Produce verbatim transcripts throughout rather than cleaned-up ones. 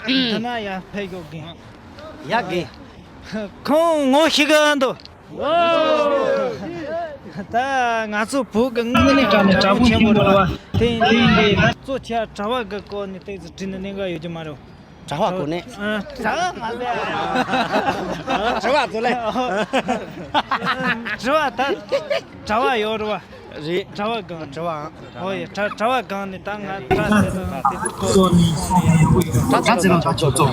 འདི་ན་ཡར་ཕེབས་ཤོག་རྒན། ཡ་རྒན། ཁོང་ངོ་ཤེས་གི་འདུག་ད་ང་ཚོ་བོད་ཀྱི་དངོས་གནས་དྲང་གནས་དྲང་པོ་ཆེན་པོ་རེད་བ། དེ་ཡིན་དུས་གཙོ་ཆེ་བ་གྲྭ་བ་གི་སྐོར་ནས་ཏོག་ཙམ་དྲིས་ན་གནད་འགག་ཡོད་ཀྱི་མ་རེད། གྲྭ་བ་སྐོར་ནས། ཨ། གྲྭ་བ་མ་ཟེར། གྲྭ་བ་ཚོ་ལས། གྲྭ་བ་ད་གྲྭ་བ་ཡོད་རེད་བ། རེད། གྲྭ་བ་སྒང་། གྲྭ་བའང་། ཨོ་ཡ། གྲྭ་གྲྭ་བ་སྒང་ནས་ད་ང་གྲྭ་ཟེར་དང་དེ་ཚོ་སྐོར་ནས། ད་ཚེ་རིང་ལགས་ཁྱོད་ཚོ་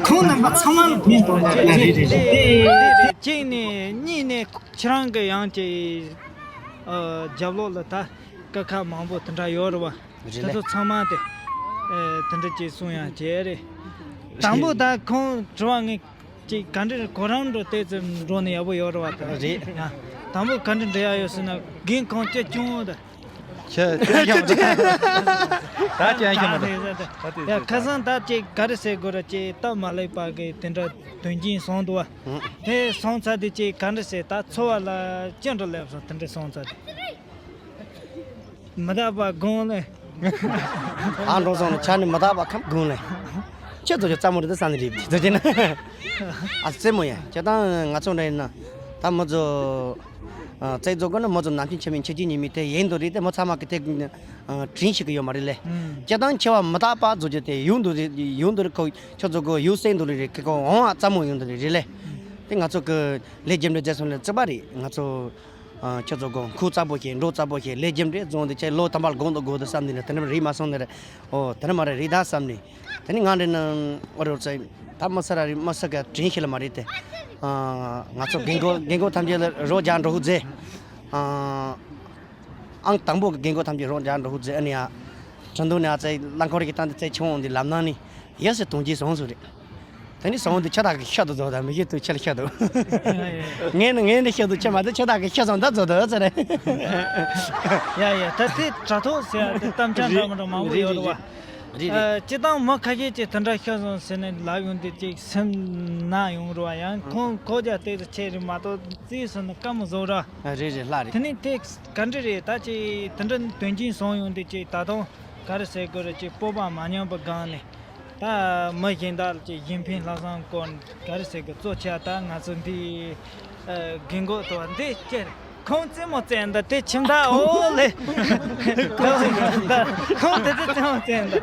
ཁོང་རྣམ་པ་ཚང་མ་ལ་ཕན་ཐོགས་པ་རེད། རེད་རེད། གཅིག་ནས་གཉིས་ནས་ཁྱེད་རང་གི་ཡང་ཅིག་རྒྱབ་ལོགས་ལ་ད་དཀའ་ཁག་མང་པོ་དེ་འདྲ་ཡོད་རེད་བ། རེད་ལེ། དེ་ཚོ་ཚང་མ་དེ་དེ་འདྲ་ཅིག་གསུང་ཡང་བྱས་རེད། དང་པོ་ད་ཁོང་དྲི་བ་ངས་ཅིག་ག་འདྲ་གོ་རམས་འགྲོ་ཏོག་ཙམ་འགྲོ་ན་ཡག་པོ་ཡོད་རེད་བ་ད། རེད། ཡ། དང་པོ་ག་འདྲ་འདྲི་ཡག་ཡོད་ཟེར་ན་རྒན་ཁོང་སྐྱེས་ཆུང་ད། ཁྱེད་ཁྱེད་ཁྱེད་མ་ད་ཁྱེད་ཁྱེད་མ་ད། ད་དེ་ཡ། ཁ་སང་ད་ཅིག་ག་རེ་ཟེར་དགོས་ར་ཅིག་སྟབས་མ་ལེགས་པ་གི་དེ་འདྲ་དོན་རྐྱེན་སོང་འདུག་བ། དེ་སོང་ཚར་དེ་ཅིག་ག་འདྲ་ཟེར་ད་འཚོ་བ་ལ་ཅི་འདྲ་སླེབས་སོང་དེ་འདྲ་སོང་ཚར་དེ། མི་རྟག་པ་དགོངས་ལེ། ཨ་འགྲོ་སོང་ནས་ཆ་ནས་མི་རྟག་པ་ཁམས་དགོངས་ལེ། ཁྱེད་ཚོ་ཆ་རྩ་མོ་རེད་ད་ས་ནས་རེད་དེ་ཚོ་ཅི་ན། ཨ་རྩེད་མོ་ཡ་ཁྱེད་དང་ང་ཚོ་འདྲ་ཡིན་ན་ད་མི་ཚོ། ཨ་རྩེད་རྫོགས་གོ་ན་མི་ཚོ་ནམ་རྒྱུན་ཁྱེད་མིན་ཁྱེད་ཀྱི་ཉི་མི་དེ་ཡིན་དུ་རེད་དེ་མི་ཚང་མ་གི་དེ་དྲིན་ཤེས་གི་ཡོད་མ་རེད་ལེ། ཁྱེད་དང་ཁྱེད་བ་མི་རྟག་པ་རྫོགས་རྒྱུ་དེ་ཡོང་དུ་རེད་ཡོང་དུ་རེད་ཁོ་ཁྱོད་ཚོ་གོ་ཡོད་སེང་དུ་རེད་ཁོ་འོང་ཨ་རྩེད་མོ་ཡོང་དུ་རེད་རེད་ལེ། དེ་ང་ཚོ་གི་ལས་རྒྱུ་འབྲས་རྫས་སོང་ལེ་རྩེད་པ་རེད་ང་ཚོ། ཁྱོད་ཚོ་དགོང་ཁུག་རྩ་པོ་ཞིག་འགྲོ་རྩ་པོ་ཞིག་ལས་རྒྱུ་འབྲས་རྫོང་དུ་ཆེ་ལོ་ཐམ་པ་དགོང་དུ་དགོས་དུ་བསམ་ནས་དེ་ནས་རིག་མ་སོང་ནས་རེད། ཨོ་དེ་ནས་མ་རེད་རིག་ད་བསམ་ནས། དེ་ནས་ང་འདྲེ་ན་ཨོ་རེ་ཚེ་ད་མི་ས་ར་རེད་མི་ས་ག་དྲིན་ཤེས་ལ་མ་རེད་དེ། ང་ཚོ་རྒན་གོག་རྒན་གོག་ཐམས་ཅད་ལ་རོགས་རྒྱག་འགྲོ་ཧུ་ཛེ། ཨང་དང་པོ་གི་རྒན་གོག་ཐམས་ཅད་རོགས་རྒྱག་འགྲོ་ཧུ་ཛེ་ཨ་ནི་ཡ། ཁྲིན་ཏུ་ནས་ཨ་ཙེ་རླངས་འཁོར་གྱི་སྟེང་དུ་ཙེ་ཆུང་འོང་དུས་ལམ་ནང་ནས་ཡ་སེ་དུང་གྱིས་བཟུང་སོང་རེད། དེ་ནི་སོང་དུས་ཁྱེད་དག་གི་ཤ་དུ་རྫོགས་དང་མི་ཤེས་དུས་ཁྱེད་ལ་ཤ་དུ། ངས་ནི་ངས་ནི་ཤ་དུ་ཁྱེད་མ་དུ་ཁྱེད་དག་གི་ཤ་སོང་ད་རྫོགས་དུ་ཟེར་རེད། ཡ་ཡ་ད་དེ་དྲ་ཐོག་ཟེར་ཡ་དེ་གཏམ་འཆལ་འདྲ་མི་འདྲ་མང་པོ་ཡོད་རེད་བ། རེད་རེད། སྤྱི་བཏང་མི་ཁ་ཤས་ཀྱིས་དེ་འདྲ་ཤ་སོང་ཟེར་ནས་ལབ་ཡོང་དུས་ཅིག་སེམས་ན་ཡོང་རུ་བ་ཡང་ཁོང་ཁོ་རྒྱ་སྟེགས་སུ་ཆེ་རེད་མ་གཏོགས་རྩིས་སོང་ན་དཀའ་མོ་བཟོ་ར། རེད་རེད་ལྷ་རེད། དེ་ནི་དེ་ག་འདྲ་རེད་ད་ཅིག་དེ་འདྲ་དོན་རྐྱེན་སོང་ཡོང་དུས་ཅིག་ད་དུང་ག་རེ་ཟེར་དགོས་རེད་ཅིག་སྤོབས་པ་མ་ཉམས་པ་སྒང་ནས། ད་མི་གཞན་དག་ལ་ཅིག་གཞན་ཕན་ལྷག་བསམ་སྐོར་ག་རེ་ཟེར་དགོས་གཙོ་ཆེ་ད་ང་ཚོ་འདི་རྒན་གོག་ཏོ་འདི་ཅེར་ཁོང་རྩེད་མོ་རྩེད་འདི་དེ་ཁྱིམ་བདག་ཨོ་ལེ། ཁོང་དེ་ཚོ་རྩེད་མོ་རྩེད་འདི་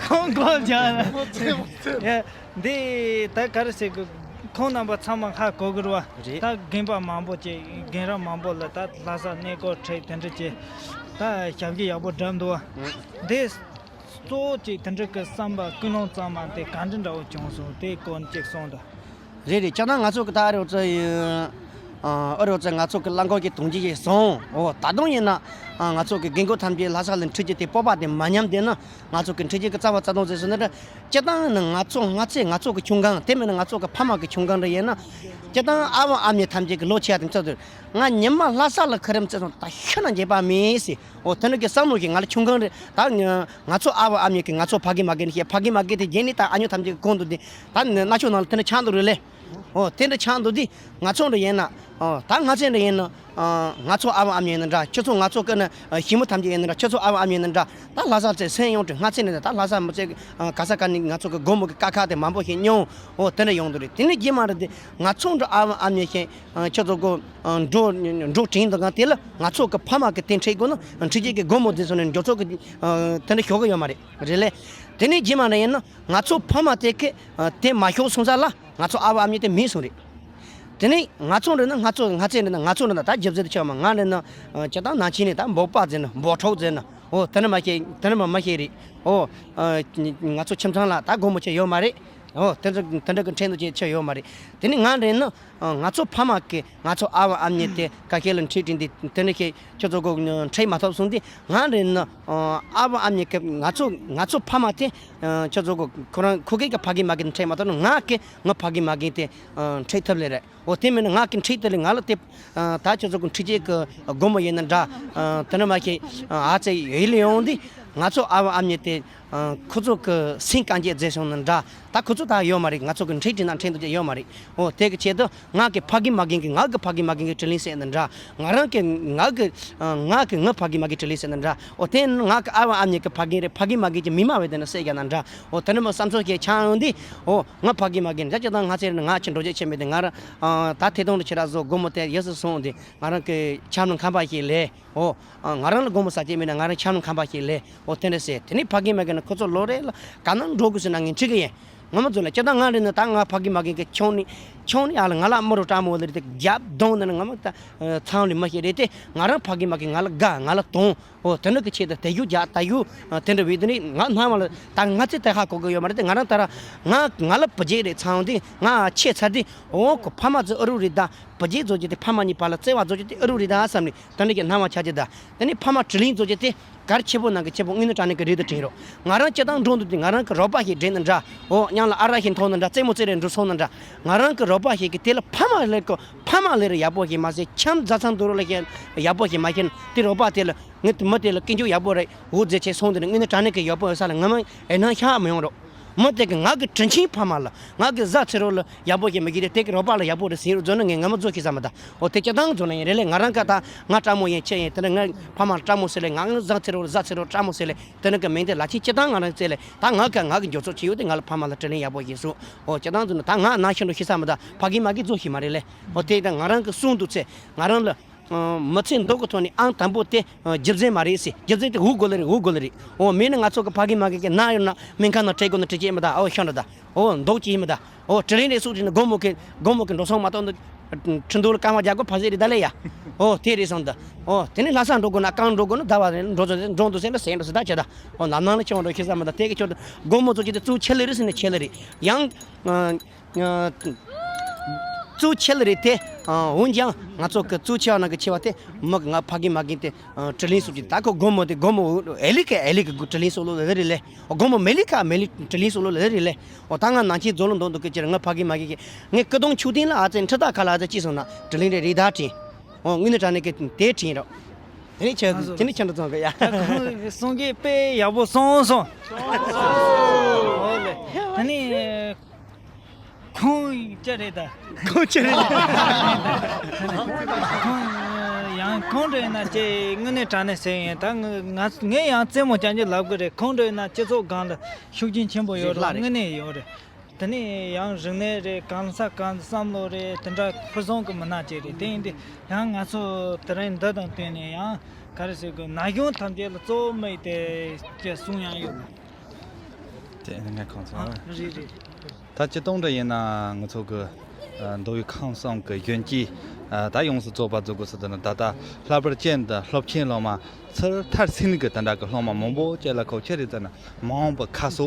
ཁོང་གོ་རྒྱག་ན་འདི་ད་ག་རེ་ཟེར་དགོས་ཁོང་རྣམ་པ་ཚང་མ་ཧ་གོ་གི་རེད་བ། རེད། ད་རྒན་པ་མང་པོ་ཅིག་རྒན་རབས་མང་པོ་ལ་ད་ལྷ་ས་གནས་སྐོར་ཁྲིད་དེ་འདྲ་ཅིག་ད་ཞབས་ཀྱི་ཡག་པོ་འགྲམ་འདུག་བ། འདི། གཙོ་བོ་གཅིག་དེ་འདྲ་གི་བསམ་པ་ཀུན་སློང་གཙང་མ་དེ་ག་འདྲ་འདྲ་བོ་བྱུང་སོང་དེའི་སྐོར་གཅིག་གསུངས་དང་། རེད་རེད་ཁྱེད་རང་ང་ཚོ་གི་ད་རེ་བ་ཚོ་ཡིན། ཨ་རེ་བ་ཚོ་ང་ཚོ་གི་རླངས་འཁོར་གྱི་དུང་རྒྱུ་ཞིག་སོང་ཨོ་ད་དུང་ཡིན་ན་ང་ཚོ་གི་རྒན་གོག་ཐམས་ཅད་ལྷ་ས་ལ་འཁྲིད་རྒྱུ་དེ་སྤོབས་པ་དེ་མ་ཉམས་དེ་ན་ང་ཚོ་གི་འཁྲིད་རྒྱུ་གི་རྩ་བ་རྩ་དོན་ཟེར་སོང་ན་སྤྱི་བཏང་ནི་ང་ཚོ་ང་ཚོས་ང་ཚོ་གི་ཁྱུང་གང་དེ་མིན་ན་ང་ཚོ་གི་ཕ་མ་གི་ཁྱུང་གང་རེ་ཡིན་ན་སྤྱི་བཏང་ཨ་བ་ཨ་མྱེས་ཐམས་ཅད་གི་ལོ་ཆེ་ཡ་དེ་ཚོ་དུ་ང་ཉི་མ་ལྷ་ས་ལ་ཁ་རིམ་བརྩེ་སོང་ད་ཤི་ན་འགྱེད་པ་མེད་ཟེར། ཨོ་དེ་འདྲ་གི་བསམ་བློ་ཞིག་ང་ལ་ཁྱུང་གང་རེད་ད། ང་ཚོ་ཨ་བ་ཨ་མྱེས་ཀྱི་ང་ཚོ་ཕ་གི་མ་གི་ནི་ཤེས་ཕ་གི་མ་གི་དེ་རྗེས་ནི་ད་ཨ་ཉོ་ཐམས་ཅད་ཀྱི་གོང་དུ་དེ་ད་ནི་གནའ་ཤོག་ནང་ལ་དེ་འདྲ་ཆགས་འདུག་རེད་ལེ། ཨོ་དེ་འདྲ་ཆགས་འདུག་དེ་ང་ཚོ་འདྲ་ཡིན་ན་ཨོ་ད་ང་ཚོ་འདྲ་ཡིན་ན་ང་ཚོ་ཨ་བ་ཨ་མྱེས་ཡིན་ན་འདྲ་ཁྱོད་ཚོ་ང་ཚོ་ཀི་ན་ཞི་མོ་ཐམས་ཅད་ཡིན་ན་འདྲ་ཁྱོད་ཚོ་ཨ་བ་ཨ་མྱེས་ཡིན་ན་འདྲ་ད་ལྷ་ས་ཚེ་སེམས་ཡོང་དུས་ང་ཚེ་ནི་ད་ལྷ་ས་མི་ཚེ་ག་ས་ག་ནི་ང་ཚོ་གི་སྒོར་མོ་གི་དཀའ་ཁག་དེ་མང་པོ་ཞིག་མྱོང་ཨོ་དེ་འདྲ་ཡོང་འདུག་རེད་དེ་ནི་རྗེས་མ་རེད་དེ་ང་ཚོ་འདྲ་ཨ་བ་ཨ་མྱེས་ཤེས། ཁྱོད་ཚོ་གོ་འགྲོ་འགྲོ་དྲན་དང་དེ་ལ་ང་ཚོ་གི་ཕ་མ་གི་དེ་འཁྲིད་དགོས་ན་འཁྲིད་རྒྱུ་གི་སྒོར་མོ་དེ་ཚོ་ནས་འགྲོ་ཚོ་གི་དེ་འདྲ་ཤོར་གི་ཡོད་མ་རེད་རེད་ལེ། དེ་ནས་རྗེས་མ་ནས་ཡིན་ན་ང་ཚོ་ཕ་མ་དེ་གི་དེ་མ་ཤོར་སོང་ས་ལ་ང་ཚོ་ཨ་བ་ཨ་མྱེས་དེ་མེད་སོང་རེད། དེ་ནས་ང་ཚོ་འདྲ་ན་ང་ཚོ་ང་ཚོ་འདྲ་ན་ང་ཚོ་འདྲ་ན་ད་རྒྱབ་རྩེ་དུ་ཆགས་མ་ང་འདྲ་ན་ཅི་ད་ནང་ཆེན་ནས་ད་འབོག་པ་ཟེར་ན་འབོག་ཁྲོག་ཟེར་ན་ཨོ་དེ་འདྲ་མ་ཤེས་དེ་འདྲ་མ་མ་ཤེས་རེད་ཨོ། ང་ཚོ་ཁྱིམ་ཚང་ལ་ད་སྒོར་མོ་ཆེ་ཡོད་མ་རེད། ཨོ་དེ་འདྲ་དེ་འདྲ་གི་ཁྲེན་ཏུ་ཅན་ཆེ་ཡོད་མ་རེད། དེ་ནི་ང་འདྲ་ན། ང་ཚོ་ཕ་མ་གི་ང་ཚོ་ཨ་བ་ཨ་མྱེས་དེ་ཀ་ཁེ་ལ་འཁྲིད་དྲིན་དེ་དེ་ནི་ཁེ་ཁྱོད་ཚོ་གོ་འཁྲིད་མ་ཐུབ་སོང་དེ་ང་རེད་ན་ཨ་བ་ཨ་མྱེས་གི་ང་ཚོ་ང་ཚོ་ཕ་མ་དེ་ཁྱོད་ཚོ་གོ་ཁོ་རང་ཁོ་གི་གི་ཕ་གི་མ་གི་འཁྲིད་མ་ཐུབ་ན་ང་གི་ང་ཕ་གི་མ་གི་དེ་འཁྲིད་ཐུབ་ལེ་རེད། འོ་དེ་མིན་ན་ང་གི་འཁྲིད་དེ་ལེ་ང་ལ་དེ་ད་ཁྱོད་ཚོ་གི་འཁྲིད་ཅེས་གི་སྒོར་མོ་ཡིན་ན་འདྲ་དེ་ནི་མ་ཁེ་ཨ་ཙེ་ཡོད་ལེ་ཡོང་དེ་ང་ཚོ་ཨ་བ་ཨ་མྱེས་དེ། ཁོ་ཚོ་གི་སེམས་དཀའ་སྤྱད་མཛད་སོང་ན་འདྲ། ད་ཁོ་ཚོ་ད་ཡོད་མ་རེད། ང་ཚོ་གི་འཁྲིད་འཁྲིད་ན་འཁྲིད་འདུག་ཅེས་ཡོད་མ་རེད། འོ་དེ་གི་ཆེད་དུ་ང་གི་ཕ་གི་མ་གི་གི་ང་གི་ཕ་གི་མ་གི་གི་དྲིན་ལན་ཟེར་ན་འདྲ། ང་རང་གི་ང་གི་ང་གི་ངའི་ཕ་གི་མ་གི་དྲིན་ལན་ཟེར་ན་འདྲ། འོ་དེ་ང་གི་ཨ་བ་ཨ་མྱེས་གི་ཕ་གི་རེད། ཕ་གི་མ་གི་གི་མི་མ་བས་དེ་ན་ཟེར་རྒྱ་ན་འདྲ། འོ་དེ་ནི་མོ་བསམ་ཚོར་གྱི་ཆང་ཡོང་དུས། འོ་ང་ཕ་གི་མ་གི་འདྲ་ཅི་དང་ང་ཚེ་རིང་ང་ཁྱེད་འགྲོ་རྒྱུ་ཆེ་མེད་དེ། ང་རང་ད་ཐད་གཏོང་དུ་ཁྱེད་ར་བཟོ་སྒོར་མོ་དེ་ཡོད་སུ་སོང་དེ། ང་རང་གི་ཆམ་ནང་ཁང་པ་ཞིག་ལས། འོ། ང་རང་ལ་སྒོར་མོ་ཟ་ཅེས་མེད་ན་ང་རང་ཆམ་ནང་ཁང་པ་ཞིག་ལས། འོ་དེ་འདྲ་ཟེར། དེ་ནས་ཕ་གི་མ་གི་ནི་ཁོ་ཚོ་ལོ་རེ་ལ་ག་ན་འགྲོ་དགོས་ཟེར་ན་ངས་འཁྲིད་གི་ཡིན། ང་མ་ཚོ་ལ་སྤྱིར་བཏང་ང་རེ་ནི་ད་ང་ཕ་གི་མ་གི་གི་ཆུང་ནི་ཆུང་ནི་ཨ་ལ་ང་ལ་མི་རུ་སྤྲང་མོ་ལེ་རེ་དེ་རྒྱབ་གདོང་ནི་ང་མ་ད་ཚང་ལི་མ་ཤེས་རེད་དེ། ང་རང་ཕ་གི་མ་གི་ང་ལ་དགའ། ང་ལ་དུང་། འོ་དེ་འདྲ་གི་ཆེད་དུ་དེ་ཡུ་རྒྱ་ད་ཡུ་དེ་འདྲ་བས་དེ་ནི་ང་སྣང་བ་ལ་ད་ང་ཚེ་དེ་ཧ་གོ་གི་ཡོད་མ་རེད་དེ། ང་རང་ད་ར་ང་ང་ལ་བུ་རྒྱས་རེད་ཚང་དེ་ང་ཆེ་ཚར་དེ། འོ་ཁོ་ཕ་མ་ཚོ་ཨ་རུ་རེད་ད། བུ་རྒྱས་བཟོ་རྒྱུ་དེ་ཕ་མ་གཉིས་བར་ལ་བརྩེ་བ་བཟོ་རྒྱུ་དེ་ཨ་རུ་རེད་ད་བསམ་ནས་དེ་འདྲ་གི་སྣང་བ་ཆགས་ཀྱི་ད། དེ་ནི་ཕ་མ་དྲིན་ལན་བཟོ་རྒྱུ་དེ་གལ་ཆེ་པོ་ནང་གི་ཆེ་པོ་དངོས་གནས་དྲང་གནས་ཀྱི་རེད་དུ་དྲན་རོགས། ང་རང་སྤྱིར་བཏང་འགྲོ་འདུག་དུས་ང་རང་གི་རོགས་པ་ཞིག་འདྲེན་ན་འདྲ། འོ་མཉམ་ལ་ཨ་རག་ཞིག་འཐུང་ན་འདྲ། རྩེད་མོ་རྩེ་རེ་འགྲོ་སོང་ན་འདྲ། ང་རང་གི་རོགས་པ་ཞིག་གི་དེ་ལ་ཕ་མ་ལས་ཀོ་ཕ་མ་ལས་རེ་ཡག་པོ་ཞིག་མ་ཟད་ཁྱམ་རྫ་ཚང་དུ་རུ་ལ་ཞིག་ཡག་པོ་ཞིག་མ་ཤེས་ན་དེ་རོགས་པ་དེ་ལ་ངས་དེ་མི་དེ་ལ་སྐྱིན་འཇུག་ཡག་པོ་རེད། འུ་མཛད་ཆེད་སོང་དེ་ནི་དངོས་གནས་དྲང་གནས་ཀྱི་ཡག་པོ་ཡོད་ས་ལ་ངོ་མ་ཨེ་ནང་ཤ་མི་ཡོང་རོགས། མི་དེ་གི་ང་གི་དྲིན་ཆེན་ཕ་མ་ལ་ང་གི་བཟའ་ཚེ་རོགས་ལ་ཡག་པོ་ཞིག་མི་ཤེས་རེད། དེ་གི་རོགས་པ་ལ་ཡག་པོ་རེད་ཟེར་རོགས་བཟོ་ན་ངས་ངོ་མ་བཟོ་ཤེས་ས་མི་ད། འོ་དེ་སྤྱིར་བཏང་བཟོ་ན་ཡིན་རེད་ལས། ང་རང་ཀ་ད་ང་སྤྲང་མོ་ཡིན་ཆེ་ཡིན་དེ་ནི་ངའི་ཕ་མ་ལ་སྤྲང་མོ་ཟེར་ལས། ང་ངི་བཟའ་ཚེ་རོགས་ལ་བཟའ་ཚེ་རོགས་སྤྲང་མོ་ཟེར་ལས། དེ་ནི་གི་མིང་དེ་ལ་ཆེ་སྤྱིར་བཏང་ང་རང་བཙལ་ལས། ད་ང་ཀ་ང་གི་འགྱོ་ཚོ་ཆེ་ཡོད་དེ་ང་ལ་ཕ་མ་ལ་དྲིན་ལན་ཡག་པོ་ཞིག་སོང་། འོ་སྤྱིར་བཏང་བཟོ་ན་ད་ང་ནང་ཤི་འགྲོ་ཤེས་ས་མི་ད། ཕ་གི་མ་གི་བཟོ་ཤེས་མ་རེད་ལས། འོ་དེ་ད་ང་རང་གི་གསུང་འདུག་ཚེ་ང་རང་ལ། མི་ཚེ་མདོག་གི་ཐོག་ནས་ཨང་དང་པོ་དེ་རྒྱུ་མཚན་མ་རེད་ཟེར། རྒྱུ་མཚན་དེ་འུ་དགོས་ལེ་རེད། འུ་དགོས་ལེ་རེད། འོ་མེད་ན་ང་ཚོ་གི་ཕ་གི་མ་གི་གི་ན་ཡོད་ན་སྨན་ཁང་ནང་ཁྲིད་དགོས་ན་ཁྲིད་ཀྱི་མི་ད། འོ་ཤོད་འདྲ་ད། འོ་འདོག་ཀྱི་མི་ད། འོ་དྲིན་ལན་རེ་སུ་དྲིན་ན་སྒོར་མོ་གི་སྒོར་མོ་གི་འགྲོ་སོང་མ་གཏོགས་འདི་ཁྲི་འདུག་ལ་སྐར་མ་རྒྱག་དགོས་ཕ་ཟེར་རེད་ད་ལེ་ཡ། འོ་དེ་རེད་སོང་ད། འོ་དེ་ནས་ལྷ་ས་འགྲོ་དགོས་ན་རྐང་འགྲོ་དགོས་ན་ད་བ་རེད། འགྲོ་ཚོ་འགྲོ་འདུག་ཟེར་ན་ཟེར་འགྲོ་ཟེར་ད་བྱེད་ད། འོ་ལམ་ནང་ལ་ཁྱེད་འགྲོ་ཤེས་ས་མི་ད། དེ་གི་ཆོག་ད། སྒོར་མོ་ཚོ་ཁྱེད་དེ་གཙོ་ཆེ་ལེ་རེད་ཟེར་ན་ཆེ་ལེ་རེད། ཡང་། གཙོ་ཆེ་ལ་རེད་དེ། འོན་ཀྱང་ང་ཚོ་གི་གཙོ་ཆེ་བ་ནང་གི་ཆེ་བ་དེ་མི་གི་ང་ཕ་གི་མ་གི་དེ་དྲིན་ལན་གསོ་རྒྱུ། ད་ཁོ་སྒོར་མོ་དེ་སྒོར་མོ་ཨེ་ལི་ཀ་ཨེ་ལི་ཀ་དྲིན་ལན་གསོ་ལོ་ལེ་རེད་ལེ། སྒོར་མོ་མེ་ལི་ཀ་མེ་ལི་དྲིན་ལན་གསོ་ལོ་ལེ་རེད་ལེ། འོ་ད་ང་ནང་ཆེན་རྫོང་ལ་འདོན་འདུག་གི་ཅེར་ང་ཕ་གི་མ་གི་གི་ངས་སྐུ་གདུང་ཆུ་ཏིང་ལ་ཨ་ཙེ་ཁྲི་ད་ཁ་ལ་ཨ་ཙེ་ཅི་སོང་ན་དྲིན་ལན་རེ་རེ་ད་དྲིན། འོ་དངོས་གནས་དྲང་གནས་ཀྱི་དེ་དྲིན་རོགས། དེ་ནས་ཁྱེད་དེ་ནས་ཁྱེད་འདྲ་ཙང་གི་ཡ། ཁོང་གསུང་གི་དཔེ་ཡག་པོ་གསུངས་སོང་། འོ་ལེ། དེ་ནས། ཁོང་ཅི་རེད་ད། ཁོང་ཅི་རེད། ཁོང་ཡང་ཁོང་འདྲ་ཡིན་ན་ཅི་དངོས་གནས་དྲང་གནས་ཟེར་ཡིན་ད། ང་ངས་ཡང་རྩེད་མོ་རྐྱང་རྐྱང་ལབ་གི་རེད། ཁོང་འདྲ་ཡིན་ན་སྤྱི་ཚོགས་སྒང་ལ་ཤུགས་རྐྱེན་ཆེན་པོ་ཡོད་རེད། དངོས་གནས་ཡོད་རེད། དེ་ནས་ཡང་རིག་གནས་རེད། གང་ཟག་གང་བསམ་བློ་རེད། དེ་འདྲ་ཕུན་སུམ་གི་མི་སྣ་ཅིག་རེད། དེ་ཡིན་དུས་ཡང་ང་ཚོ་དེ་རིང་འདི་དང་བསྟུན་ནས་ཡང་ག་རེ་ཟེར་དགོས། ན་གཞོན་ཐམས་ཅད་ལ་གཙོ་བོ་དམིགས་ཏེ་ཅིག་གསུང་ཡང་ཡོད། དེ་ངས་གང་ཚང་། ཨ་རེད་རེད། ད་སྤྱིར་བཏང་འདྲ་ཡིན་ན་ང་ཚོ་གི་ཨ་མདོ་དབུས་ཁམས་གསུམ་གི་གཞོན་སྐྱེས་ཨ་ད་ཡོངས་སུ་རྫོགས་པ་རྫོགས་དགོས་ཟེར་ན། ད་ལྟ་ལྷག་པར་ཅན་དུ་སློབ་ཆེན་སློབ་མ་ཚུར་མཐར་ཕྱིན་གི་དེ་འདྲ་གི་སློབ་མ་མང་པོ་ཅིག་ལ་ཁོ་ཆེ་རེད་ཟེར་ན་མ་འོངས་པ་ཁ་གསོ་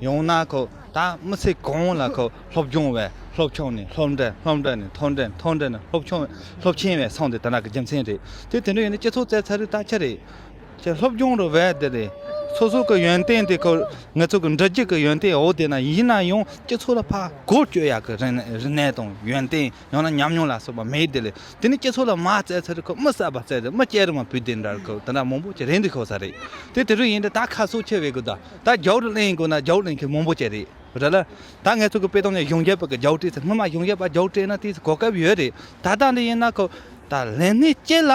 ཡོང་ན་ཁོ་ད་མི་ཚེ་གང་ལ་ཁོ་སློབ་སྦྱོང་བས་སློབ་ཆུང་ནས་སློབ་འབྲིང་། སློབ་འབྲིང་ནས་མཐོ་འབྲིང་། མཐོ་འབྲིང་ནས་སློབ་ཆུང་། སློབ་ཆེན་བས་སོང་དེ་དེ་འདྲ་གི་རྒྱུ་མཚན་རེད། དེ་དེ་འདྲ་ཡིན་ན་སྤྱི་ཚོགས་བཙལ་ཚར་རེད། ད་ཆ་རེད། ཁྱེད་སློབ་སྦྱོང་རུ་བས་དེ་རེད། སོ་སོ་གི་ཡོན་ཏན་དེ་ཁོ་ང་ཚོ་གི་འབྲི་རྒྱུ་གི་ཡོན་ཏན་འོ་དེ་ན་ཡིན་ན་ཡང་སྤྱི་ཚོགས་ལ་ཕར་སྒོ་གཅོད་ཡག་གི་རིག་གནས་དང་ཡོན་ཏན་ཡང་ན་ཉམས་མྱོང་ལ་སོགས་པ་མེད་དེ་ལས། དེ་ནི་སྤྱི་ཚོགས་ལ་མ་བཙལ་ཚར་ཁོ་མི་གསར་པ་བཙལ་ཏེ་མི་སྐྱེ་རུ་མ་བུད་དེ་འདྲ་ཁོ་དེ་འདྲ་མང་པོ་ཅིག་རེད་འདུག་ཁོ་ས་རེད། དེ་དེ་རུ་ཡིན་དུས་ད་ཁ་སོ་ཆེ་བའི་གི་ད་ད་རྒྱའུ་རུ་གླེང་དགོས་ན་རྒྱའུ་གླེང་མཁན་མང་པོ་ཅིག་རེད། རེད་ལ། ད་ང་ཚོ་གི་དཔེ་དོན་ནས་གཞུང་རྒྱལ་པ་གི་རྒྱའུ་བྲིས་ཚེ་སྔོན་མ་གཞུང་རྒྱལ་པ་རྒྱའུ་བྲིས་ན་དེ་གོ་སྐབས་ཡོད་རེད། ད་ལྟ་འདི་ཡིན་ན་ཁོ་ད་ལས་སྣེ་གཅིག་ལ་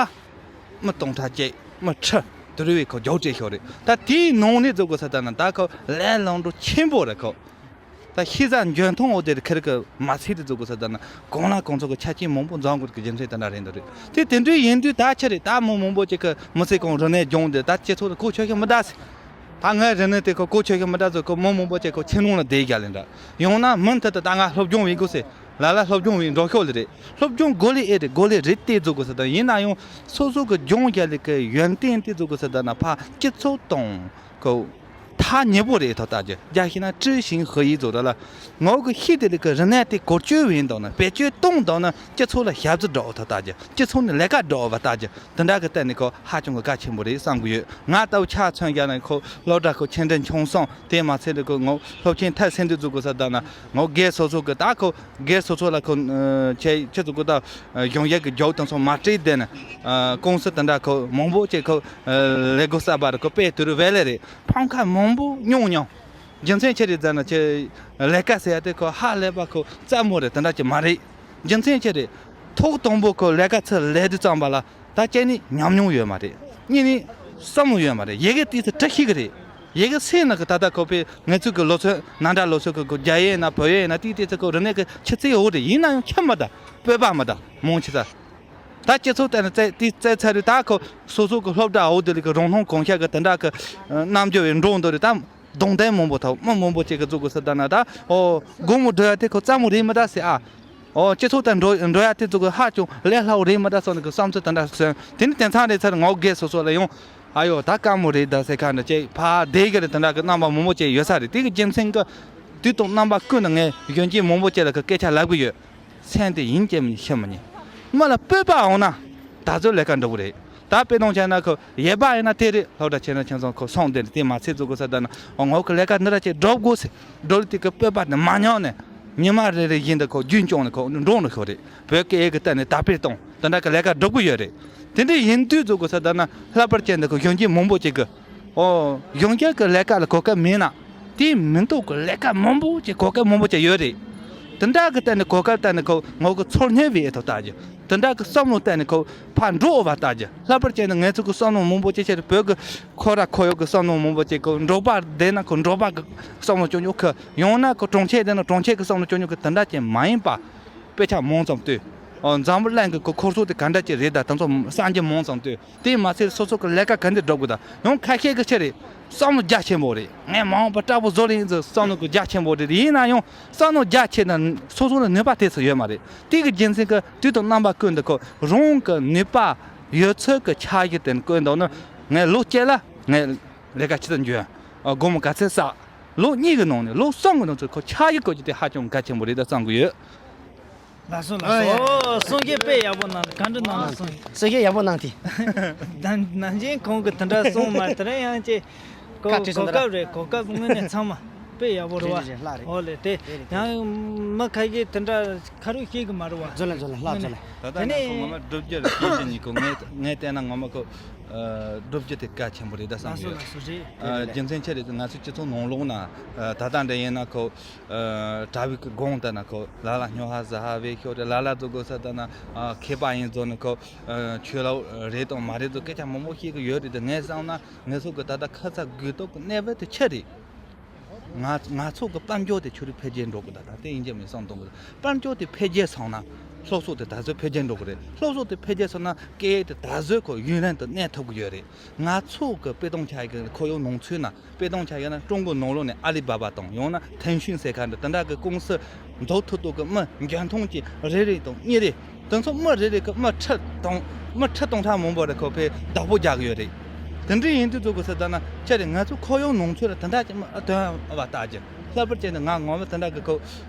མི་སྟོང་ཕྲག་གཅིག་མི་ཁྲི་དེ་རུ་བའི་ཁོ་རྒྱའུ་བྲིས་ཤོག་རེད། ད་དེའི་ནང་ནས་བཟོ་དགོས་ས་ད་ན་ད་ཁོ་ལས་སླ་འགྲོ་ཆེན་པོ་རེད་ཁོ། ད་ཤེས་བྱ་འཇོན་ཐང་འོ་དེ་རེད་ཁེར་གི་མ་ཚད་དེ་བཟོ་དགོས་ས་ད་ན་གང་ལ་གང་ཚོ་གི་ཆ་རྐྱེན་མང་པོ་འཛོམས་དགོས་གི་རྒྱུ་མཚན་དེ་འདྲ་རེད་འདུག་རེད། དེ་དེ་འདྲའི་ཡིན་དུས་ད་ཆ་རེད། ད་མི་མང་པོ་ཅིག་གི་མི་ཚེ་གང་རིག་གནས་སྦྱོང་དེ་ད་སྤྱི་ཚོགས་ལ་གོ་ཆོད་ཤེས་མི་ད་ཟེར། ད་ངའི་རིག་གནས་དེ་ཁོ་གོ་ཆོད་ཤེས་མི་ད་ཟེར་ཁོ་མི་མང་པོ་ཅིག་ཁོ་ཁྱིམ་ནང་ལ་བསྡད་རྒྱ་ལེན་འདྲ། ཡང་ན་མུ་མཐུད་དུ་ད་ང་སློབ་སྦྱོང་བྱེད་དགོས་ཟེར། ལ་ལ་སློབ་སྦྱོང་བྱེད་འགྲོ་ཤོག་ལེ་རེད། སློབ་སྦྱོང་དགོས་ལེ་ཨེ་རེད། དགོས་ལེ་རེད། དེ་བཟོ་དགོས་ས་ད་ཡིན་ན་ཡང་སོ་སོ་གི་སྦྱོང་རྒྱ་ལེ་གི་ཡོན་ཏན་དེ་བཟོ་དགོས་ས་ད་ན་ཕ་སྤྱི་ཚོགས་དང་ཁོ་ཐག་ཉེ་པོ་རེད་ཐོག་ལྟ་རྒྱུ། རྒྱ་ཞིག་ན་ཀྲི་ཞིང་ཧི་ཡི་བཟོ་ར་ལ། ངའོ་གི་ཤི་དེ་ལི་གི་རིག་གནས་དེ་བཀོལ་སྤྱོད་བྱེད་འདུག་ན་བེད་སྤྱོད་གཏོང་འདུག་ན་སྤྱི་ཚོགས་ལ་ཞབས་ཕྱི་འགྲོ་ཐོག་ལྟ་རྒྱུ། སྤྱི་ཚོགས་ནས་ལས་ཀ་འགྲོ་བ་ལྟ་རྒྱུ། དེ་འདྲ་གི་སྟེང་ནས་ཁོ་ཧ་ཅང་གི་གལ་ཆེན་པོ་རེད་བསམ་གི་ཡོད། ང་ལྟ་བུ་ཆ་མཚོན་རྒྱ་ན་ཁོ་སློབ་གྲྭ་ཁོ་ཆེ་འབྲིང་ཆུང་གསུམ་དེ་མ་ཚད་དེ་ཁོ་ངོ་སློབ་ཆེན་མཐར་ཕྱིན་དུས་བཟོ་དགོས་ས་ད་ན་ངོ་སྒེར་སོ་སོ་གི་ད་ཁོ་སྒེར་སོ་སོ་ལ་ཁོ་ཆེ་ཆེ་བཟོ་དགོས་ད་གཞུང་ཡིག་གི་རྒྱོག་དང་སོགས་མ་སྤྲད་དེ་ན་ཀུང་སི་དེ་འདྲ་ཁོ་མང་པོ་ཅིག་ཁོ་ལས་སྒོ་གསར་པ་རེད། ཁོ་དཔེ་དུས་རུ་བས་ལེ་རེད། ཕམ་ཁ་མང་ པོ་ཉུང་ཉུང་། རྒྱུ་མཚན་ཅི་རེད་ཟེར་ན་ཁྱེད་ལས་ཀ་ཟེར་ཡ་དེ་ཁོ་ཧ་ལས་པ་ཁོ་རྩ་མོ་རེད་དེ་འདྲ་ཅིག་མ་རེད། རྒྱུ་མཚན་ཅི་རེད། ཐོག་དང་པོ་ཁོ་ལས་ཀ་ཚུར་ལས་དུས་ཙམ་པ་ལ་ད་སྐྱེ་ནི་ཉམས་མྱོང་ཡོད་མ་རེད། གཉིས་ནི་བསམ་བློ་ཡོད་མ་རེད། ཡི་གེ་ཏིས་ཙི་བྲི་ཤེས་གི་རེད། ཡི་གེ་སེ་ན་གི་ད་ལྟ་ཁོ་པའི་ང་ཚོ་གི་ལོ་ཚོད་ནང་འདྲ་ལོ་ཚོད་གི་གོ་རྒྱ་ཡིག་ན་བོད་ཡིག་ན་ཏིས་ཏིས་ཙི་ཁོ་རིག་གནས་གི་ཆུ་ཚད་འོ་རེད། ཡིན་ན་ཡང་ཁྱི་མ་ད་སྤོས་པ་མ་ད་མང་ཆེ་ས། ད་སྤྱི་ཚོགས་དེ་ནི་རྩེ་དེའི་རྩེ་ཚ་རེད། ད་ཁོ་སོ་སོ་གི་སློབ་གྲྭ་འོག་དེ་ལ་གི་རང་སྣང་གང་ཤར་གི་དེ་འདྲ་གི་རྣམ་འགྱུར་བའི་འགྲོ་འདུག་རེད། ད་གདོང་དེ་མང་པོ་ཐོག་མི་མང་པོ་ཅིག་གི་འཛུགས་གི་ས་ད་ན་ད་ཨོ་དགོང་མོ་འགྲོ་ཡ་དེ་ཁོ་རྩ་མོ་རེད་མི་ད་ཟེར་ཨ། ཨོ་སྤྱི་ཚོགས་དེ་འགྲོ་འགྲོ་ཡ་དེ་འཛུགས་གི་ཧ་ཅང་ལས་སླ་བོ་རེད་མི་ད་སོགས་ནི་གི་བསམ་ཚུལ་དེ་འདྲ་སོན། དེ་ནི་དེང་སང་རེད་ཚར་ངོ་རྒས་སོ་སོ་ལ་ཡང་ཨ་ཡོ་ད་དཀའ་མོ་རེད་ད་ཟེར་ཁ་འདྲ་ཅིག་ཕ་བདེ་གི་རེད། དེ་འདྲ་གི་རྣམ་པ་མང་པོ་ཅིག་ཡོད་ས་རེད། དེ་གི་རྒྱུ་མཚན་གི་དུས་དང་རྣམ་པ་ཀུན་ནས་ངས་གཞོན་སྐྱེས་མང་པོ་ཅིག་ལ་གི་སྐད་ཆ་ལབ་གི་ཡོད། སེམས་དེ་ཡིན་གཅིག་མིན་ཤི་མི་ཉན། མི་ལ་སྤོབས་པ་འོང་ན་ད་གཟོད་ལས་ཀ་འགྲུབ་གི་རེད། ད་དཔེ་གཏོང་བྱས་ན་ཁོ་ཡས་པ་ཡིན་ན་དེ་རེད། སློབ་གྲྭ་ཆེ་ན་ཆུང་ཙང་ཁོ་སོང་དེ་རེད། དེ་མ་ཚད་བཟོ་དགོས་ས་ད་ན་ཨོ་ངོ་གི་ལས་ཀ་འདི་ར་ཅིག་སྒྲུབ་དགོས་ཟེར་སྒྲུབ་དེ་གི་སྤོབས་པ་དེ་མ་ཉམས་ནས་ཉི་མ་རེ་རེ་བཞིན་དུ་ཁོ་རྒྱུན་སྐྱོང་ནས་ཁོ་འགྲོ་ནས་ཤོག་རེད། བོད་སྐད་ཡིག་གི་སྟེང་ནས་དར་སྤེལ་གཏོང་དེ་འདྲ་གི་ལས་ཀ་སྒྲུབ་གི་ཡོད་རེད། དེ་འདྲ་ཡིན་དུས་བཟོ་དགོས་ས་ད་ན་ལྷག་པར་ཅན་དུ་ཁོ་གཞོན་སྐྱེས་མང་པོ་ཅིག་གི་ཨོ། གཞོན་སྐྱེས་ཀྱི་ལས་ཀ་ལ་གོ་སྐབས་མེད་ན། དེའི་མི་འདུག་གི་ལས་ཀ་མང་པོ་ཅིག་གོ་སྐབས་མང་པོ་ཅིག་ཡོད་རེད། དེ་འདྲ་གི་སྟེང་ནས་གོ་སྐབས་སྟེང་ནས་ཁོ་ངོ་གི་ཚོར་སྣང་བའི་ཨེ་ཐོག་ལྟ་རྒྱུ། དེ་འདྲ་གི་བསམ་བློ་སྟེང་ནས་ཁོ་ཕར་འགྲོ་འོ་བ་ལྟ་རྒྱུ། ལྷག་པར་བྱས་ན་ང་ཚོ་གི་བསམ་བློ་མང་པོ་ཅིག་བྱས་ཏེ་བོད་གི་ཁོ་ར་ཁོ་ཡོད་གི་བསམ་བློ་མང་པོ་ཅིག་གི་འབྲོག་པ་བསྡད་ན་ཁོ་འབྲོག་པ་གི་བསམ་བློ་སྐྱོན་ཉོག་གི། ཡང་ན་ཁོ་གྲོང་ཁྱེར་བསྡད་ན་གྲོང་ཁྱེར་གི་བསམ་བློ་སྐྱོན་ཉོག་གི། དེ་འདྲ་ཅིག་མ་ཡིན་པ། དཔེ་ཆ་མང་ཙམ་ལྟོས། ཨོ། འཛམ་བུ་གླིང་གི་གོ་འཁོར་ཚོགས་དེ་ག་འདྲ་ཅིག་རེད་ད། དེ་ཚོ་གསར་འགྱུར་མང་ཙམ་ལྟོས། དེས་མ་ཚད་སོ་སོ་གི་ལས་ཀ་ག་འདྲ་སྒྲུབ་དགོས་ད། ཡང་ཁ་ཤས་ཀྱི་ཆེད་རེད། བསམ་བློ་རྒྱ་ཆེན་པོ་རེད། ངས་མ་འོངས་པ་སྐྲག་པོ་བཟོ་རེད་ཡིན་ཚོ་བསམ་བློ་གི་རྒྱ་ཆེན་པོ་རེད། ཡིན་ན་ཡང་བསམ་བློ་རྒྱ་ཆེ་ན་སོ་སོ་ལ་ནུས་པ་དེ་ཚོ་ཡོད་མ་རེད། དེ་གི་རྒྱུ་མཚན་གི་དུས་དང་རྣམ་པ་ཀུན་ཏུ་ཁོ་རང་གི་ནུས་པ་ཡོད་ཚད་གི་ཆ་གཞི་དེ་བཀོད་འདུག་ན། ངས་ལོ་གཅིག་ལ་ངས་ལས་ཀ་ཆེད་དུ་འཇོན། ཨ། སྒོར་མོ་ག་ཚད་བསགས། ལོ་གཉིས་ཀྱི་ནང་ནས་ལོ་གསུམ་གྱི་ནང་ཚུད་ཁོ་ཆ་གཞི་བཀོད་རྒྱུ་དེ་ཧ་ཅང་གལ་ཆེན་པོ་རེད་ད་བསམ་གྱི་ཡོད། ལགས་སོ་ལགས་སོ། ཨོ་ཡ། ཨོ་གསུང་བཤད་དཔེ་ཡག་པོ་གནང་། ག་འདྲ་གནང་ལ་གསུང་། གསུང་བཤད་ཡག་པོ་གནང་དེ། ད་ནང་ཆེན་ཁོང་གི་དེ་འདྲ་གསུང་མ་དེ་རིང་ཡང་ཅེ་གོ་ཁ་བྲིས་གོ་སོང་དེ་སྐབས་རེད། གོ་སྐབས་དངོས་གནས་ཚང་མ་དཔེ་ཡག་པོ་རེད་བ། རེད་རེད་རེད། ལགས་རེད། ཨོ་ལེ་དེ་རེད་རེད། ཡང་མི་ཁ་ཤས་དེ་འདྲ་ཁ་རུ་ཤེས་གི་མ་རེད་བ། རྫོན་ལ་རྫོན་ལ་ལྷག་རྫོན་ལ། ད་ལྟ་ང་ཚོ་ངོ་མ་བསྒྲུབ་རྒྱུ་རེད་སྐད་ཆ་ཉིད་ཁོ་ངས་ངས་བལྟས་ན་ངོ་མ་ཁོ་བསྒྲུབ་རྒྱུ་དེ་གལ་ཆེན་པོ་རེད་ད་བསམ་གི་ཡོད། ལགས་སོ་ལགས་སོ་རེད། རྒྱུ་མཚན་ཅི་རེད་ང་ཚོ་སྤྱི་ཚོགས་ནང་ལོགས་ན་ད་ལྟ་འདྲ་ཡིན་ན་ཁོ། ཨ། གྲྭ་བའི་གི་དགོངས་ལྟར་ན་ཁོ་ལ་ལ་སྨྱོ་ཧ་ཟ་ཧ་བའི་ཤོག་རེད། ལ་ལ་རྫོགས་དགོས་ས་ལྟར་ན། ཨ། མཁས་པ་ཡིན་རྫོགས་ནི་ཁོ། ཨ། ཆོས་ལོག་རེད་དང་མ་རེད་ཚོ་སྐད་ཆ་མང་པོ་བཤད་གི་ཡོད་རེད་དེ། ངས་བསམ་ན་ང་ཚོ་གི་ད་ལྟ་ཁ་ཚ་དགོས་གཏུགས་གི་གནས་བབ་དེ་ཆི་རེད། ང་ང་ཚོ་གི་དཔལ་འབྱོར་དེ་ཆུ་རུ་འཕེལ་རྒྱས་འགྲོ་གི་ད་ད་དེ་ཡིན་གྱི་མིན་བསམ་གཏོང་གི་རེད། དཔལ་འབྱོར་དེ་འཕེལ་རྒྱས་སོང་ན་སློབ་གསོ་དེ་ད་གཟོད་འཕེལ་རྒྱས་འགྲོ་གི་རེད། སློབ་གསོ་དེ་འཕེལ་རྒྱས་སོང་ན་སྐད་ཡིག་དེ་ད་གཟོད་ཁོ་ཡུན་རིང་དུ་གནས་ཐུབ་གི་ཡོད་རེད། ང་ཚོ་གི་དཔེ་གཏོང་བྱ་ཡི་གི་ཁོར་ཡུག་ནང་ཚུད་ན། དཔེ་གཏོང་བྱ་ཡོད་ན་ཀྲུང་གོའི་ནང་ལོགས་ནས་ཨ་ལི་བ་བ་དང་ཡང་ན་ཐེན་ཤུན་ཟེར་མཁན་འདྲ་དེ་འདྲ་གི་ཀུང་སི་འཛུགས་ཐུབ་ཐུབ་གི་མི་འཇོན་ཐང་ཅན་རེ་རེ་དང་གཉིས་རེ། དེ་ཚོ་མི་རེ་རེ་གི་མི་ཁྲི་སྟོང་མི་ཁྲི་སྟོང་ཕྲག་མང་པོ་རེ་ཁོ་ཕའི་བདག་པོ་རྒྱག་གི་ཡོད་རེད། དེ་འདྲ་ཡིན་དུས་ཚོད་གི་ཟེར་ད་ན་ཁྱེད་རེ་ང་ཚོ་ཁོར་ཡུག་ནང་ཚུད་ལ་དེ་འདྲ་ཅིག་མི་ཨ་དོན་བ་ལྟ་རྒྱུ། ལྷག་པར་བྱས་ནས་ང་ངོ་མ་དེ་འདྲ་གི་ཁོ་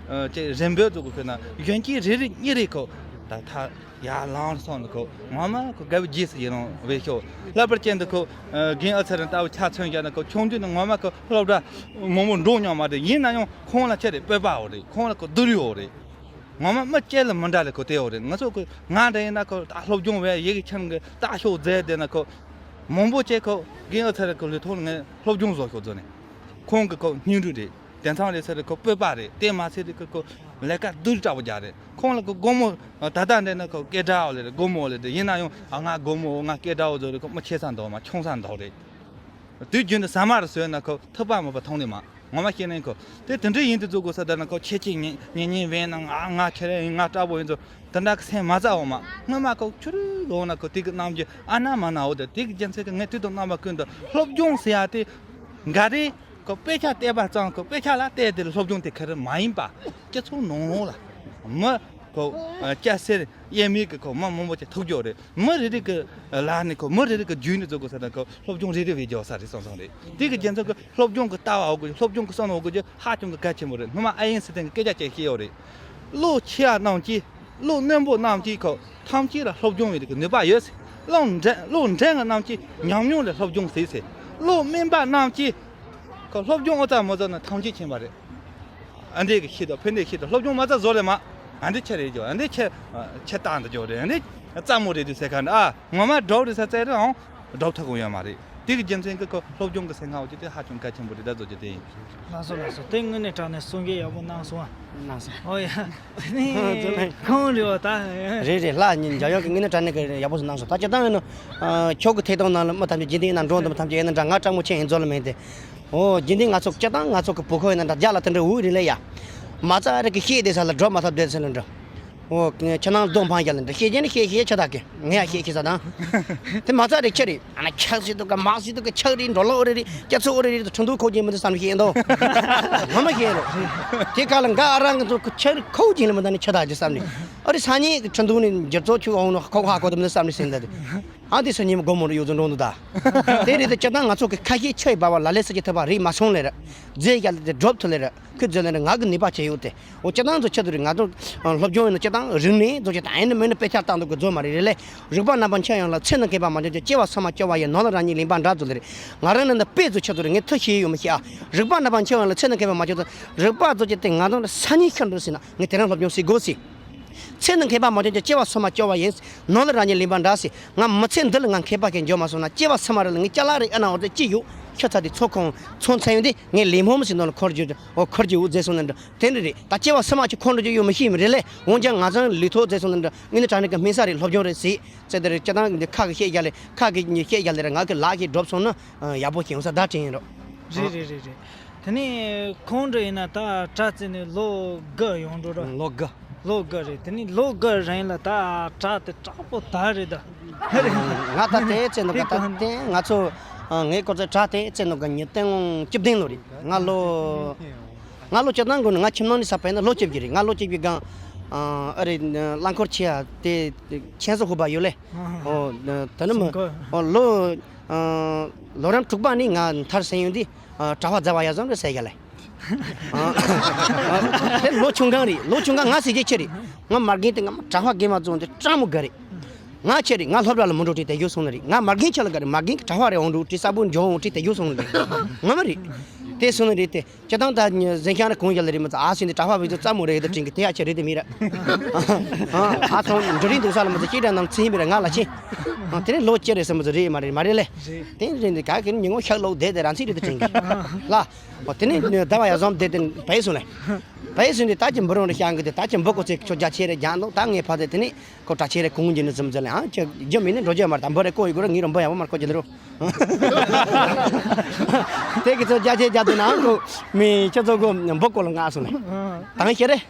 ཅིག་རིམ་པས་ཚོད་གི་ཁོ་ན་གཞོན་སྐྱེས་རེ་རེ་གཉིས་རེ་ཁོ་ད་ཐ། ཡར་ལངས་སོང་ནི་ཁོ་ངོ་མ་ཁོ་དགའ་བའི་རྗེས་སུ་ཡི་རང་བས་ཤོག་ལྷག་པར་ཅན་དུ་ཁོ་རྒན་ཨ་ཚེ་རིང་ལྟ་བུ་ཆ་མཚོན་བཞག་ན་ཁོ་ཆུང་དུས་ནས་ངོ་མ་ཁོ་སློབ་གྲྭ་མང་པོ་འགྲོ་མྱོང་མ་རེད། ཡིན་ན་ཡང་ཁོང་ལ་ཆེ་རེད་སྤོབས་པ་འོ་རེད། ཁོང་ལ་ཁོ་བསྡུར་ཡོད་རེད། ངོ་མ་མི་སྐྱེ་ལ་མི་འདྲ་ལ་ཁོ་དེ་འོ་རེད། ང་ཚོ་ཁོ་ང་འདྲ་ཡིན་ན་ཁོ་ད་སློབ་སྦྱོང་བས་ཡི་གེ་ཆེན་གི་ལྟ་ཤོག་མཛད་བསྡད་ན་ཁོ་མང་པོ་སྐྱེ་ཁོ་རྒན་ཨ་ཚེ་རིང་ཁོ་ལུས་ཐོག་ངས་སློབ་སྦྱོང་བཟོ་ཤོག་བཟོ་ནས་ཁོང་གི་ཁོ་སྙིང་རུས་རེད། དེང་སང་ལས་ཚོད་རེ་ཁོ་སྤོབས་པ་རེད། དེ་མ་ཚད་དེ་ཁོ་ཁོ་ལས་ཀ་སྡུག་དྲག་པོ་རྒྱག་རེད། ཁོང་ལ་ཁོ་སྒོར་མོ་ད་ལྟ་འདྲ་ན་ཁོ་སྐད་གྲགས་འོ་ལེ་རེད། སྒོར་མོ་འོ་ལེ་རེད། ཡིན་ན་ཡང་ཨ་ང་སྒོར་མོ་འོ་ང་སྐད་གྲགས་འོ་ཚོ་རེད། ཁོ་མི་ཆེ་ས་འདོག་མ་ཆུང་ས་འདོག་རེད། དུས་རྒྱུན་དུ་ཟ་མ་རུ་ཟོས་ན་ཁོ་ཐུབ་པ་མོད་པ་མཐོང་ལེ་མ་ངོ་མ་བཤད་ན་ཁོ་དེ་དེ་འདྲ་ཡིན་དུས་ཚོད་གོ་ས་ད་ན་ཁོ་ཁྱེད་ཀྱིས་ཉན་ཉན་ཉན་བས་ན་ང་ང་ཁྱེད་རང་ཡིན་ང་དྲག་པོ་ཡིན་ཚོ་དེ་འདྲ་གི་སེམས་མ་ཚ་འོ་མ་སྔོན་མ་ཁོ་ཆུ་རུ་འོ་ན་ཁོ་དེ་གི་རྣམ་འགྱུར་ཨ་ན་མ་ན་འོ་དེ་དེ་གི་རྒྱུ་མཚན་གི་ངས་དུས་དང་རྣམ་པ་ཀུན་ཏུ་སློབ་སྦྱོང་ཟེར་ཡ་དེ་འགའ་རེ། ཁོ་དཔེ་ཆ་བལྟས་པ་ཙམ་ཁོ་དཔེ་ཆ་ལ་བལྟས་དེ་ལ་སློབ་སྦྱོང་དེ་ག་རེ་མ་ཡིན་པ། སྤྱི་ཚོགས་ནང་ལོགས་ལ་མི་ཁོ་སྐྱ་སེར་དབྱེ་མེད་ཀྱི་ཁོ་མི་མང་པོ་ཅིག་ཐུག་རྒྱུ་རེད། མི་རེ་རེ་གི་ལ་ནི་ཁོ་མི་རེ་རེ་གི་རྒྱུད་ནི་བཟོ་དགོས་ས་དང་ཁོ་སློབ་སྦྱོང་རེ་རེ་བས་རྒྱག་ས་རེད་སོང་སོང་རེད། དེ་གི་རྒྱུ་མཚན་གི་སློབ་སྦྱོང་གི་ལྟ་བ་འོག་གི་སློབ་སྦྱོང་གི་བསམ་བློ་འོག་གི་ཧ་ཅང་གི་གལ་ཆེན་པོ་རེད། སྔོན་མ་ཨ་ཡིན་སི་ཐན་གི་སྐད་ཆ་ཅིག་བཤད་ཡོད་རེད། བློ་ཆེ་བ་རྣམས་ཀྱིས། བློ་རྣོན་པོ་རྣམས་ཀྱིས་ཁོ་ཐམས་ཅད་ལ་སློབ་སྦྱོང་བའི་གི་ནུས་པ་ཡོད། བློ་འདྲེན་བློ་འདྲེན་པ་རྣམས་ཀྱིས་ཉམས་མྱོང་ལས་སློབ་སྦྱོང་ཟེར་ཟེར། བློ་དམན་པ་རྣམས་ཀྱིས་ཁོ་སློབ་སྦྱོང་ཨོ་ཙམ་མོ་ཙམ་ན་ཐམས་ཅད་མཁྱེན་པ་རེད། ཨ་འདྲས་ཀྱི་ཤེས་དང་ཕན་འདྲས་ཤེས་དང་སློབ་སྦྱོང་མ་ཙམ་བཟོ་ལས་མ། ཨ་འདྲས་ཆེ་རེད་ཇོ་ཨ་འདྲས་ཆེ་ཆེ་རྟགས་འདི་ཇོ་རེད། ཨ་འདྲས་རྩ་མོ་རེད་དུས་ཟེར་ཁ་འདྲ་ཨ་ངོ་མ་སྒྲོག་རེད་ས་ཙེ་རེད་ཨང་སྒྲོག་ཐུབ་གོ་ཡོད་མ་རེད། དེ་གི་རྒྱུ་མཚན་གྱིས་ཁོ་སློབ་སྦྱོང་གི་སེམས་ཁམས་འོ་དེ་དེ་ཧ་ཅང་གལ་ཆེན་པོ་རེད་ད་བཟོ་རྒྱུ་དེ་ཡིན། ལགས་སོ་ལགས་སོ། དེ་དངོས་གནས་དྲང་གནས་གསུང་གི་ཡག་པོ་གནང་སོང་ཨ། གནང་སོང་། ཨོ་ཡ། ནི་ཁོང་རེད་བ་ད། རེད་རེད། ལྷ་ཉིན་འཇམ་དབྱངས་ཀྱི་དངོས་གནས་དྲང་གནས་ཀྱི་ཡག་པོ་ཞིག་གནང་སོང་། ད་སྤྱིར་བཏང་ཡིན་ན། ཨ། ཁྱོད་ཀྱི་ཐད་གཏོང་ནང་ལ་མི་ཐམས་ཅད་རྒྱུན་ལྡན་ཡིན་ན་འགྲོ་འདུག་མི་ཐམས་ཅད་ཡིན་ན་འདྲ། ང་སྤྲང་མོ་ཆེ་ཡིན་རྫོགས་ལ་མེད་དེ། ཨོ་རྒྱུན་ལྡན་ང་ཚོ་སྤྱིར་བཏང་ང་ཚོ་གི་བོད་ཁུལ་ཡིན་ན་འདྲ་རྒྱ་ལ་དེ་འདྲ་འུ་རེད་ལེ་ཡ། མ་རྩ་རེ་གི་ཤེས་བསྡད་ས་ལ་འགྲོ་མ་ཐུབ་བསྡད་ས་ལ་འདྲ། ཨོ་ཁྱེད་རང་རྡོ་འཕང་རྒྱ་ལ་འདྲ་ཤེས་ཀྱི་ནི་ཤེས་ཤེས་ཆ་ད་གི་ངས་ཡ་ཤེས་ཤེས་ས་དང་། དེ་མ་རྩ་རེ་ཁྱེད་རེད་ཨ་ན་ཁྱག་ཟིག་འདུག་ག་མག་ཟིག་འདུག་ག་ཁྱག་རེད་འགྲོ་ལོག་རེ་རེད་སྐྱ་ཚོ་རེ་རེད་ཁྲིན་ཏུའུ་ཁོག་ཅན་མི་འདུག་བསམ་ཤེས་འདུག་ངོ་མ་ཤེས་རོ། དེ་ག་ལ་འགའ་ཨ་རང་གི་ཚོ་ཁྱག་རེད་ཁོག་ཅན་ལ་མི་འདུག་ནི་ཆ་ད་ཅི་བསམ་ནི། ཨ་རི་སང་ཉིན་གི་ཁྲིན་ཏུའུ་ནི་འགྱུར་ཚོགས་ཆུ་འོང་ནོ་ཁོག་ཧ་གོ་དུ་མི་འདུག་བསམ་ནི་ཟིན་ད་དེ། ཨ་དེ་སང་ཉིན་མི་དགོང་མོ་རུ་ཡོད་ཚོ་འགྲོ་འདུག་ད། དེ་རེད་དེ་སྤྱིར་བཏང་ང་ཚོ་གི་ཁ་ཤས་ཆ་ཡི་བ་བ་ལ་ལས་ས་ཀྱི་ཐུབ་པ་རེད་མ་སོང་ལེ་ར། རྫས་རྒྱ་ལ་དེ་སྒྲོབ་ཐུབ་ལེ་ར། ཁོས་རྫས་ལེ་ར་ང་གི་ནུས་པ་ཆེ་ཡོད་དེ། འོ་སྤྱིར་བཏང་ཚོ་ཆ་དུ་རེད་ང་ཚོ་སློབ་སྦྱོང་ཡིན་ན་སྤྱིར་བཏང་རིག་གནས་ཚོ་ཆ་ད་ཡིན་ན་མིན་ན་དཔེ་ཆ་བཏང་འདུག་གི་རྫོ་མ་རེད་རེད་ལེ། རིག་པ་རྣམ་པར་འཆང་ཡང་ལ་ཚེ་ནི་མཁས་པ་མ་བྱོན་ཀྱང་སྐྱེ་བ་སོ་མ་སྐྱོ་བ་ཡི་ནོར་ལ་རང་ཉིད་ལེན་པ་འདྲ་ཚོ་ལེ་རེད། ང་རང་ནི་འདི་དཔེ་ཚོ་ཆ་དུ་རེད་ངས་ཐུ་ཤེས་ཡོད་མི་ཤེས་ཨ། རིག་པ་རྣམ་པར་འཆང་ཡང་ལ་ཚེ་ནི་མཁས་པ་མ་བྱོན་ཀྱང་རིག་པ་ཚོ་ཆ་དེ་ང་ཚོ་ལ་ས་ཉིན་ཤར་འགྲོ་ཟིན་ན་ངས་དེ་རིང་སློབ་སྦྱོང་ཟིག་དགོས་ཟིག་ཚེ་ནི་མཁས་པ་མ་བྱོན་ཀྱང་སྐྱེ་བ་སོ་མ་སྐྱོ་བ་ཡིན། ནོར་ལ་རང་ཉིད་ལེན་པ་འདྲ་ཟེར། ང་མི་ཚེ་འདི་ལ་ང་མཁས་པ་གན་འཇོག་མ་སོང་ན་སྐྱེ་བ་སོ་མ་རེ་ལ་ངས་ཅ་ལག་རེ་ཨ་ན་འོ་དེ་ཅི་ཡོད་ཁྱོད་ཚ་དེ་ཚོ་ཁོང་ཚོ་མཚན་ཡོད་དེ་ངས་ལེན་མོ་མི་ཟིན་ནོ་ལ་འཁོར་རྒྱུ་འོ་འཁོར་རྒྱུ་འོ་ཟེར་སོང་ན་འདྲ་དེ་འདྲ་རེད། ད་སྐྱེ་བ་སོ་མ་ཅི་ཁོང་འགྲོ་རྒྱུ་ཡོད་མི་ཤེས་མི་རེད་ལེ། འོན་ཀྱང་ང་ཚང་ལུས་ཐོག་ཟེར་སོང་ན་འདྲ་ངས་ནི་དྲང་གནས་ཀྱི་སྨན་ས་རེད་སློབ་སྦྱོང་རེད་ཟེར་ཚེ་དེ་རེད་སྤྱིར་བཏང་འདི་ཁ་གི་བཤད་རྒྱ་ལེ་ཁ་གི་བཤད་རྒྱ་ལེ་ར་ང་གི་ལག་གི་སྒྲོབ་སོང་ན་ཡག་པོ་ཞིག་ཡོང་ས་བརྡ་དྲན་ཡིན་རོགས། རེད་རེད་རེད་རེད། དེ་ནས་ཁོང་འདྲ་ཡིན་ན་ད་གྲྭ་བཙུན་ནས་ལོ་དགུ་ཡོང་འགྲོ་ར། ལོ་དགུ། ལོ་དགུ་རེད། དེ་ནས་ལོ་དགུ་རིང་ལ་ད་གྲྭ་དེ་དྲག་པོ་དར་རེད་ད། ང་ད་དེ་བཙལ་འདུག་ག་ད་དེ་ང་ཚོ་ངའི་སྐོར་ཚོ་གྲྭ་དེ་བཙལ་འདུག་ག་ཉིས་སྟོང་བཅུ་བདུན་ལོ་རེད། ང་ལོ་ང་ལོ་བཅུ་བདུན་དགོས་ནས་ང་ཁྱིམ་ནང་ནས་ས་པས་ན་ལོ་བཅུ་བཞི་རེད། ང་ལོ་བཅུ་བཞི་སྒང་ཨ་རེད་རླངས་འཁོར་ཆེ་ཡ་དེ་ཁྱེད་ཚོ་ཧུ་བ་ཡོད་ལེ། ཨོ་ད་ནི་མ་ཨོ་ལོ་ལོ་རིམ་དྲུག་པ་ནས་ང་མཐར་སོན་ཡོང་དུས། ཨ་གྲྭ་པ་མཛའ་བ་ཡ་བཟང་རེད་ཟེར་ཡ་ལེ། ཨ་དེ་ལོ་ཆུང་སྒང་རེད། ལོ་ཆུང་སྒང་ང་ཟེར་གྱི་ཆེ་རེད། ང་མ་རྒན་དེ་ང་གྲྭ་པ་རྒན་མ་བཙོང་དེ་སྤྲང་མོ་དགའ་རེད། ང་ཆེ་རེད། ང་སློབ་གྲྭ་ལ་མི་འགྲོ་དྲི་དེ་རྒྱུ་སོང་ནི་རེད། ང་མ་རྒན་ཆེ་ལ་དགའ་རེད། མ་རྒན་གྱི་གྲྭ་པ་རེད་འོང་འགྲོ་དྲི་ས་བུ་འཇོག་འོང་དྲི་དེ་རྒྱུ་སོང་ནི་རེད། ང་མ་རེད། དེ་སོང་ནི་རེད་དེ་སྤྱིར་བཏང་ད་གཟན་ཤང་རེ་གོང་རྒྱ་ལ་རེད་མི་ཚ་ཨ་སེ་འདི་གྲྭ་པ་བི་ཚོ་ཙམ་མོ་རེད་དེ་དྲན་གི་དེ་ཡ་ཆེ་རེད་དེ་མི་ར། ཨ་ཚོང་འབྲུ་རིང་འདུག་ས་ལ་མི་ཚ་སྐྱིད་གྲྭ་ནང་ཚིག་མི་ར་ང་ལ་ཆེ། དེ་ནས་ལོ་ཆེ་རེད་ཟེར་མི་ཚ་རེད་མ་རེད་མ་རེད་ལེ། དེ་རེད་འདི་ག་གི་ཉིན་ངོ་ཤག་ལོག་བསྡད་དེ་རང་ཚིག་རེད་དེ་དྲན་གི་ལ། ཨོ་དེ་ནས་ཟླ་བ་ཡ་བཟང་བསྡད་དེ་བས་སོང་ལེ། བས་སོང་དེ་ད་ཀྱི་འབུ་རོང་རེ་ཤང་གི་དེ་ད་ཀྱི་འབུ་ཀོ་ཚེ་ཁྱོད་རྒྱ་ཆེ་རེད་རྒྱ་འདུག་ད་ངས་ཕ་དེ་དེ་ནས་ཁོ་གྲྭ་ཆེ་རེད་གོང་གི་ནི་ཙམ་ཙམ་ལེ་ཨང་ཁྱོད་རྒྱུ་མིན་ནི་འགྲོ་རྒྱུ་མ་རེད་ད་འབུ་རེ་ཀོ་ཡི་གོ་ར་ངི་རོ་འབུ་ཡ་བ་མར་ཀོ་ཅི་ལེ་རོ། དེ་གི་ཚོ་རྒྱ་ཆེ་རྒྱ་དེ་ན་ཁོ་མི་ཁྱོད་ཚོ་གོ་འབུ་ཀོ་ལ་ང་སོང་ལེ། དང་ཤེ་རེད།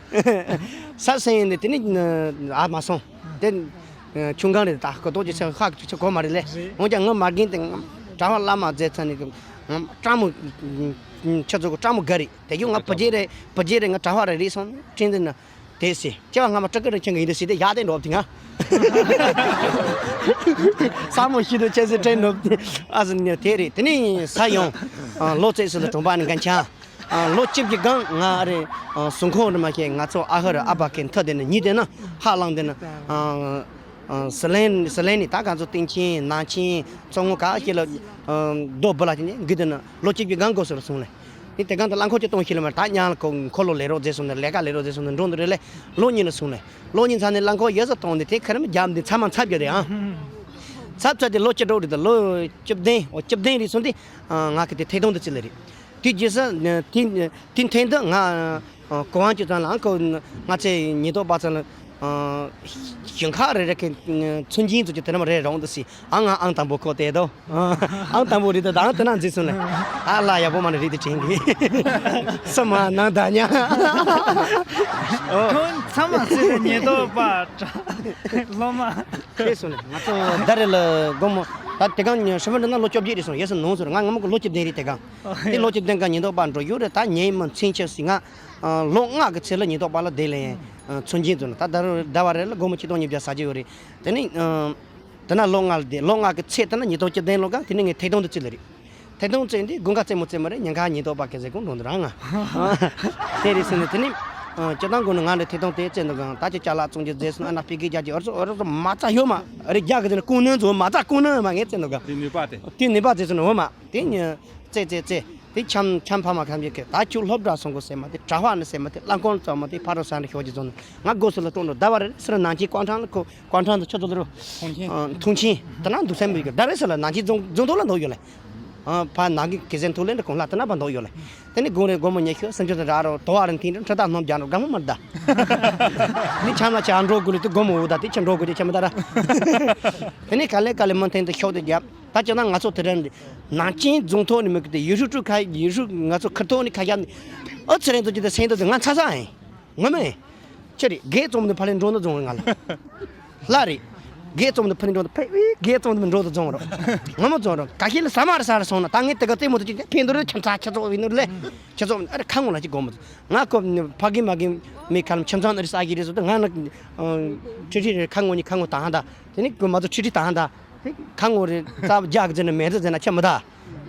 ས་སེང་ཡིན་དེ་དེ་ནས་ཨ་མ་སོང་། དེ། ཆུང་གང་རེད་ད་ཁོ་ཏོག་ཅིག་ཆ་ཁག་ཆུ་ཆ་གོ་མ་རེད་ལེ། རེད། འོན་ཀྱང་ངོ་མ་རྒན་དེ་གྲྭ་པ་བླ་མ་མཛད་ཚར་ནས་སྤྲང་མོ། ཁྱེད་ཚོ་གི་སྤྲང་མོ་དགའ་རེད་དེ་ཡོད་ང་བུ་རྒྱལ་རེད་བུ་རྒྱལ་རེད་ང་གྲྭ་པ་རེད་རེད་སོང་དྲན་དེ་ན། དེ་སེ་སྐྱེ་བ་སྔ་མ་སྤྲུལ་སྐུ་རིན་ཆེན་གྱི་ཡིན་དུ་སྲིད་དེ་ཡག་དེ་འགྲོ་དེ་ང་། ས་མོ་ཤི་དུ་ཆེ་སེ་དྲན་འགྲོ་དེ་ཨ་ཟིན་ནས་དེ་རེད་དེ་ནས་ས་ཡོང་། ལོ་ཙེ་སི་ལ་གྲོང་པ་ནས་འགན་ཆང་། ལོ་བཅུ་བཞི་སྒང་ང་རེ་གཟུགས་ཁོག་རེ་མ་ཤེས་ང་ཚོ་ཨ་ཧ་ར་ཨ་ཕ་ཁེ་མཐའ་དེ་ནི་ཉིད་དེ་ན་ཧ་ལང་དེ་ན། ཟི་ལིང་ཟི་ལིང་ནི་ད་ག་ཚོ་སྟེང་ཆེན་ནང་ཆེན་མཚོ་སྔོན་ག་ཤེད་ལ་རྡོ་སྦུ་ལ་ཅན་གི་དེ་ན་ལོ་བཅུ་བཞི་སྒང་གོ་སོར་སོང་ལེ། ནི་དེ་གང་དུ་རླངས་འཁོར་གྱི་གཏོང་ཤེས་ལ་མ་ད་ཉང་ལ་ཁོ་འཁོར་ལོ་ལས་རོགས་རྫས་སོང་ནི་ལས་ཀ་ལས་རོགས་རྫས་སོང་ནི་འགྲོ་འདུག་རེ་ལེ། ལོ་གཉིས་ལ་སོང་ལེ། ལོ་གཉིས་ཚར་ནས་རླངས་འཁོར་ཡོད་ས་གཏོང་ནི་དེ་ཁ་རེ་མི་རྒྱབ་འདི་ཚ་མ་ཚབ་རྒྱ་རེད་ཨང་། ཚབ་ཚ་དེ་ལོ་བཅུ་དྲུག་རེད་ད་ལོ་བཅུ་བདུན་འོ་བཅུ་བདུན་རེད་སོང་དེ། ང་གི་དེ་ཐད་གཏོང་དུ་བརྩི་ལེ་རེད། དེ་རྗེས་སུ་དེ་དེ་ཐེངས་འདི་ང་གོ་དབང་ཅུ་ཚང་ལ་ཨང་ཁོ་ང་ཚེ་ཉིན་ཐོག་པ་ཚང་ལ་ཞིང་ཁ་རེ་རེ་གི་ཚུན་ཆིན་ཚོ་ཅི་དེ་ནམ་རེ་རོང་དུ་སི་ཨང་ང་ཨང་དང་པོ་ཁོ་དེ་དོ་ཨང་དང་པོ་རེད་ད་ཨང་དེ་ན་འཛིན་སོང་ལ་ཨ་ལ་ཡག་པོ་མ་ནི་རེད་དེ་དྲན་གི་སུ་མ་ནང་ད་ཉ་ཁོང་ཚང་མ་སི་ཉིན་ཐོག་པ་སློབ་མ་ཁེ་སོང་ལ་ང་ཚོ་ད་རེ་ལ་དགོང་མོ་ད་དེ་གང་ཉ་ཧྲི་མ་འདྲ་ན་ལོ་བཅོ་བརྒྱད་རེད་སོང་ཡས་སུ་ནོངས་སོང་ང་ངམ་གི་ལོ་བཅུ་བདུན་རེད་དེ་གང་། དེ་ལོ་གཅིག་བདུན་ག་ཉིན་ཐོག་པ་འགྲོ་ཡོད་རེད་ད་ཉིན་མ་མཚན་ཆད་སྲིད་ང་། ལོ་ལྔ་གི་ཚེ་ལ་ཉིན་ཐོག་པ་ལ་བསྡད་ལེ། ཚུན་ཆད་དུ་ན་ད་ཟླ་བ་རེ་ལ་སྒོར་མོ་ཆིག་སྟོང་ཉིས་བརྒྱ་ཟ་གྱི་ཡོད་རེད། དེ་ནི། དེ་ན་ལོ་ལྔ་ལ་བསྡད་ལོ་ལྔ་གི་ཚེ་དེ་ན་ཉིན་ཐོག་བཅུ་བདུན་ལོ་ག་དེ་ནི་ངས་ཐད་གཏོང་དུ་བརྩི་ལེ་རེད། ཐད་གཏོང་བརྩི་འདི་དགུན་ཁ་རྩེད་མོ་རྩེད་མ་རེད་ཉིན་ཁ་ཉིན་ཐོག་པ་གི་ཟེར་གོང་འགྲོ་འདི་རང་ང་། དེ་རེད་ཟེར་ནས་དེ་ནི། སྤྱིར་བཏང་དགོས་ན་ང་འདྲ་ཐད་གཏོང་དེ་བརྩི་འདུག་གང་ད་ཅི་ཅ་ལག་བཙོང་རྒྱུ་རྫས་སོང་ཨ་ན་སྤི་གི་རྒྱ་གི་ཨོ་རྩོ་ཨོ་རྩོ་མ་རྩ་ཡོད་མ་རེད་རྒྱ་གི་དེ་ནི་ཀུང་ནན་ཚོ་མ་རྩ་ཀུང་ནན་མ་ངས་བརྩི་འདུག་གང་། དེ་ནུས་པ་དེ། དེ་ནུས་པ་དེ་ཚོ་ནི་འོ་མ། དེ་ཉིན། ཙེ་ཙེ་ཙེ། དེ་ཁྱམ་ཁྱམ་ཕ་མ་ཁམ་གྱི་ཁེ་ད་ཁྱོད་སློབ་གྲྭ་སོང་གོ་ཟེར་མ་དེ་གྲྭ་པ་ནི་ཟེར་མ་དེ་གླང་གོང་ཙམ་མ་དེ་ཕ་རོ་ས་ནི་ཤོག་ཅི་ཙོང་ནི་ང་སྒོ་སུ་ལ་གཏོང་འགྲོ་ཟླ་བ་རེ་སི་ར་ནང་ཆེན་ཀོང་ཁྲང་ལ་ཁོ་ཀོང་ཁྲང་དུ་ཆུ་ཚོད་ལ་རུ། མཐོང་ཆེན། མཐོང་ཆེན་དེ་ན་འདུག་སེམས་མི་གི་ཟླ་རེ་སི་ལ་ནང་ཆེན་རྫོང་རྫོང་ཐོག་ལ་འདུག་ཡོད་ལེ། ཨ་ཕ་ནང་གི་གི་ཟན་ཐུག་ལེན་གོང་ལ་ཏི་ན་པ་འདོག་ཡོད་ལ། དེ་ནི་དགོང་རེ་དགོང་མོ་ཉལ་ཤོད་སེམས་ཅན་དང་ར་རོ་དོ་བ་ར་འཐིང་ར་ཁྲ་ད་སྣོམ་རྒྱག་རོ་གང་མོ་མར་ད། ནི་ཆམ་ལ་ཆ་འགྲོ་དགོས་ལུས་དུ་དགོང་མོ་འུ་ད་དེ་ཆ་འགྲོ་དགོས་དེ་ཆ་མི་ད་ར། དེ་ནི་ག་ལེ་ག་ལེ་མོ་འཐེན་དུ་ཤོག་དེ་རྒྱབ། ད་ཅི་ན་ང་ཚོ་དེ་རིང་ནང་ཆེན་རྫོང་ཐོག་ནས་མི་ཀི་དེ་ཡུ་ཧྲུ་ཀྲུ་ཁ་ཡུ་ཧྲུ་ང་ཚོ་ཁུར་ཐོག་ནས་ཁ་རྒྱབ་ནས་ཨོ་ཚེ་རིང་དུ་ཅི་དེ་སེང་དུ་ང་ཚ་ཚ་ཨེ། ངོ་མ་ཨེ། ཅི་རེད་དགེ་ཙོང་དུ་ཕ་ལེ་འགྲོ་ན་རྫོང་རེད་ང་ལ། ལ་རེད། དགེ་ཙོང་དུ་ཕ་ལེ་འགྲོ་ན་ཕེ་དགེ་ཙོང་དུ་འགྲོ་དུ་རྫོང་རོ། ངོ་མ་རྫོང་རོ་ག་ཤེད་ལ་ས་མ་རེད་ས་རེད་སོང་ན་ད་ངས་དེ་ག་རྩེད་མོ་དུ་ཅི་ཕན་འདུག་རེད་ཁྱམ་ཚ་ཁྱ་ཚོགས་བི་ནུར་ལེ། ཁྱ་ཚོགས་ཨ་རེ་ཁ་ངོ་ལ་ཅི་དགོངས་མ་ཚུགས་ང་ཁོ་ཕ་གི་མ་གི་མི་ཁ་ལམ་ཁྱམ་ཚང་ཨ་རེ་ས་གི་རེད་སོ་ད་ང་ན། ཁྲི་ཁྲི་རེད་ཁ་ངོ་ནི་ཁ་ངོ་དང་ད། དེ་ནི་ཀུ་མ་ཚོ་ཁྲི་ཁྲི་དང་ད། དེ་ཁ་ངོ་རེ་རྩ་བ་རྒྱག་ཟེར་ན་མེད་ཟེར་ན་ཁྱབ་མི་ད།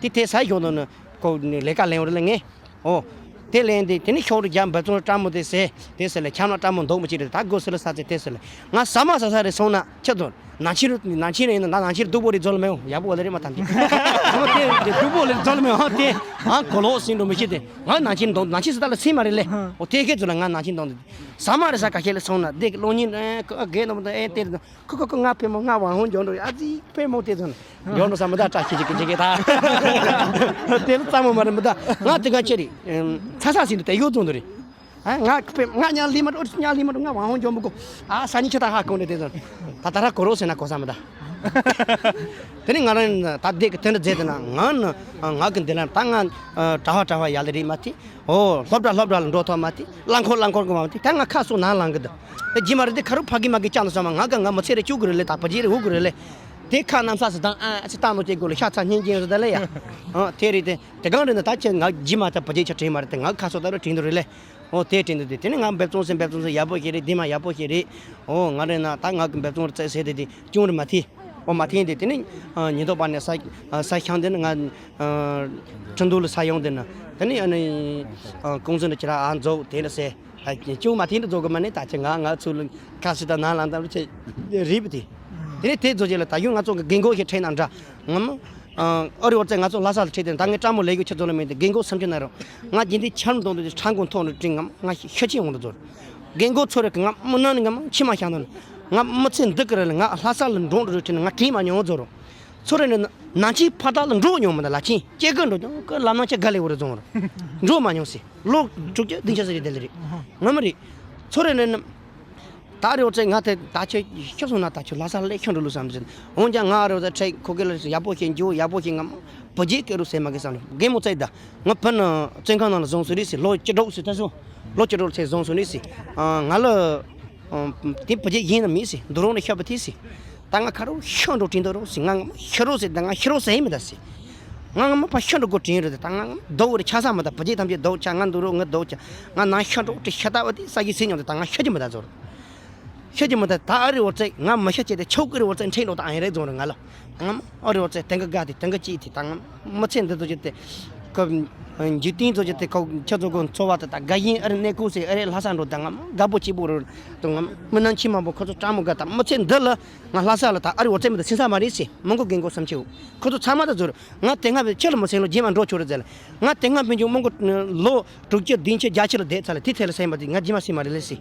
དེ་དེ་ས་ཞོག་ནོ་ནི་ཀོ་ནི་ལས་ཀ་ལེན་འོ་རེ་ལ་ངས། ཨོ། དེ་ལེན་དེ་དེ་ནི་ཤོག་རུ་རྒྱ་འབད་བརྩོན་སྤྲ་མོ་དེ་ཟེ་དེ་ཟེ་ལ་ཁྱམ་ལ་སྤྲ་མོ་འདོག་མི་ཅི་རེད་ད་སྒོ་སི་ལ་ས་ཚེ་དེ་ཟེ་ལ་ང་ས་མ་ས་ས་རེ་སོང་ན་ཁྱབ་དོ་ནང་ཆེན་རུ་ནང་ཆེན་རེ་ཡིན་ན་ད་ནང་ཆེན་རུ་སྡུག་པོ་རེ་འཛོལ་མེད་འོ་ཡག་པོ་ལ་རེ་མ་ཐམ་དེ་ཨོ་དེ་དེ་སྡུག་པོ་ལ་འཛོལ་མེད་འོ་དེ་ཨང་གོ་ལོག་ཟིན་འགྲོ་མི་ཤེས་དེ་ང་ནང་ཆེན་འདོག་ནང་ཆེན་སི་ད་ལ་སེ་མ་རེ་ལེ་ཨོ་དེ་ཁེ་ཚོ་ལ་ང་ནང་ཆེན་འདོག་དེ་ས་མ་རེ་ས་ག་ཁེ་ལ་སོང་ན་དེ་གི་གློག་བརྙན་རེ་ག་གེ་ནོ་མ་ད་ཨེ་དེ་རེད། ཁོ་ཁོ་ཁོ་ང་ཕེ་མོ་ང་ཝང་ཧོང་འཇོག་འགྲོ་ཨ་ཙི་ཕེ་མོ་དེ་ཚོ་ན་འཇོག་འགྲོ་ས་མི་ད་བཀྲ་ཤིས་ཅིག་གི་ཅིག་གི་ད་དེ་ལ་ཙམ་མོ་མ་རེད་མི་ད་ང་དེ་ག་ཅི་རེད། ཚ་ཚ་ཟིན་དུ་དེ་ཡོད་ཙོང་དུ་རེད། ཨ་ང་ཕེ་ང་ཉ་ལི་མ་འགྲོ་ཉ་ལི་མ་འགྲོ་ང་ཝང་ཧོང་འཇོག་མི་གོ་ཨ་ས་ཉི་ཆ་ད་ཧ་གོ་ནས་དེ་ཚོ་ད་ད་ར་གོ་རོ་ཟེར་ན་གོ་ས་མི་ད། དེ་ནི་ང་རང་ད་དེ་གི་དེ་འདྲ་མཛད་དེ་ན་ང་ནི་ང་གི་འདི་ལ་ད་ང་གྲྭ་བ་གྲྭ་བ་ཡ་ལ་རེད་མ་དེ། ཨོ་སློབ་གྲྭ་སློབ་གྲྭ་ལ་འགྲོ་ཐོག་མ་དེ་རླངས་འཁོར་རླངས་འཁོར་གི་མ་དེ་ད་ང་ཁ་སོ་ནང་ལངས་གི་འདུག་དེ་རྗེས་མ་རེད་དེ་ཁ་རུ་ཕ་གི་མ་གི་ཅག་ནས་སོང་མ་ང་ག་ང་མི་ཚེ་རེ་བཅུག་གི་རེད་ལེ་ད་བ་རྗེས་རེ་འུག་གི་རེད་ལེ། དེ་ཁ་གནམ་ས་སི་དང་ཨ་སི་བཏང་ནོ་སྐྱེ་དགོས་ལེ་ཤ་ཚ་སྙིང་རྗེ་ཡོད་ཟེར་ད་ལེ་ཡ། ཨ་དེ་རེད་དེ་དེ་གང་རེད་ན་ད་ཁྱེད་ང་རྗེས་མ་ད་བ་རྗེས་ཆ་དྲན་མ་རེད་དེ་ང་ཁ་སོ་ད་རུ་དྲན་དུ་རེད་ལེ། ཨོ་དེ་དྲན་དུ་དེ་དེ་ནི་ང་འབེབ་ཚོང་སེ་འབེབ་ཚོང་སེ་ཡག་པོ་ཞིག་རེད་དེ་མ་ཡག་པོ་ཞིག་རེད། ཨོ་ང་རེད་ན་ད་ང་གི་འབེབ་ཚོང་རེ་ཚད་ཟེར་དེ་དེ་ཅུང་རེ་མ་ཐེ། ཨོ་མ་ཐེ་དེ་དེ་ནི་ཉིན་ཐོག་པ་ནས་ས་ས་ཤང་དེ་ནི་ང་ཁྲིན་ཏུའུ་ལ་ས་ཡོང་དེ་ནི་དེ་ནི་ཨ་ནི་ཀུང་ཟི་ནི་ཁྱེད་རང་ཨ་རྫོགས་དེ་ནི་ཟེར། ཅུང་མ་ཐེ་འདི་རྫོགས་གི་མ་ནི་ད་ཁྱེད་ང་ང་ཚུར་ལ་ཁ་སི་ད་ནང་ལང་དམ་ལ་ཁྱེད་རིབ་དེ། དེ་ནི་དེ་རྫོགས་རྗེས་ལ་ད་ཡུན་ང་ཚོ་གི་རྒན་གོག་ཞིག་ཁྲིད་ན་འདྲ་ངམ། ཨ་རི་བར་ཚེ་ང་ཚོ་ལྷ་ས་ལ་ཁྲིད་དེ་ད་ངས་སྤྲ་མོ་ལས་གོ་ཁྱེད་ཚོ་ལ་མེད་དེ་རྒན་གོག་སེམས་ཅན་ན་རོ། ང་རྒྱུན་དེ་ཆར་འདོན་དུ་ཁྲང་གོང་ཐོག་ནས་དྲིན་ངམ་ང་ཤ་ཆེན་འོང་དུ་རྫོགས། རྒན་གོག་ཚོ་རེ་གི་ང་མི་ནང་ནས་ངམ་མཆི་མ་ཤང་དུ་ང་མི་ཚེ་འདི་གི་རེ་ལ་ང་ལྷ་ས་ལ་འགྲོ་འགྲོ་རེ་ཁྲིད་ན་ང་དྲིན་མ་མྱོང་རྫོགས་རོ། ཚོ་རེ་ནི་ནང་ཆེན་ཕར་ཐག་ལ་འགྲོ་མྱོང་མི་འདུག་ལ་ཆེན་སྐྱེ་དགོས་འགྲོ་ཀྱང་ཀི་ལམ་ནང་ཆེ་དགའ་ལེ་བོ་རེ་བཙོང་རོ། འགྲོ་མ་མྱོང་སི་ལོ་དྲུག་ཅུ་བདུན་ཅུ་ཟེར་རེད་དེ་ལེ་རེད། ངོ་མ་རེད། ཚོ་རེ་ནི་ནི། ད་རེ་བ་ཚེ་ང་དེ་ད་ཆེ་ཤོག་སོང་ན་ད་ཆུ་ལྷ་ས་ལས་ཤོག་འགྲོ་ལུགས་བསམ་ཟིན་འོང་ཀྱང་ང་རེ་བ་ཚེ་ཁོ་གེ་ལ་ཡག་པོ་ཞིག་འཇུ་ཡག་པོ་ཞིག་ངམ་བུ་རྗེས་སྐད་རུ་ཟེར་མ་གི་བསམ་ལ་རྒན་མོ་ཚེ་ད་ང་ཕན་བཙོན་ཁང་ནང་ལ་བཟུང་སུ་རེད་སི་ལོ་བཅུ་དྲུག་སི་ད་སོ་ལོ་བཅུ་དྲུག་ཚེ་བཟུང་སུ་རེད་སི་ང་ལ། དེ་བུ་རྒྱུད་ཡིན་ན་མིན་སྲིད་འདུག་རོགས་ནས་ཤོད་པ་དེ་སྲིད། ད་ང་ཁ་རོག་ཤོད་འགྲོ་དྲིན་དུ་རོགས་སྲིད་ང་ང་ཤི་རོགས་ཟེར་ད་ང་ཤི་རོགས་ཟེར་ཡིན་མི་ད་སྲིད། ང་ང་མ་ཕ་ཤི་འགྲོ་དགོས་དྲིན་རེད་ད་ང་ང་རྡོ་བོ་རེ་ཆ་ས་མི་ད་བུ་རྒྱུད་ཐམས་ཅད་རྡོ་ཆ་ང་འདུག་རོགས་ང་རྡོ་ཆ་ང་ནང་ཤི་འགྲོ་དྲི་ཤ་ད་བ་དེ་ས་གི་སྲིད་མྱོང་དེ་ད་ང་ཤི་རྒྱུ་མི་ད་ཟོར། ཤི་རྒྱུ་མི་ད་ད་ཨ་རི་འོ་ཙེ་ང་མི་ཤི་ཅེ་དེ་ཆོག་གི་རི་འོ་ཙེ་འཕྲིན་འགྲོ་ད་ཨ་ཡིན་རེད་ཟོར་ང་ལ། ང་ཨ་རི་འོ་ཙེ་དེང་གི་དགའ་དེ་དེང་གི་ཅི་དེ་ད་ང་མི་ཚེ་འདི་ཚོ་ཅི་དེ། ཁོ། འཇིག་རྟེན་ཚོ་ཅི་དེ་ཁོ་ཁྱེད་ཚོ་གོ་འཚོ་བ་དེ་དག་དགའ་ཡིན་ཨ་རི་གནས་སྐུ་སེ་ཨ་རི་ལྷ་ས་འགྲོ་དང་ང་དགའ་པོ་སྐྱིད་པོ་རེད་དང་ང་མི་ནང་ཁྱིམ་མང་པོ་ཁོ་ཚོ་སྤྲང་མོ་དགའ་དང་མི་ཚེ་འདི་ལ་ང་ལྷ་ས་ལ་ད་ཨ་རི་འོ་ཙེ་མི་དེ་སེམས་ས་མ་རེད་སེ་མི་མགོ་རྒན་གོ་བསམ་ཆེ་བོ་ཁོ་ཚོ་ཚང་མ་ད་ཚོར་ང་དེ་སྔ་བའི་ཁྱེད་ལ་མི་སེམས་ལོ་རྗེས་མ་འགྲོ་ཆོག་རེད་ཟེར་ལ་ང་དེ་སྔ་ཕན་ཆུང་མི་མགོ་ལོ་དྲུག་ཅུ་བདུན་ཅུ་བརྒྱད་ཅུ་ལ་བསྡད་ཚར་ལ་དེ་ཐད་ལ་སེམས་པ་དེ་ང་རྗེས་མ་སེམས་མ་རེད་ལ་སེ་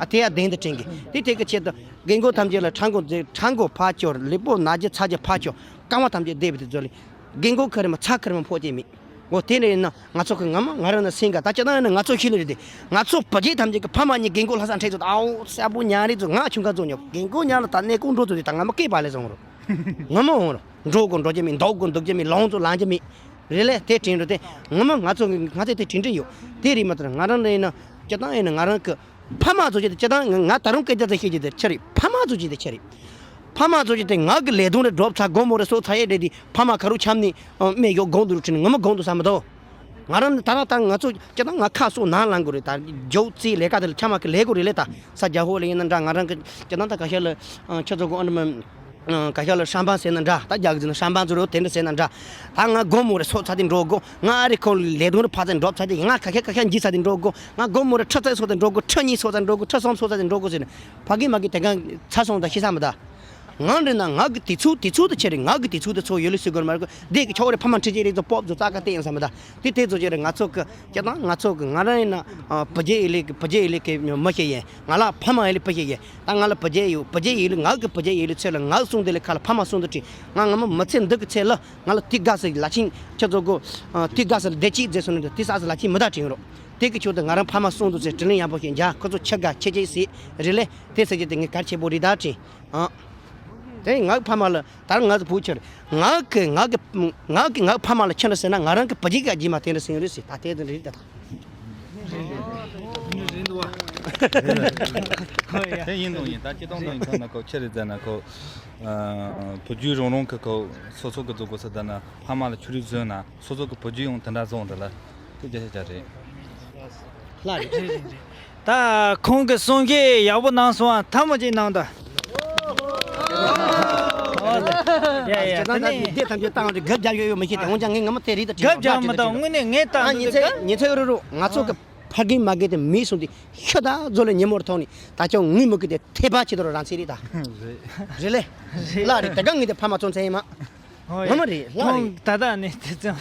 ཨ་དེ་ཡ་བདེན་དུ་དྲན་གི་དེ་ཐད་ཀྱི་ཆེད་དུ་རྒན་གོ་ཐམས་ཅད་ལ་ཁྲང་གོ་ཁྲང་གོ་ཕ་ཅོར་ལི་པོ་ན་རྒྱ་ཚ་རྒྱ་ཕ་ཅོར་རྐང་བ་ཐམས་ཅད་བསྡད་པའི་དེ་ཚོ་ལ། རྒན་གོག་ཁ་རེ་མ་ཚ་ཁ་རེ་མ་ཕོག་ཅེས་མེད། འོ་དེ་ནས་ཡིན་ན་ང་ཚོ་གི་ང་མ་ང་རང་ན་སེང་ག་ད་ཅི་ད་ཡིན་ན་ང་ཚོ་ཤི་ནི་རེད་དེ། ང་ཚོ་བུ་རྒྱུད་ཐམས་ཅད་ཀྱི་ཕ་མ་གཉིས་རྒན་གོག་ལྷ་ས་འཕྲད་ཚོ་ཨའོ་གསལ་པོ་ཉག་རེད་ཚོ་ང་ཆུང་ཁ་ཚོ་ཉོ་རྒན་གོག་ཉག་ལ་ད་གནས་སྐོང་འགྲོ་ཚོ་དེ་ད་ང་མ་སྐད་པ་ལས་སོང་རོ། ང་མ་འོང་རོ། འགྲོ་དགོ་འགྲོ་རྒྱུ་མེད་འདུག་དགོ་འདུག་རྒྱུ་མེད། རེད་ལས་དེ་ལོང་ཚོ་ལང་རྒྱུ་མེད། རེད་ལས་དེ་དྲན་རོ་དེ་ང་མ་ང་ཚོ་ང་ཚོ་དེ་དྲན་དྲན་ཡོད། དེ་རེད་མ་ཐར་ང་རང་ལ་ཡིན་ན་ཅི་ད་ཡིན་ན་ང་རང་གི་ཕ་མ་ཚོ་ཅི་དེ་ཅི་དང་ང་ད་རུང་སྐད་ཆ་དེ་བཤད་ཀྱི་དེ་ཆི་རེད། ཕ་མ་ཚོ་ཅི་དེ་ཆི་རེད། ཕ་མ་ཚོ་ཅི་དེ་ང་གི་ལས་དོན་རེ་སྒྲུབ་ཚར་དགོང་མོ་རེ་སོ་ཚར་ཡས་རེད་དེ་ཕ་མ་ཁ་རུ་འཁྱམ་ནི་སྨད་ཡོག་དགོང་དུ་རུ་ཁྲིད་ནི་ངོ་མ་དགོང་དུ་ས་མི་དོ། ང་རང་ནི་ད་ར་ད་ང་ཚོ་ཅི་དང་ང་ཁ་སོ་ནང་ལངས་དགོས་རེད་ད་རྒྱའུ་རྩིས་ལས་ཀ་དེ་ལ་འཁྱམ་མ་གི་ལས་དགོས་རེད་ལས་ད་ས་རྒྱ་ཧོ་ལ་ཡིན་ན་འདྲ་ང་རང་གི་ཅི་དང་ད་ག་ཤ་ལ་ཁྱེད་ཚོ་གི་ཨོ་ནི་མ། ག་ཤ་ལ་ཧྲང་པང་ཟེར་ན་འདྲ་ད་རྒྱ་གི་ཟེར་ན་ཧྲང་པང་ཚོ་རེ་དེ་འདྲ་ཟེར་ན་འདྲ། ད་ང་དགོང་མོ་རེ་སོ་ཚ་དེ་འགྲོ་དགོ་ང་ཨ་རི་ཁོ་ལས་དོན་རེ་ཕ་ཚ་འགྲོ་ཚ་དེ་ང་ཁ་ཤ་ཁ་ཤ་འཇི་ཚ་དེ་འགྲོ་དགོ་ང་དགོང་མོ་རེ་ཁྲ་ཚ་སོ་ཚ་འགྲོ་དགོ་ཁྲ་གཉིས་སོ་ཚ་འགྲོ་དགོ་ཁྲ་གསུམ་སོ་ཚ་དེ་འགྲོ་དགོ་ཟེར་ན་ཕ་གི་མ་གི་དེ་གང་ཚ་སོང་ད་ཤི་ས་མི་ད། ང་འདྲི་ན་ང་གི་དུས་ཚོད་དུས་ཚོད་དུ་ཆེ་རེད། ང་གི་དུས་ཚོད་དུ་ཚོ་ཡོད་ལུགས་ཟེར་དགོས་མ་རེད། དེ་གི་ཆོག་རེད། ཕ་མ་ཁྲི་ཆེ་རེད་ཚོ་པོབ་ཚོ་རྩ་ཀ་བལྟས་ཡིན་བསམ་མི་ད། དེ་དེ་ཚོ་ཆེ་རེད། ང་ཚོ་གི་སྤྱི་བཏང་ང་ཚོ་གི་ང་རང་ཡིན་ན་བུ་རྒྱུད་ཡིན་ལེ་གི་བུ་རྒྱུད་ཡིན་ལེ་གི་མི་ཤེས་ཡིན། ང་ལ་ཕ་མ་ཡིན་ལེ་བུ་ཤེས་ཡིན། ད་ང་ལ་བུ་རྒྱུད་ཡོད། བུ་རྒྱུད་ཡིན་ལེ། ང་གི་བུ་རྒྱུད་ཡིན་ལེ་ཚེ་ལ་ང་གསུང་དེ་ལེ་ཁ་ལ་ཕ་མ་གསུང་དུ་ཁྲིད། ང་ང་མ་མི་ཚེ་འདི་གི་ཚེ་ལ་ང་ལ་དེ་དགའ་ས་ལ་ཆིང་ཁྱེད་ཚོ་གོ། དེ་དགའ་ས་ལ་བདེ་སྐྱིད་མཛད་སོང་ནི་དེ་ས་ས་ལ་ཆིང་མི་ད་དྲིན་རོ། དེ་གི་ཆོག་ཏུ་ང་རང་ཕ་མ་གསུང་དུ་ཚེ་དྲིན་ལན་ཡག་པོ་ཞིག་འཇལ། ཁོ་ཚོ་ཆ་དགའ་ཆེ་ཆེ་ཟིག་རེད་ལེ། དེ་ཟེར་གྱི་དེ་ངས་གལ་ཆེ་པོ་རེད་ད་དྲིན། ཨ། དེ་ང་གི་ཕ་མ་ལ་ད་ང་ཚོ་བུ་ཆེར་ང་གི་ང་གི་ང་གི་ང་གི་ཕ་མ་ལ་ཁྱེད་ལ་ཟེར་ན་ང་རང་གི་བུ་རྒྱུད་ཀྱི་རྗེས་མ་དེ་འདྲ་ཟེར་ཡོད་རེད་ཟེར། ད་དེ་དེ་རེད་ད། དེ་ཡིན་དང་ཡིན། ད་སྤྱི་བཏང་དང་ཡིན་ཐོག་ན་ཁོ་ཆེ་རེད་ཟེར་ན་ཁོ། བུ་རྒྱུད་རང་རང་གི་ཁོ་སོ་སོ་གི་འཛུགས་དགོས་ས་ད་ན་ཕ་མ་ལ་ཆུ་རུད་བཟོས་ན་སོ་སོ་གི་བུ་རྒྱུད་ཡང་དེ་འདྲ་བཟོ་འོང་དེ་ལ་ཁོ་རྒྱ་ཆ་ཆ་རེད། ལྷ་རེད། རེད་རེད་རེད། ད་ཁོང་གི་གསུང་བཤད་ཡག་པོ་གནང་སོང་། ཐལ་མོ་གཅིག་གནང་དང་། ཡ་ཡ། ད་ནི་དེ་ཐམས་ཅད་བཏང་རེད། གབ་རྒྱབ་ཡོད་ཡོད་མི་ཤེས་ཏེ། འོན་ཀྱང་ངས་ངོ་མ་དེ་རེད་ད། གབ་རྒྱབ་མི་དང་དངོས་གནས་ངས་བཏང་ཉིན་ཚེ་ཉིན་ཚེ་རུ་རུ་ང་ཚོ་གི་ཕ་རྒན་མ་རྒན་དེ་མིས་སོང་དུས་ཤ་དང་མཛོ་ལ་ཉིན་མོར་ཐོག་ནས་ད་ཅང་ངུས་མི་དགོས་ཏེ་ཐེ་པ་ཆེ་དོ་རང་ཚེ་རེད་ད། རེད་ལེ། ལ་རེད། དེ་ག་ངས་དེ་ཕ་མ་ཚོ་མཚན་ཡིན་མ། ངོ་མ་རེད། ལ་རེད། ད་ད་ནས་དེ་ཙམ་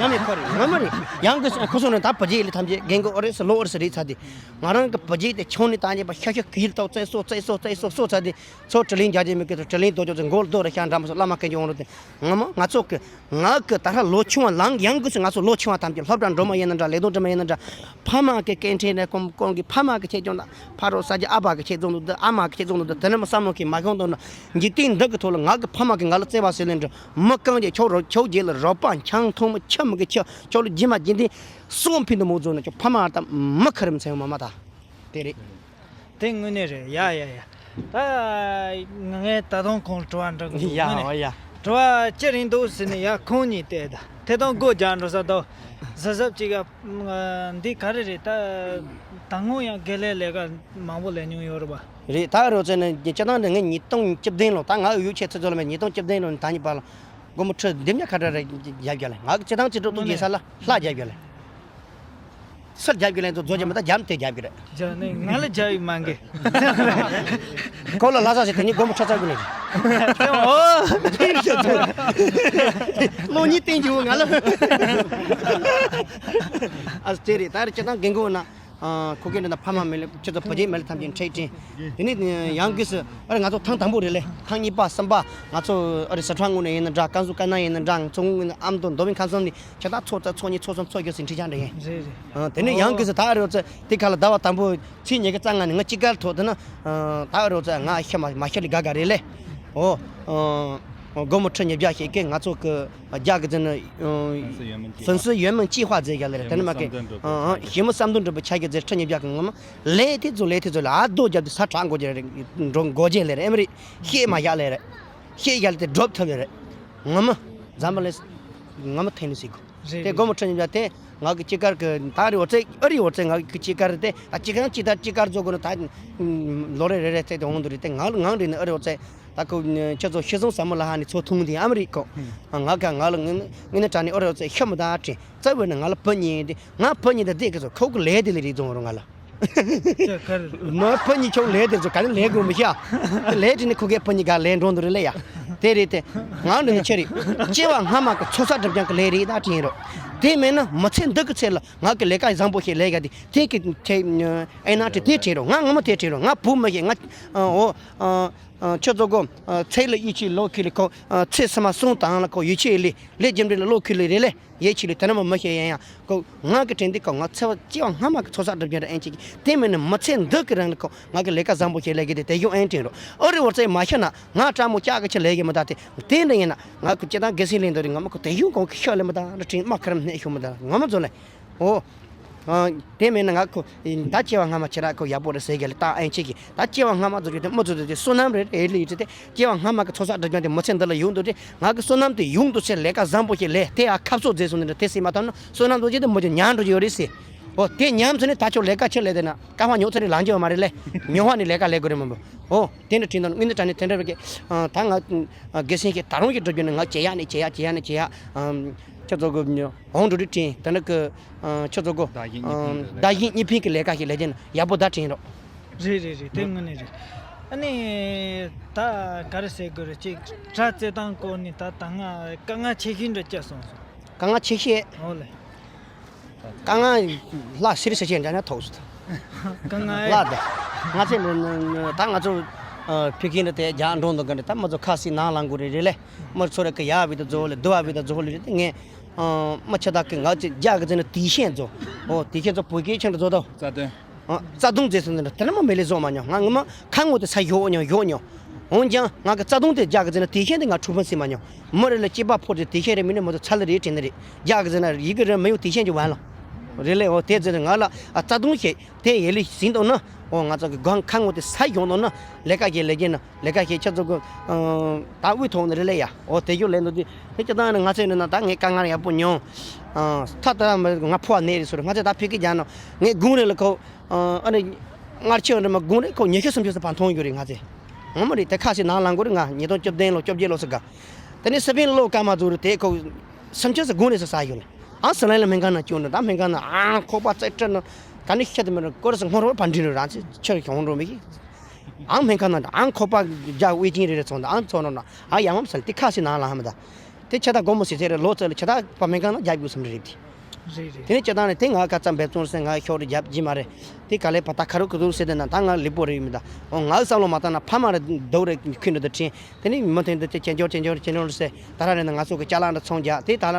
ཡང་མེད་ཁོ་རེད། ངོ་མ་རེད། ཡང་གི་ཁོ་སོང་ནས་ད་བུ་རྒྱུད་ལ་ཐམས་ཅད་རྒན་གོ་ཨོ་རེད་ཟེར་ལོ་ཨོ་རེད་ཟེར་རེད་ཚ་དེ། ང་རང་གི་བུ་རྒྱུད་དེ་ཆུང་ནས་ད་ཉེ་པ་ཤ་ཤ་གིལ་ཏོག་བཙན་སོ་བཙན་སོ་བཙན་སོ་སོ་ཚ་དེ། ཚོ་དྲི་ལན་རྒྱག་རྒྱུ་མི་དགོས་དོ། དྲི་ལན་རྡོ་ཅོག་ཚོ་མགོ་རྡོ་རེ་ཤ་འདྲ་མ་སོ་བླ་མ་སྐད་ཅིག་འོང་རོ་དེ། ངོ་མ་ང་ཚོ་གི་ང་གི་ད་ཧྲ་ལོ་ཆུང་བ་ལང་ཡང་གི་སུ་ང་ཚོ་ལོ་ཆུང་བ་ཐམས་ཅད་སློབ་གྲྭ་འགྲོ་མ་ཡིན་ན་འདྲ། ལས་དོན་འགྲོ་མ་ཡིན་ན་འདྲ། ཕ་མ་གི་སྐད་འཕྲིན་རེ་ཀོང་ཀོང་གི་ཕ་མ་གི་ཆེད་སྦྱོང་དང་ཕ་རོ་ས་ཀྱི་ཨ་ཕ་གི་ཆེད་སྦྱོང་དུ་ཨ་མ་གི་ཆེད་སྦྱོང་དུ་དེ་ནས་མ་བསམ་བློ་གི་མ་ཤོང་དོ་ན་འཇིག་རྟེན་འདི་གི་ཐོག་ལ་ང་གི་ཕ་མ་གི་ང་ལ་བརྩེ་བ་ཟེར་ལེན་འདྲ་མི་རྐང་རྗེས་ཆོག་རོ་ཆོག་རྗེས་ལ་རོགས་པ་འཆང་མཐོང་མི་ཆ་མི་གི་ཆ་ཆོག་ལ་རྗེས་མ་རྗེས་འདི་སོང་ཕིན་དུ་མོ་བཟོ་ན་ཆོག་ཕ་མ་ཨ་ད་མི་ཁ་རིམ་ཚེ་མ་མ་ད་དེ་རེད། དེ་དངོས་གནས་རེད། ཡ་ཡ་ཡ། ད་ངས་ད་དུང་ཁོང་དྲི་བ་འདྲི་གི་འདུག་ཡ་དངོས་གནས་ཡ། དྲི་བ་ཅི་རིང་འདུག་ཟེར་ནས་ཡ་ཁོང་གཉིས་བལྟས་ད་དེ་དང་སྒོ་རྒྱག་འགྲོ་ས་དང་གཟབ་གཟབ་ཅིག་ཡ། འདི་ག་རེ་རེད། ད་ད་སྔོན་ཡང་དགེ་ལས་ལས་ཀ་མང་པོ་ལས་མྱོང་ཡོད་རེད་པ། རེད། ད་རོ་ཚེ་ནི་སྤྱི་བཏང་ནི་ངས་ཉིས་སྟོང་བཅུ་བདུན་ལོ་ད་ང་ཡུལ་ཆེ་ཚེ་ཚོ་ལ་མེད་ཉིས་སྟོང་བཅུ་བདུན་ལོ་ནི་ད་ཉིད་པ་ལ་སྒོར་མོ་ཁྲི་འདི་མྱ་ཁ་བྲལ་རེ་རྒྱབ་རྒྱ་ལ་ང་གི་སྤྱི་བཏང་སྤྱི་ཚོགས་ཐུགས་རྗེ་ས་ལ་ལྷ་རྒྱབ་རྒྱ་ལ། སར་རྒྱབ་ཀྱི་ལན་ཚོ་རྫོགས་ཀྱི་མི་ད་རྒྱབ་དེ་རྒྱབ་ཀྱི་རེད། རྒྱབ་ནས་ང་ལ་རྒྱབ་ཡི་མ་འགི། ཁོ་ལ་ལྷ་ས་ཞིག་དེ་ཉིད་སྒོར་མོ་ཁྲི་ཚར་དགོས་ནས། ཨོ། ལོ་གཉིས་བསྟན་རྒྱུ་ང་ལ། ཨ་ཙི་རེད་ད་རེད་ཅི་དང་རྒན་གོ་ན། ཁོ་གེ་འདྲ་ན་ཕ་མ་མེད་ལ་ཁྱེད་ཚོ་བུ་རྒྱུད་མེད་ལ་ཐམས་ཅད་འཕྲད་དྲན། དེ་ནས་ཡང་གིས་སུ་ཨ་རེ་ང་ཚོ་ཐེངས་དང་པོ་རེད་ལེ། ཐེངས་གཉིས་པ་གསུམ་པ་ང་ཚོ་ཨ་རེ་ཟ་ཁྲ་ངོས་ནས་ཡིན་ན་འདྲ་ཀན་སུ་ཀ་ན་ཡིན་ན་འདྲ་ང་ཚོ་ངོས་ནས་ཨ་མདོ་མདོ་མིན་ཁམས་གསུམ་ནས། ཁྱེད་ད་ཚོ་ཚ་ཚོ་གཉིས་ཚོ་གསུམ་ཚོ་བརྒྱད་ཟིན་ཁྲི་ཆང་འདྲ་ཡིན། རེད་རེད། དེ་ནས་ཡང་གི་ཟེར་ད་རེ་བ་ཚེ་དེ་ཁ་ལ་ཟླ་བ་དང་པོ་ཚེས་ཉི་ཤུ་རྩ་ལྔ་ནས་ང་གཅིག་ཀར་ཐོག་དེ་ན་ད་རེ་བ་ཚེ་ང་ཤི་མ་མ་ཤི་ལི་ག་ག་རེད་ལེ། ཨོ། སྒོར་མོ་ཁྲི་ཉིས་བརྒྱ་ཞིག་གི་ང་ཚོ་གི་རྒྱ་གི་ཟེར་ན་ཧྥན་སི་ཡོན་མིན་ཅི་ཧྭ་ཟེར་ག་ལེ་རེད། དེ་ནས་མ་གི་ཞི་མི་བསམ་དོན་འགྲུབ་པའི་ཆ་གི་ཟེར་ཁྲི་ཉིས་བརྒྱ་གི་ངོ་མ་ལས་དེ་ཚོ་ལས་དེ་ཚོ་ལ་ཨ་རྡོ་རྒྱབ་དེ་ས་དྲག་འགོ་རྒྱ་རེད། འགྲོ་འགོ་རྒྱ་ལེ་རེད། ཨེ་མ་རེད། ཤེས་མ་བཞག་ལེ་རེད། ཤེས་བཞག་ལེ་དེ་སྒྲུབ་ཐུབ་ལེ་རེད། ངོ་མ་འཛམ་བུ་གླིང་ངོ་མ་ཐེན་ནི་ཟིག་གོ། རེད་དེ་རེད། སྒོར་མོ་ཁྲི་ཉིས་བརྒྱ་དེ་ང་གི་སྤྱི་ཀར་གི་ད་རེ་བ་ཚེ་ཨ་རི་བ་ཚེ་ང་གི་སྤྱི་ཀར་དེ་ད་སྤྱི་ཀར་སྤྱི་ལྟར་སྤྱི་ཀར་བཟོ་དགོས་ན་ད་ལོ་རེ་རེ་རེ་ཚེ་དེ་འོང་དུ་རེད། དེ་ང་ང་རེ་ནི་ཨ་རི་བ་ཚེ་ད་ཁོ་ཁྱེད་ཚོ་ཤི་སོང་ཟབ་མོ་ལ་ཧ་ནི་ཚོ་ཐུང་དེ་ཨ་མི་རི་ཀོ། ང་ག་ང་ལ་ངི་ནི་ངི་ནི་དྲ་ནི་ཨ་རི་བ་ཚེ་ཤི་མི་ད་དྲན་རྩ་བའི་ནི་ང་ལ་བུ་གཉིས་དེ་ང་བུ་གཉིས་དེ་དེ་གི་ཚོ་ཁོ་གི་ལས་དེ་ལས་རིག་རྫོང་རུ་ང་ལ། ཅེས་ཁར། མ་ཕ་ཉིད་ཆོག་ལས་དེ་ཚོ་ག་ནི་ལས་དགོས་མི་ཤེས། ལས་དེ་ནི་ཁུ་གེ་ཕ་ཉིད་ག་ལས་འགྲོ་འདུག་རེད་ལེ་ཡ། དེ་རེད་དེ། ང་འདི་ནི་ཆེ་རེད། སྐྱེ་བ་སྔ་མ་གི་ཚོགས་བསགས་སྒྲིབ་སྦྱང་གི་ལས་རེད་ད་དྲན་རོགས། དེ་མེད་ན་མི་ཚེ་འདི་གི་ཚེ་ལ་ང་གི་ལས་ཀ་བཟང་པོ་ཞིག་ལས་ག་དེ་དེ་གི་དེ་ཨེ་ན་དེ་དེ་དྲན་རོགས། ང་ངོ་མ་དེ་དྲན་རོགས། ང་བུ་མི་ཤེས་ང་ཨོ། ཁྱོད་ཚོ་གོ། ཚེ་ལ་ཡིད་ཆེས་ལོ་ཁི་ལི་ཁོ། ཚེ་སི་མ་སོང་དང་ལ་ཁོ་ཡིད་ཆེས་ལི་ལས་རྒྱུ་འབྲས་ལ་ལོ་ཁི་ལི་རེད་ལེ། ཡེ་ཆི་ལི་དེ་ན་མ་མི་ཤེས་ཡན་ཡང་ཀོ། ང་གི་དྲན་འདི་ཀོ་ང་ཚེ་བ་སྐྱེ་བ་སྔ་མ་གི་ཚོགས་བསགས་སྒྲིབ་སྦྱང་ར་ཨེན་ཅིག་གི་དེ་མིན་ནི་མི་ཚེ་འདི་གི་རིང་ལ་ཀོ་ང་གི་ལས་ཀ་བཟང་པོ་ཞིག་ལས་གི་དེ་དེ་གཞུང་ཨེན་དྲན་རོ། ཨོ་རི་བོར་ཚེ་མ་ཤི་ན་ང་ཀྲ་མོ་ལྕགས་གི་ཆི་ལས་གི་མི་ད་དེ་དེ་འདྲ་ཡིན་ན་ང་གི་སྤྱི་བཏང་དགེ་སེང་ལེན་འདི་རི་ང་མ་ཀོ་དེ་གཞུང་གོང་གི་ཤོ་ལེ་མི་ད་ར་དྲིན་མ་ཁ་རམ་ནས་ཤོ་མི་ད་ང་མ་ཛོ་ལེ། ཨོ། དེ་མིན་ན་ང་ཁོ་ད་སྐྱེ་བ་སྔ་མ་ཁྱེད་ར་ཁོ་ཡག་པོ་རེད་ཟེར་གི་ལེ་ད་ཨེན་ཅིག་གི་ད་སྐྱེ་བ་སྔ་མ་ཛོ་གི་དེ་མི་ཛོ་དེ་བསོད་ནམས་རེད་ཨེ་ལི་ཡི་དེ་སྐྱེ་བ་སྔ་མ་གི་ཚོགས་བསགས་སྒྲིབ་སྦྱང་དེ་མི་ཚེ་འདི་ལ་ཡོང་འདུག་དེ། ང་གི་བསོད་ནམས་དེ་ཡོང་དུ་ཆེ་ལས་ཀ་བཟང་པོ་ཞིག་ལས་དེ་ཡང་ཁབ་སོ་མཛེས་སོང་ནི་འདྲ་དེ་སེམས་མ་ཐོན་ན་བསོད་ནམས་རྡོ་རྗེ་དེ་མི་ཚོ་ཉམས་འགྲོ་གི་ཡོད་རེད་ཟེར། འོ་དེ་ཉམས་ཚོ་ནི་ད་ཆོག་ལས་ཀ་ཆེ་ལས་དེ་ན་ཀ་བ་ཉོ་ཚོ་ནི་ལང་རྒྱུ་མ་རེད་ལེ། ཉོ་བ་ནི་ལས་ཀ་ལས་དགོས་རེད་མ་འབོ། འོ་དེ་འདྲ་དྲིན་དང་དངོས་གནས་དྲང་ནས་དེ་འདྲ་རེད་གི། ད་ང་དགེ་སེང་གི་ད་རུང་གི་འགྲོ་རྒྱུ་ནི་ང་ཇེ་ཡག་ནས་ཇེ་ཡག་ཇེ་ཡག་ནས་ཇེ་ཡག་ཁྱོད་ཚོ་གི་འོང་འགྲོ་རི་དྲིན་དེ་འདྲ་གི་ཁྱོད་ཚོ་གི་བདག་གཞན་གཉིས་ཕན་གི་ལས་ཀ་ཞིག་ལས་ཀྱི་ན་ཡག་པོ་ད་དྲིན་རོགས། རེད་རེད་རེད་དེ་དངོས་གནས་རེད། ཨ་ནི་ད་ག་རེ་ཟེར་དགོས་རེད། ཅིག་དྲ་རྩེད་ཐང་སྐོར་ནས་ད་ད་ང་དཀའ་ངལ་ཆེ་ཤོས་འདྲ་སྐྱེས་སོང་སོང་། དཀའ་ངལ་ཆེ་ཤོས། ཨོ་ལེ། དཀའ་ངལ་ལྷག་སེར་སེར་ཆེན་འདྲ་ན་ཐོག་སོང་། དཀའ་ངལ་ལྷག་ད། ང་ཚོས་ནི་ནི་ནི་ད་ང་ཚོ་ཨ་ཕ་གི་འདྲ་དེ་རྒྱག་འགྲོ་འདུག་གི་འདྲ། ད་མི་ཚོ་ཁ་སི་ནང་ལངས་དགོས་རེད་རེད་ལེ། མི་ཚོ་རེ་གི་ཡག་བི་ད་ཛོ་ལེ་དུ་བ་བི་ད་ཛོ་ལེ་རེད། དེ་ངས་ཨ་མི་ཆ་ད་གི་ང་ཚོས་རྒྱག་གི་ཚེ་ནི་དེ་ཤེས་ཛོ། ཨོ་དེ་ཤེས་ཛོ་བོད་སྐད་ཆེན་འདྲ་ཛོ་ད། རྩ་དོན། ཨ། རྩ་དོན་མཛད་ཟེར་ནས་དེ་ནས་མ་མེ་ལེ་བཟོ་མ་མྱོང་། ང་ངོ་མ་ཁ་ངོ་དེ་ས་ཞོག་མྱོང་ཞོག་མྱོང་། འོན་ཀྱང་ང་གི་རྩ་དོན་དེ་རྒྱག་གི་ཟེར་ན་དེ་ཤེས་དེ་ང་ཁྲུ་ཕན་སྲིད་མ་མྱོང་། མི་རེ་ལ་སྐྱེས་པ་ཕོ་དེ་དེ་ཤེས་རེ་མིན་ནས་མ་གཏོགས་ཚ་ལ་རེ་དྲན་ནི་རེད། རྒྱག་གི་ཟེར་ན་ཡི་གེ་རེ་མི་ཡོང་དེ་ཤེས་ཀྱི་བན་ལ། རེད་ལེ། འོ་དེ་ཟེར་ན་ང་ལ་ཨ་རྩ་དོན་ཤེས་དེ་ཡེ་ལེ་ཟིན་འདུག་ན། འོ་ང་ཚོ་གི་སྒང་ཁ་ངོ་དེ་ས་ཞོག་འདུག་ན་ལས་ཀ་ཞིག་ལས་ཀྱི་ན་ལས་ཀ་ཞིག་ཆ་ཚོ་གི་ད་དབུས་ཐོག་ནས་རེད་ལེ་ཡ། འོ་དེ་ཞོག་ལས་འདུག་དེ་དེ་ཅི་ད་ནི་ང་ཚོས་ནི་ན་ད་ངས་དཀའ་ངལ་ཡག་པོ་མྱོང་། ཨ་ད་ད་ང་ཕོ་བ་ནས་རེད་ཟེར། ང་ཚོས་ད་ཕ་གི་རྒྱག་ན་ངས་དགུང་རེ་ལ་ཁོ། ཨ་ནི། སྔར་ཆད་འདྲ་མ་དགུང་རེ་ཁོ་ཉི་ཤུ་སུམ་ཅུ་ཙམ་ཕར་མཐོང་ཡོད་རེད་ང་ཚོས། ངོ་མ་རེད། དེ་ཁ་ཤས་ནང་ལངས་དགོས་རེད། ང་ཉིས་སྟོང་བཅུ་བདུན་ལོ་བཅོ་བརྒྱད་ལོ་ཙམ་ག་དེ་ནས་སི་པན་ལོ་སྐར་མ་ཚོ་རེད། དེ་ཁོ་སུམ་ཅུ་ཙམ་དགུང་རེ་ཙམ་ཟ་ཡོད་ལ། ཨང་སི་ལན་ལ་སྨན་ཁང་ནང་བསྐྱོན་འདུག་ད་སྨན་ཁང་ནང་ཨང་ཁོག་པ་རྩེ་སྤྲད་ནོ། ད་ནི་ཤ་དེ་མི་རུ་ཀོ་རེ་སི་སྔོན་རོལ་བར་འདྲི་རུ་རང་ཚེ་ཆེར་གྱོང་འགྲོ་མི་ཤེས། ཨང་སྨན་ཁང་ནང་ཨང་ཁོག་པ་རྒྱག་དབྱེ་ཅིང་རེ་རེ་ཚོང་དང་ཨང་ཚོ་ནོ་ན་ཨ་ཡ་མམ་སལ་དེ་ཁ་ཤས་ནང་ལངས་མི་ད། དེ་ཆ་ད་དགོང་མོ་སི་ཚེ་རེ་ལོ་ཙེ་ལ་ཆ་ད་པ་སྨན་ཁང་ནང་རྒྱབ་དགོས་བསམ་རེ་རེད་དེ། རེད་རེད། དེ་ནས་སྤྱིར་བཏང་ནས་དེ་ང་ཁ་ཙམ་འབད་བརྩོན་སེ་ང་ཤོག་རེ་རྒྱབ་ཀྱི་མ་རེད། དེ་ག་ལས་པ་ད་ཁ་རུ་ཁུ་རུ་ཟེར་དེ་ན་ད་ང་ལེགས་པོ་རེད་ཡིན་མི་ད། འོ་ང་བསམ་བློ་མ་བཏང་ན་ཕ་མ་རེ་རྡོ་རེ་ཁུན་རེ་ད་དྲན། དེ་ནས་མི་མཐུན་དེ་དེ་ཅན་ཅོར་ཅན་ཅོར་ཅན་ཅོར་ཟེར་ད་ར་རེ་ན་ང་ཚོ་གི་ཅ་ལག་འདྲ་ཚོང་རྒྱག་དེ་ད་ལ་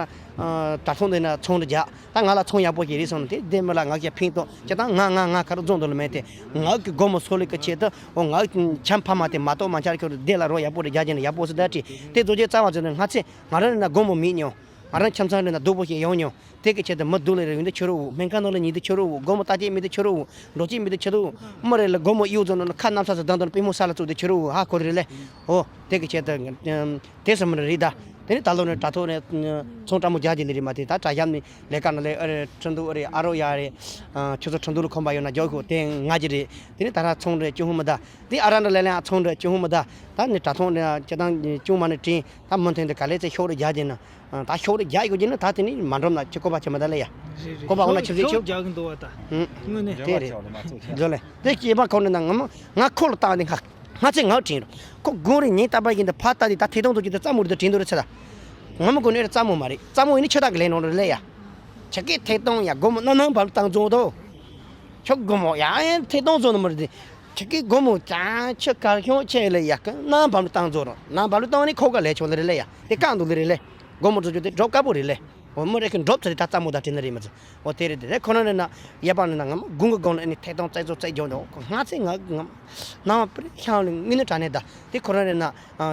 དྲ་ཐོག་འདི་ན་ཚོང་འདྲ་རྒྱག་ད་ང་ལ་ཚོང་ཡག་པོ་ཞིག་རེད་སོང་ན་དེ་དེ་མི་ལ་ང་ཀྱ་ཕིང་ཏོ་ཅི་ད་ང་ང་ང་ཁ་རུ་རྫོང་དུ་ལ་མེད་དེ་ང་གི་སྒོར་མོ་སོ་ལེ་གི་ཆེད་དུ་འོ་ང་ཆམ་ཕ་མ་དེ་མ་གཏོགས་མ་ཆར་ཁྱོད་དེ་ལ་རོ་ཡག་པོ་རེ་རྒྱག་ཅན་ཡག་པོ་ཟེར་ད་དྲི་དེ་རྫོགས་རྗེས་རྩ་བ་ཟེར་ན་ང་ཚེ་ང་རང་རེ་ན་སྒོར་མོ་མེད་མྱོང་། ང་རང་ཁྱིམ་ཚང་རེ་ན་སྡུག་པོ་ཞིག་ཡོང་མྱོང་། དེ་གི་ཆེད་དུ་མི་སྡུག་ལས་རེ་ཡོང་དུས་ཕྱི་རོལ་འུ་སྨན་ཁང་ནང་ལ་ཉིན་དུ་ཕྱི་རོལ་འུ་སྒོར་མོ་ལྟ་ཅེས་མེད་དུས་ཕྱི་རོལ་འུ་འགྲོ་ཅེས་མེད་དུས་ཕྱི་རོལ་འུ་མི་རེ་ལ་སྒོར་མོ་གཡུག་ཙམ་ནང་ཁ་གནམ་ས་སུ་ལྡང་དང་པུས་མོ་ས་ལ་བཙུགས་ཏེ་ཕྱི་རོལ་འུ་ཧ་གོ་རེ་ལས། འོ་དེ་གི་ཆེད་དུ་དེ་སུ་མི་རེ་རེད་ད། དེ་ནི་ད་ལོ་ནི་དྲ་ཐོག་ནས་ཚོང་བཀྲ་མོ་རྒྱག་རྒྱུ་ལས་རེད་མ་དེ་ད་དྲ་ཞབས་ནས་ལས་ཀ་ནང་ལས་ཨ་རེ་ཁྲིན་ཏུ་ཨ་རེ་ཨ་རོ་ཡ་རེ་ཁྱོད་ཚོ་ཁྲིན་ཏུ་ལ་ཁོམ་པ་ཡོད་ན་རྒྱག་ཤོག་དེ་ང་གི་རེད། དེ་ནི་ད་ར་ཚོང་རེ་ཅུང་ཧུ་མི་ད། དེ་ཨ་ར་འདྲ་ལས་ལས་ཨ་ཚོང་འདྲ་ཅུང་ཧུ་མི་ད། ད་ནི་དྲ་ཐོག་ནས་ཁྱེད་དང་ཅུང་མ་ནི་དྲིན་ད་མུ་མཐུད་དུ་ག་ལས་ཚེ་ཤོག་རེ་རྒྱག་རྒྱུ་ན། ད་ཤོག་རེ་རྒྱག་ཡོད་རྒྱུ་ན་ད་དེ་ནི་མ་འགྲོམ་ན་ཅི་གོ་བ་ཆེ་མི་ད་ལས་ཡ། རེད་རེད། གོ་བ་འོ་ན་ཆུ་ཚོད་ཤོག་ཆུ། རྒྱག་གི་འདུག་བ་ད། ཧུམ། དངོས་གནས། དེ་རེད། ཇོ་ལེ་མ་གཙོ་ཆེ། ཇོ་ལེ། དེ་སྐྱེས་པ་ཁོ་ནི་ན་ང་མ་ང་ཁོ་ལ་བཏང་ནི་ང་ང་ཚེ་ང་དྲིན་རོ། ཁོ་དགོང་རེ་ཉིན་རྟག་པར་ཡིན་ད་ཕ་ད་དེ་ད་ཐེ་གཏོང་དུ་གྱི་ད་རྩ་མོ་རེ་ད་དྲིན་དུ་རེ་ཚེ་ད། ང་མ་གོ་ནི་རེ་རྩ་མོ་མ་རེད། རྩ་མོ་ཡིན་ནི་ཆུ་དག་གི་ལས་ནོ་རེ་ལས་ཡ། ཆ་ཀའི་ཐེ་གཏོང་ཡ་སྒོར་མོ་སྣ་ནང་བབ་བཏང་བཙོང་དོ། ཁྱོད་སྒོར་མོ་ཡང་ཐེ་གཏོང་བཙོང་ནི་མ་རེད། ཁྱེད་ཀྱི་སྒོར་མོ་ཅང་ཁྱོད་གར་ཤོང་ཆེ་ལེ་ཡ་ཀ་ནང་བབ་ལུ་བཏང་བཙོང་རོགས། ནང་བབ་ལུ་བཏང་ནི་ཁོ་ག་ལས་ཆོག་ལེ་རེད་ལེ་ཡ། དེ་རྐང་འདུག་ལེ་རེད་ལེ། སྒོར་མོ་བཙོང་རྒྱུ་དེ་འགྲོ་དཀའ་པོ་རེད་ལེ། འོ་མི་རེ་ཁྱོད་འགྲོ་ཚེ་རེད་ད་རྩ་མོ་ད་དྲན་ནི་རེད་མ་ཚོ། འོ་དེ་རེད་དེ་རེད་ཁོ་ན་རེད་ན་ཡ་པ་ནི་ན་ང་མ་དགུང་གི་སྒང་ལ་ཨ་ནི་ཐེ་གཏོང་རྩེད་བཙོང་རྩེད་རྒྱུ་འདུག་ང་ཚེ་ང་ང་ནང་བ་པི་རེ་ཤང་ལེ་ངི་ནི་དྲ་ནས་ད་དེ་ཁོ་ན་རེད་ན།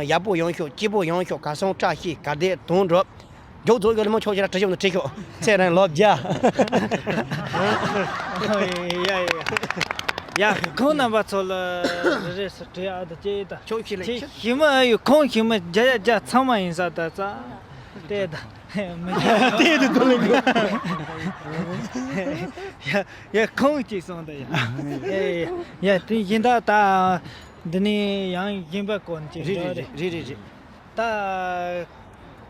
ཡག་པོ་ཡོང་ཤོག་སྐྱིད་པོ་ཡོང་ཤོག་གར་སོང་བཀྲ་ཤིས་གར་བདེ་དོན་འགྲུབ། མགྱོགས་རྫོགས་ཡོད་ལ་མོ་ཆོག་ཅེས་ར་བྲི་ཤོག་ནི་བྲི་ཤོག་ཚེ་རིང་ལོ་བརྒྱ། ཡ་ཡ་ཡ། ཡ་ཁོང་རྣམ་པ་ཚོ་ལ་རེ་རེ་སུ་བྲི་ཨ་ད་ཅེ་ད། ཆོག་ཤི་ལེ་ཁྱེད་ཤི་མ་ཨ་ཡོད་ཁོང་ཤི་མ་བརྒྱ་ཡ་བརྒྱ་ཚང་མ་ཡིན་ས་ད་ཙ། དེ་ད། མི་དེ་དེ་དུ་ལེ་གི། ཡ་ཡ་ཁོང་གཅིག་སོང་ད་ཡ། ཡ་ཡ་ཡ་དེ་ཡིན་ད་ད། འདི་ནས་ཡང་ཡིན་པ་གོ་ནི་ཅིག་རེད་རེད་རེད་རེད་རེད། ད།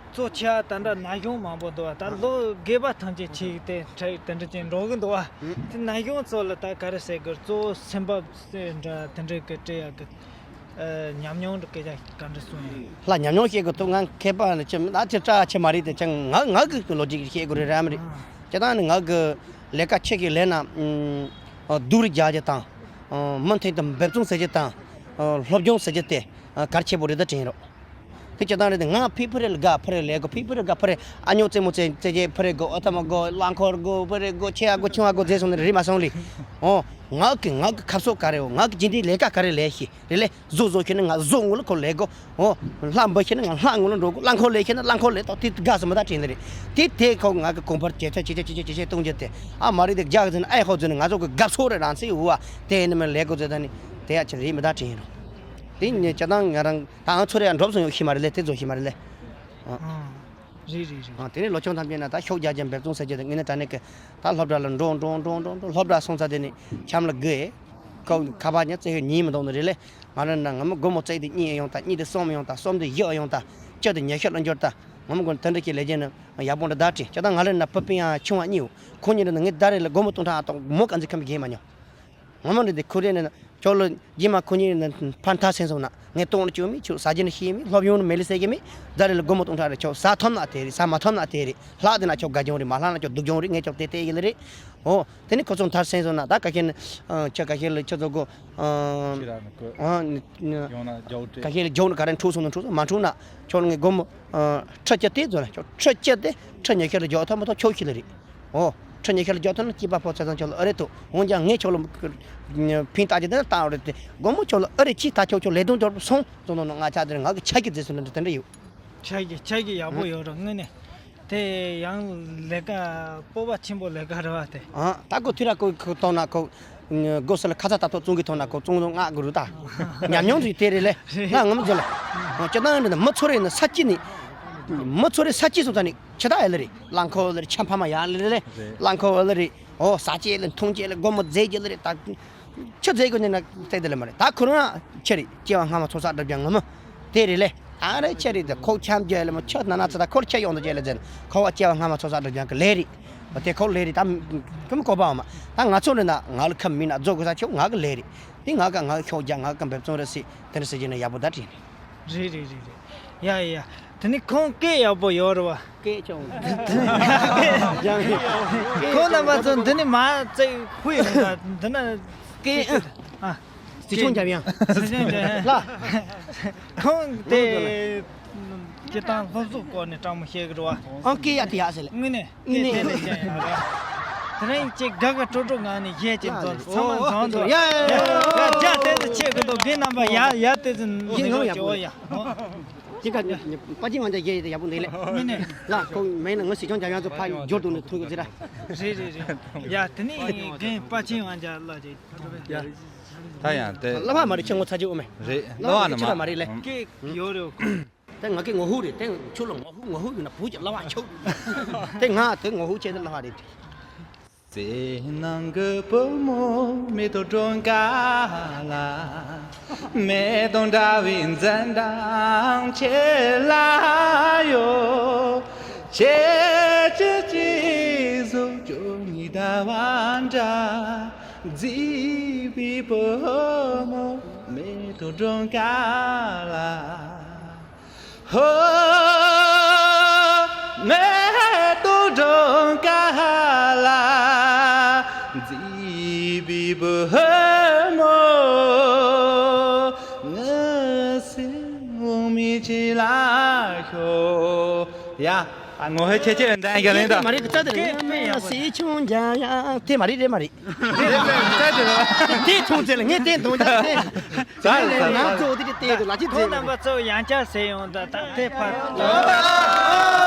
གཙོ་ཆེ་བ་ད་འདྲ་ན་གཞོན་མང་པོ་འདུག་བ། ད་ལོ་རྒས་པ་ཐམས་ཅད་ཆེ་གི་དེ་འདྲ་དེ་འདྲ་ཅན་འགྲོ་གི་འདུག་བ། དེ་ན་གཞོན་ཚོ་ལ་ད་ག་རེ་ཟེར་དགོས། གཙོ་བོ་སེམས་བབ་འདྲ་དེ་འདྲ་གི་སྤྲད་ཡག་གི་ཉམས་མྱོང་འདྲ་སྐད་ཆ་ག་འདྲ་གསུང་ཡོད། ལ་ཉམས་མྱོང་བཤད་དགོས་ཐུག་ང་མཁས་པ་ནི་ཅི་མི་ད་ཅི་སྐྲག་ཆེ་མ་རེད་དེ་ཅང་ང་ང་གི་ལོ་རྒྱུས་བཤད་དགོས་རེད་རམ་རེད། ཅི་ད་ནི་ང་གི་ལས་ཀ་ཆེ་གི་ལས་ན་སྡུག་རུ་རྒྱག་རྒྱུ་དང་། མུ་མཐུད་དུ་འབད་བརྩོན་ཟེར་རྒྱུ་དང་། སློབ་སྦྱོང་ཟེར་རྒྱུ་དེ་གལ་ཆེ་པོ་རེད་ད་དྲན་རོགས། དེ་ཅི་ལྟར་རེད་དེ་ང་ཕི་ཕི་རེ་ལ་དགའ་ཕི་རེ་ལས་དགོས་ཕི་ཕི་རེ་དགའ་ཕི་རེ་ཨ་ཉོ་རྩེད་མོ་རྩེ་རྩེ་རྗེས་ཕི་རེ་དགོས་ཨ་ཐ་མ་དགོས་རླངས་འཁོར་དགོས་ཕི་རེ་དགོས་ཆེ་ཡ་དགོས་ཆུང་ཡ་དགོས་རྫས་སོང་ནི་རེད་མ་སོང་ལི། འོ། ང་གི་ང་གི་ཁ་ཕྱོགས་ག་རེ་འོ་ང་གི་རྒྱུན་ལྡན་ལས་ཀ་ག་རེ་ལས་ཤི་རེ་ལས་བཟོ་བཟོ་ཤི་ནི་ང་བཟོ་ངོ་ལ་ཁོ་ལས་དགོས། འོ། ལྷ་འབུ་ཤི་ནི་ང་ལྷ་ངོ་ལ་འགྲོ་དགོས་རླངས་འཁོར་ལས་ཤི་ནི་རླངས་འཁོར་ལས་ཏོ་དེ་དགའ་སི་མི་ད་དྲན་ནི་རེད། དེ་དེ་ཁོ་ང་གི་གོང་འཕར་ཇེ་ཆེ་ཇེ་ཆེ་ཇེ་ཆེ་ཇེ་ཆེ་གཏོང་རྒྱུ་དེ་ཨ་མ་རེད་དེ་རྒྱག་ཟིན་ཨེ་ཧོ་ཟིན་ང་ཚོ་གི་དགའ་ཕྱོགས་རེད་རང་ཚེ་འུ་བ་དེ་ནི་མི་ལས་དགོས་ཟེར་ད་ནི་དེ་ཡ་ཆི་རེད་མི་ད་དྲན་རོགས། དེ་ནི་ཅི་ད་ང་རང་། ད་ང་ཚོ་རེ་ཡང་འགྲོ་སོང་ཡོད་ཤི་མ་རེད་ལེ་དེ་ཚོ་ཤི་མ་རེད་ལེ། ཨ། རེད་རེད་རེད། ཨ་དེ་ནས་ལོ་ཆུང་ཐམས་ཅད་ན་ད་ཤོག་རྒྱག་རྒྱུ་འབད་བརྩོན་ཟེར་རྒྱུ་དེ་ངས་ནི་དྲ་ནས་ཀི་ད་སློབ་གྲྭ་ལ་འགྲོ་འགྲོ་འགྲོ་འགྲོ་འགྲོ་སློབ་གྲྭ་སོང་ཚར་དེ་ནས་འཆམ་ལ་དགོས། ཁ་ཁ་པར་ཉར་རྩེ་ཡོད་ཉིན་མི་འདུག་ནི་རེད་ལེ། ང་རང་ན་ང་མི་སྒོར་མོ་བརྩེགས་དེ་གཉིས་ཡོང་ད་གཉིས་དེ་གསུམ་ཡོང་ད་གསུམ་དེ་བཞི་ཡོང་ད་བཅུ་དེ་ཉི་ཤུ་ལ་འགྱུར་ད་ང་མི་སྒོར་དེ་འདྲ་ཅིག་ལས་རྒྱུ་ནི་ཡག་པོ་འདྲ་ད་དྲིས་ཅི་ད་ང་ལ་ན་ཕུ་པིན་ཡང་ཆུང་བ་གཉིས་ཡོད་ཁོང་གཉིས་འདྲ་ནི་ངས་ད་རེས་ལ་སྒོར་མོ་སྟོང་ཕྲག་ཨ་སྟོང་མོ་ག་འཛི་ཁམ་གྱིས་མ་མྱོང་། ངོ་མ་འདྲི་དེ་ཁོ་རེ་ནས་ན་ཁྱོད་ལ་རྗེས་མ་ཁོ་གཉིས་ནས་ཕར་མཐའ་སེང་སོང་ན་ངས་གཏོང་ལ་བཅུག་མི་ཁྱོད་ཟ་རྒྱུ་ནི་ཤེས་མི་སློབ་ཡོང་ནི་མེད་ལ་ཟེར་གི་མི་རྫ་རི་ལ་སྒོར་མོ་སྟོང་ཕྲག་རེ་ཁྱོད་ཟ་ཐོབ་ན་དེ་རེད། ཟ་མ་ཐོབ་ན་དེ་རེད། ལྷག་དེ་ན་ཁྱོད་དགའ་སྐྱོང་རེད། མ་ལྷག་ན་ཁྱོད་སྡུག་སྐྱོང་རེད། ངས་ཁྱོད་དེ་བལྟས་ཡིན་ལ་རེད། ཨོ་དེ་ནི་ཁོ་ཚོ་མཐར་སེང་སོང་ན་ད་ག་ཁྱེད་ནི་ཁྱོད་ག་ཁྱེད་ལ་ཁྱོད་ཚོ་གོ་ཁྱེད་རང་ནི་གོ་ཡོང་ན་རྒྱག་དྲེ། ག་ཁྱེད་ལ་རྒྱག་ནི་ག་རེ་འཁྲུག་སོང་ན་འཁྲུག་སོང་མ་འཁྲུག་ན་ཁྱོད་ལ་ངས་སྒོར་མོ་ཁྲི་བཅུ་དེ་ཚོ་ལ་ཁྱོད་ཁྲི་བཅུ་དེ་ཁྲི་ཉི་ཤུ་ལ་རྒྱག་ཐོབ་མ་ཐོབ་ཁྱོད་ཁྱེད་ལ་རེད། ཨོ། ཁྲི་ཉི་ཤུ་ལ་རྒྱག་ཐུབ་ན་སྐྱེས་པ་ཕོ་ཚ་ཚང་ཁྱོད་ལ་ཨ་རེ་ཐུབ། འོན་ཀྱང་ངས་ཁྱོད་ལ་ཕན་བཏགས་ཀྱི་དེ་ན་བཏང་རེད་དེ་སྒོར་མོ་ཁྱོད་ལ་ཨ་རེ་གཅིག་ད་ཁྱོད་ཁྱོད་ལས་དོན་འབྱོར་པ་སོང་ཙང་ནོ་ང་ཆ་དེ་རེད། ང་གི་ཆ་གི་རྫས་སུ་ལ་འདྲ་དེ་འདྲ་ཡོད། ཆ་གི་ཆ་གི་ཡག་པོ་ཡོད་ར་དངོས་གནས། དེ་ཡང་ལས་ཀ་སྤོབས་པ་ཆེན་པོ་ལས་ཀ་རེད་བ་དེ། ཨ་ད་ཁོ་དུས་ར་ཁོ་ཁོ་གཏོང་ན་ཁོ། སྒོ་ས་ལ་ཁ་ཚ་ད་ཐོག་བཙོང་གི་ཐོག་ན་ཁོ་བཙོང་དོ་ང་གི་རུ་ད། ཉམས་མྱོང་ཞིག་དེ་རེད་ལེ། ང་ངོ་མ་ཚོ་ལ། ཁོ་སྤྱི་བཏང་རེད་ན་མི་ཚོ་རེད་ན་ས་སྐྱིད་ནི། མི་ཚོ་རེད་ས་སྐྱིད་སོང་ཙང་ནི་ཆེ་ད་ཡ་ལེ་རེད། རླངས་འཁོར་ལེ་རེད། ཆ་ཕ་མ་ཡ་ལེ་རེད་ལེ། རླངས་འཁོར་ལེ་རེད། ཨོ་ཟ་ཅེ་ལེ་འཐུང་ཅེ་ལེ་སྒོར་མོ་རྫས་ཅེ་ལེ་རེད་ད། ཆུ་རྫས་ཀྱི་ནི་ན་བལྟས་དེ་ལེ་མ་རེད། ད་ཁོ་རང་ཆེ་རེད། སྐྱེ་བ་སྔ་མ་ཚོ་ས་སྒྲུབ་ཀྱང་ངོ་མ། དེ་རེད་ལེ། ཨ་རེ་ཆེ་རེད་དེ་ཁོ་འཁྱམ་རྒྱུ་ལེ་མོ་ཆུ་ན་ན་ཚ་ད་ཁོར་ཆེ་ཡོང་དུ་ཅེ་ལེ་ཟེར་ཁོ་བ་སྐྱེ་བ་སྔ་མ་ཚོ་ས་སྒྲུབ་ཀྱང་གི་ལས་རེད། དེ་ཁོ་ལས་རེད་ད། ཁོ་མི་གོ་པ་འོ་མ། ད་ང་ཚོ་ནི་ན་ང་ལ་ཁམས་མིན་ན་རྫོགས་དགོས་ས་ཁྱོད་ང་གི་ལས་རེད། དེ་ང་ག་ང་གི་ཤོག་རྒྱག་ང་གི་འབེབས་ཚོང་རེད་སི་དེ་འདྲ་ཟེར་གྱི་ན་ཡག་པོ་ད་དྲན་རེད། རེད་རེད་རེད་རེད། ཡ་ཡ་ཡ། དེ་ནི་ཁོང་སྐད་ཡག་པོ་ཡོད་རེད་བ། སྐད་ཆུང་། ཁོང་རྣམ་པ་ཚོ་འདི་ནི་མ་བཙལ་ཧུ་ཡོང་ད་འདི་ན་སྐད་ཨ། ཟི་ཆུང་རྒྱབ་ཡང་། ཟི་ཆུང་རྒྱབ་ཡང་། ལ། ཁོང་དེ། སྤྱིར་བཏང་སློབ་གསོ་སྐོར་ནས་དྲང་མོ་བཤད་གི་རེད་བ། ཨང་ཀི་ཡ་དེ་ཡག་ཟེར་ལེ། དངོས་གནས། དངོས་གནས་དེ་ལས་ཀྱང་ཡག་རེད། དེ་རིང་ཅིག་དགའ་དགའ་སྤྲོ་སྤྲོ་ངང་ནས་བཞད་ཅིག་འཛོམས་ཚང་མ་འཛོམས་འགྲོ། ཡ་ཡ་ཡ། ཡ་རྒྱ་དེ་ཚོ་ཆེ་གི་འདུག་རྒན་རྣམ་པ་ཡ་ཡ་དེ་ཚོ་ཡིན་ཡོང་ཡག་པོ་ཡ། དེ་ག་པ་ཅིན་ཝང་ཅ་ཡེ་ཡེ་ཡག་པོ་འདུག་ལེ། དངོས་གནས། ལ་ཁོ་མེད་ན་ང་སི་ཅང་རྒྱ་ཡང་ཚོ་ཕ་འབྱོར་འདུག་ནས་ཐུག་གི་ཟེར་ར། རེད་རེད་རེད། ཡ་དེ་ནས་རྒན་པ་ཅིན་ཝང་ཅ་ལ་ཅིག་ཡ། ད་ཡང་དེ། བསླབ་པ་མ་རེད་ཁྱེད་ངོ་ཚ་གྱི་འོ་མེ། རེད་བསླབ་པ་ནི་ཁྱེད་མ་མ་རེད་ལེ། སྐད་ཡོད་རེད་ཁོ། དེ་ང་གི་ངོ་ཧུ་རེད་དེ་ཁྱོད་ལ་ངོ་ཧུ་ངོ་ཧུ་ཡིན་ན་བུ་གྱི་བསླབ་པ་ཆོག་དེ་ང་དེ་ངོ་ཧུ་བྱས་ཏེ་བསླབ་པ་རེད། བརྩེ་ནང་གི་བུ་མོ་མེ་ཏོག་སྒྲོན་ཁ་ལ། མེ་ཏོག་འདྲ་བའི་འཛིན་གྲངས་ཁྱེད་ལ་ཡོད། ཁྱེད་ཀྱི་སྐྱེ་གཟུགས་བཅུ་གཉིས་ཟླ་བ་འདྲ། མཛེས་པའི་བུ་མོ་མེ་ཏོག་སྒྲོན་ཁ་ལ། ཧོ། མེ་ཏོག་སྒྲོན་ཁ་ལ། མཛེས་པའི་བུ་མོ། ངའི་སེམས་འོང་མི་ཆེ་ལ་ཤོག་ཡ། ཨ་ངོ་ཧེ་ཆེ་ཆེ་འདྲ་ཡང་ལེན་ད། མ་རེད་ད་དེ་རེད། སེ་ཆུང་རྒྱ་ཡ་དེ་མ་རེད་རེད་མ་རེད། དེ་ཐུང་ཚེ་ལ་ངས་དེ་འདོན་ད་དེ། ད་ལ་ན་ཚོ་དེ་དེ་དེ་ལ་ཅི་ཁོང་རྣམ་པ་ཚོ་ཡང་བསྐྱར་ཟེར་ཡོང་ད་ད་དེ་ཕར།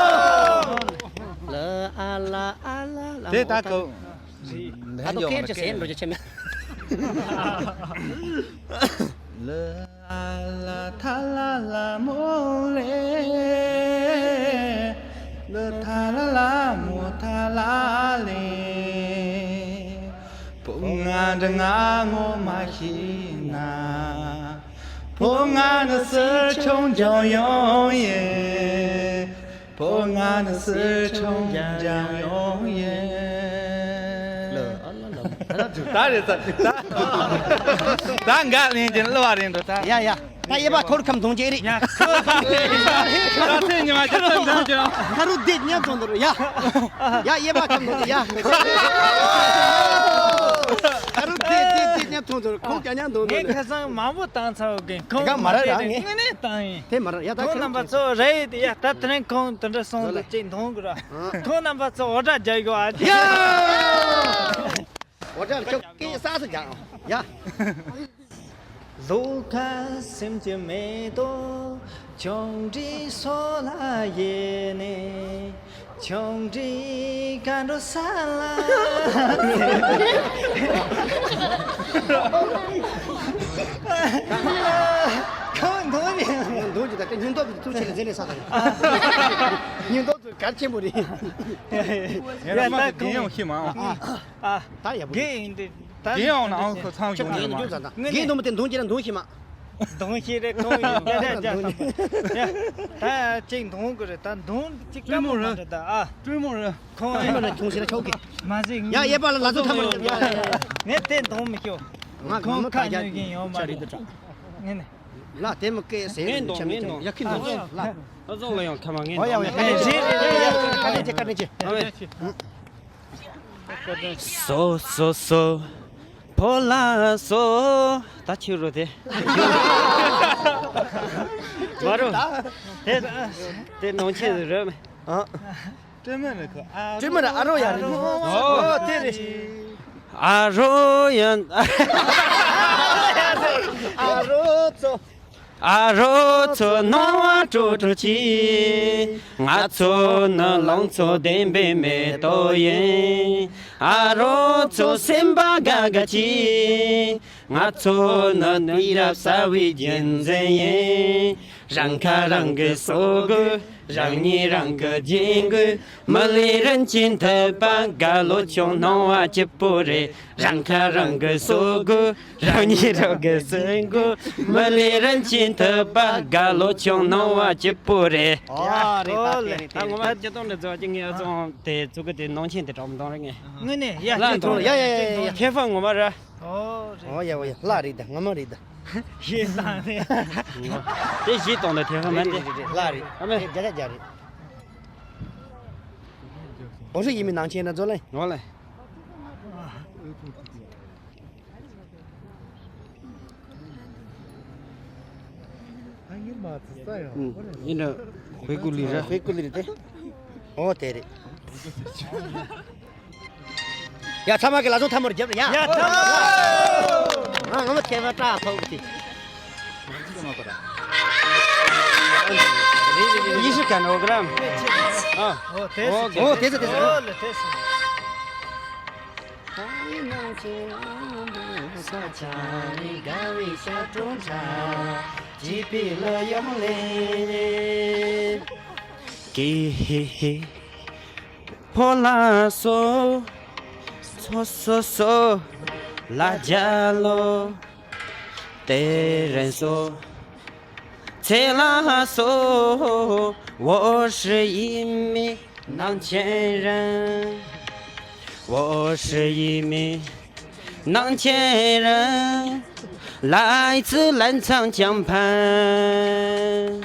ལ་ཨ་ལ་ཨ་ལ་ལ། དེ་ད་ཁོ། ད་དུ་སྐད་ཅིག་ཟེར་འགྲོ་རྒྱུ་ཆེ་མེད། ལ་ཨ་ལ་ཐ་ལ་ལ་མོ་ལེ། ལ་ཐ་ལ་ལ་མོ་ཐ་ལ་ལེ། བུ་ང་འདྲ་ང་ངོ་མ་ཤེས་ན། བུ་ང་ནི་སི་ཁྲོན་ལྗང་ཡོང་ཡིན། བུ་ང་ནི་སི་ཁྲོན་ལྗང་ཡོང་ཡིན། ད་རེད་ད་ད་ད་འགའ་ལེན་གྱིན་གླུ་བ་རེད་འགྲོ་ད། ཡ་ཡ། ད་ཡེ་བ་ཁོར་ཁམ་དུང་ཅེ་རེད། ཡ་ཁོ་ད་ཚེ་ཉི་མ་ཅི་ཙམ་འདུག་ཅོ། ཁ་རུ་དེ་ཉན་དུང་དུར་ཡ། ཡ་ཡེ་བ་ཁམ་དུང་ཡ། ཁ་རུ་དེ་དེ་དེ་ཉན་དུང་དུར་ཁོང་ཀྱ་ཉན་དུང་དུར། ངས་ཁ་སང་མང་པོ་བཏང་ཚར་གི་ཁོང་དེ་དངོས་གནས་བཏང་ཡིན། དེ་མ་རེད་ཡ་ད་ཁོང་རྣམ་པ་ཚོ་རེད་ཡ་ད་དེ་རིང་ཁོང་དེ་འདྲ་སོང་དུ་ཅིག་མཐོང་གི་ར། ཁོང་རྣམ་པ་ཚོ་འོ་སྒྲ་རྒྱག་ཡོད་ཨ། ཡ། འོ་སྒྲ་ཁྱོད་སྐད་ས་སུ་རྒྱག་ཡ། ལོ་ཁ་སེམས་ཀྱི་མེ་ཏོག་ཆུང་འདྲིས་སོ་ལ་ཡེ་ནས་ཆུང་འདྲིས་ག་འགྲོ་ས་ལ། ཁོང་འདོན་ནས་འདོན་གྱི་ད་ལྟ་སྙིང་སྟོབས་ཀྱི་ཐུགས་ཆེ་ལ་མཛད་ནས་ས་དང་སྙིང་སྟོབས་ཚོ་གལ་ཆེན་པོ་རེད། ཡ་ད་ཁོང་ཡོང་ཤི་མ་ཨ། ད་ཡག་པོ་རེད། རྒན་ཡིན་དེ། ད་རྒན་ཡོང་ན་ཨང་ཁོ་ཚང་ཁྱོད་ཡོང་ནི་མ། རྒན་འདུག་མ་དེ་འདུག་ཅི་ར་འདུག་ཤི་མ། འདུག་ཤི་རེད་ཁོང་ཡིན་རྒྱ་རྒྱ་རྒྱ་ས། ད་ཅིག་འདུག་གི་རེད་ད་འདུག་ཅིག་ཀ་མོ་རེད་ད་ཨ། སྤྲུལ་མོ་རེད། ཁོང་ཡིན་ཁྱོད་ལ་ཁྱོད་ཤི་ར་ཁྱོད་གི། མ་ཟིག་ཡ་ཡེ་པ་ལ་ལ་ཚོ་ཐ་མ་ཡ་ཡ་ཡ། ངས་དེ་འདུག་མི་ཤོག་ང་ང་མོ་ཁ་ད་ཉོ་གིན་ཡོད་མ་ཆ་རེད་རེད་འདུག་ཅག་ངས་ནས། ལ་དེ་མོ་སྐད་ཟེར་ངས་ནས་འདོང་ཆ་མི་ངས་ཆ་འདོང་ཡ་ཁི་འདོང་ལ། ཨ་ཙོག་ལ་ཡང་ཁ་མ་ངས་ཨོ་ཡ་འདོང་ཡ་ངས་རེད་རེད་རེད་ཡ་ཁ་ནས་ཅི་ཁ་ནས་ཅི། ཨ་མེ། སོ་སོ་སོ། ཕོ་ལ་སོ། ད་ཆུ་རུ་དེ། མ་རུ། དེ་དེ་ནང་ཆེན་རེད་མེ། ཨ། སྤྲིན་མ་རེད་ཁོ། ཨ་སྤྲིན་མ་རེད། ཨ་རོ་ཡ་རེད། ཨོ་དེ་རེད། ཨ་རོ་ཡ། ཨ་རོ་ཚོ། ཨ་རོ་ཚོ་སྣང་བ་སྤྲོ་སྤྲོ་གྱིས། ང་ཚོ་ནི་ལང་ཚོ་ལྡན་པའི་མེ་ཏོག་ཡིན། ཨ་རོ་ཚོ་སེམས་པ་དགའ་དགའ་གྱིས། ང་ཚོ་ནི་དུས་རབས་གསར་བའི་རྒྱུན་འཛིན་ཡིན། རང་ཁ་རང་གི་སོ་དགོས། རང་ཉིད་རང་གི་རྒྱན་དགོས། མི་ལུས་རིན་ཆེན་ཐོབ་པ་དགའ། ལོ་ཆུང་སྣང་བ་སྐྱིད་པོ་རེད། རང་ཁ་རང་གི་སོ་དགོས། རང་ཉིད་རང་གི་སེམས་དགོས། མི་ལུས་རིན་ཆེན་ཐོབ་པ་དགའ། ལོ་ཆུང་སྣང་བ་སྐྱིད་པོ་རེད། ཨོ་རེད་ད་དེ་རེད་ད་དེ་ངོ་མ་རེད། སྤྱི་བཏང་འདྲ་ཚོ་གཅིག་ངས་ཨ་ཙོང་དེ་ཚུགས་ཀྱི་དེ་ནང་ཆེན་དེ་གྲོགས་མི་གཏོང་རེད་ངས། དངོས་གནས་ཡ་ལ་གཅིག་གཏོང་ཡ་ཡ་ཡ་ཡ། ཁྱེད་ཧྥང་ངོ་མ་ར། ཨོ་རེད། ཨོ་ཡ་ཨོ་ཡ་ལ་རེད་ད་ངོ་མ་རེད་ད། ཤེས་སང་ནས། དེ་བཞི་གཏོང་ད་དེ་ཧྥང་མ་དེ། ལ་རེད། ཨ་མེ། རྒྱ་རྒྱ་རྒྱ་རེད། ཨོ་ཧྲི་ཡིན་མི་ནང་ཆེན་ན་ཚོ་ལེ། ངོ་ལེ། ཡིན་ན་ཧོས་ཀུ་ལི་ར། ཧོས་ཀུ་ལི་རེད་དེ། ཨོ་དེ་རེད། ཡ་ཚང་མ་གི་ལ་ཚོ་ཐ་མོར་རྒྱབ་ཡ། ཡ་ཐ་མོ། ང་ང་མ་ཐེ་བ་ཏྲ་ཕོག་གི། ཉི་ཤུ་ག་ནོ་གི་རམ། ཨ། ཨོ་དེ་སི། ཨོ་དེ་སི་དེ་སི། ཨོ་ལེ་དེ་སི། ཀི་ཧི་ཧི། ཕོ་ལ་སོ། སོ་སོ་སོ། ལ་རྒྱ་ལོ། དེ་རན་སོ། ཚེ་ལ་སོ། 我是一名 ནང་ཆེན་རེད། 我是一名 ནང་ཆེན་རེད། 来自澜沧江畔。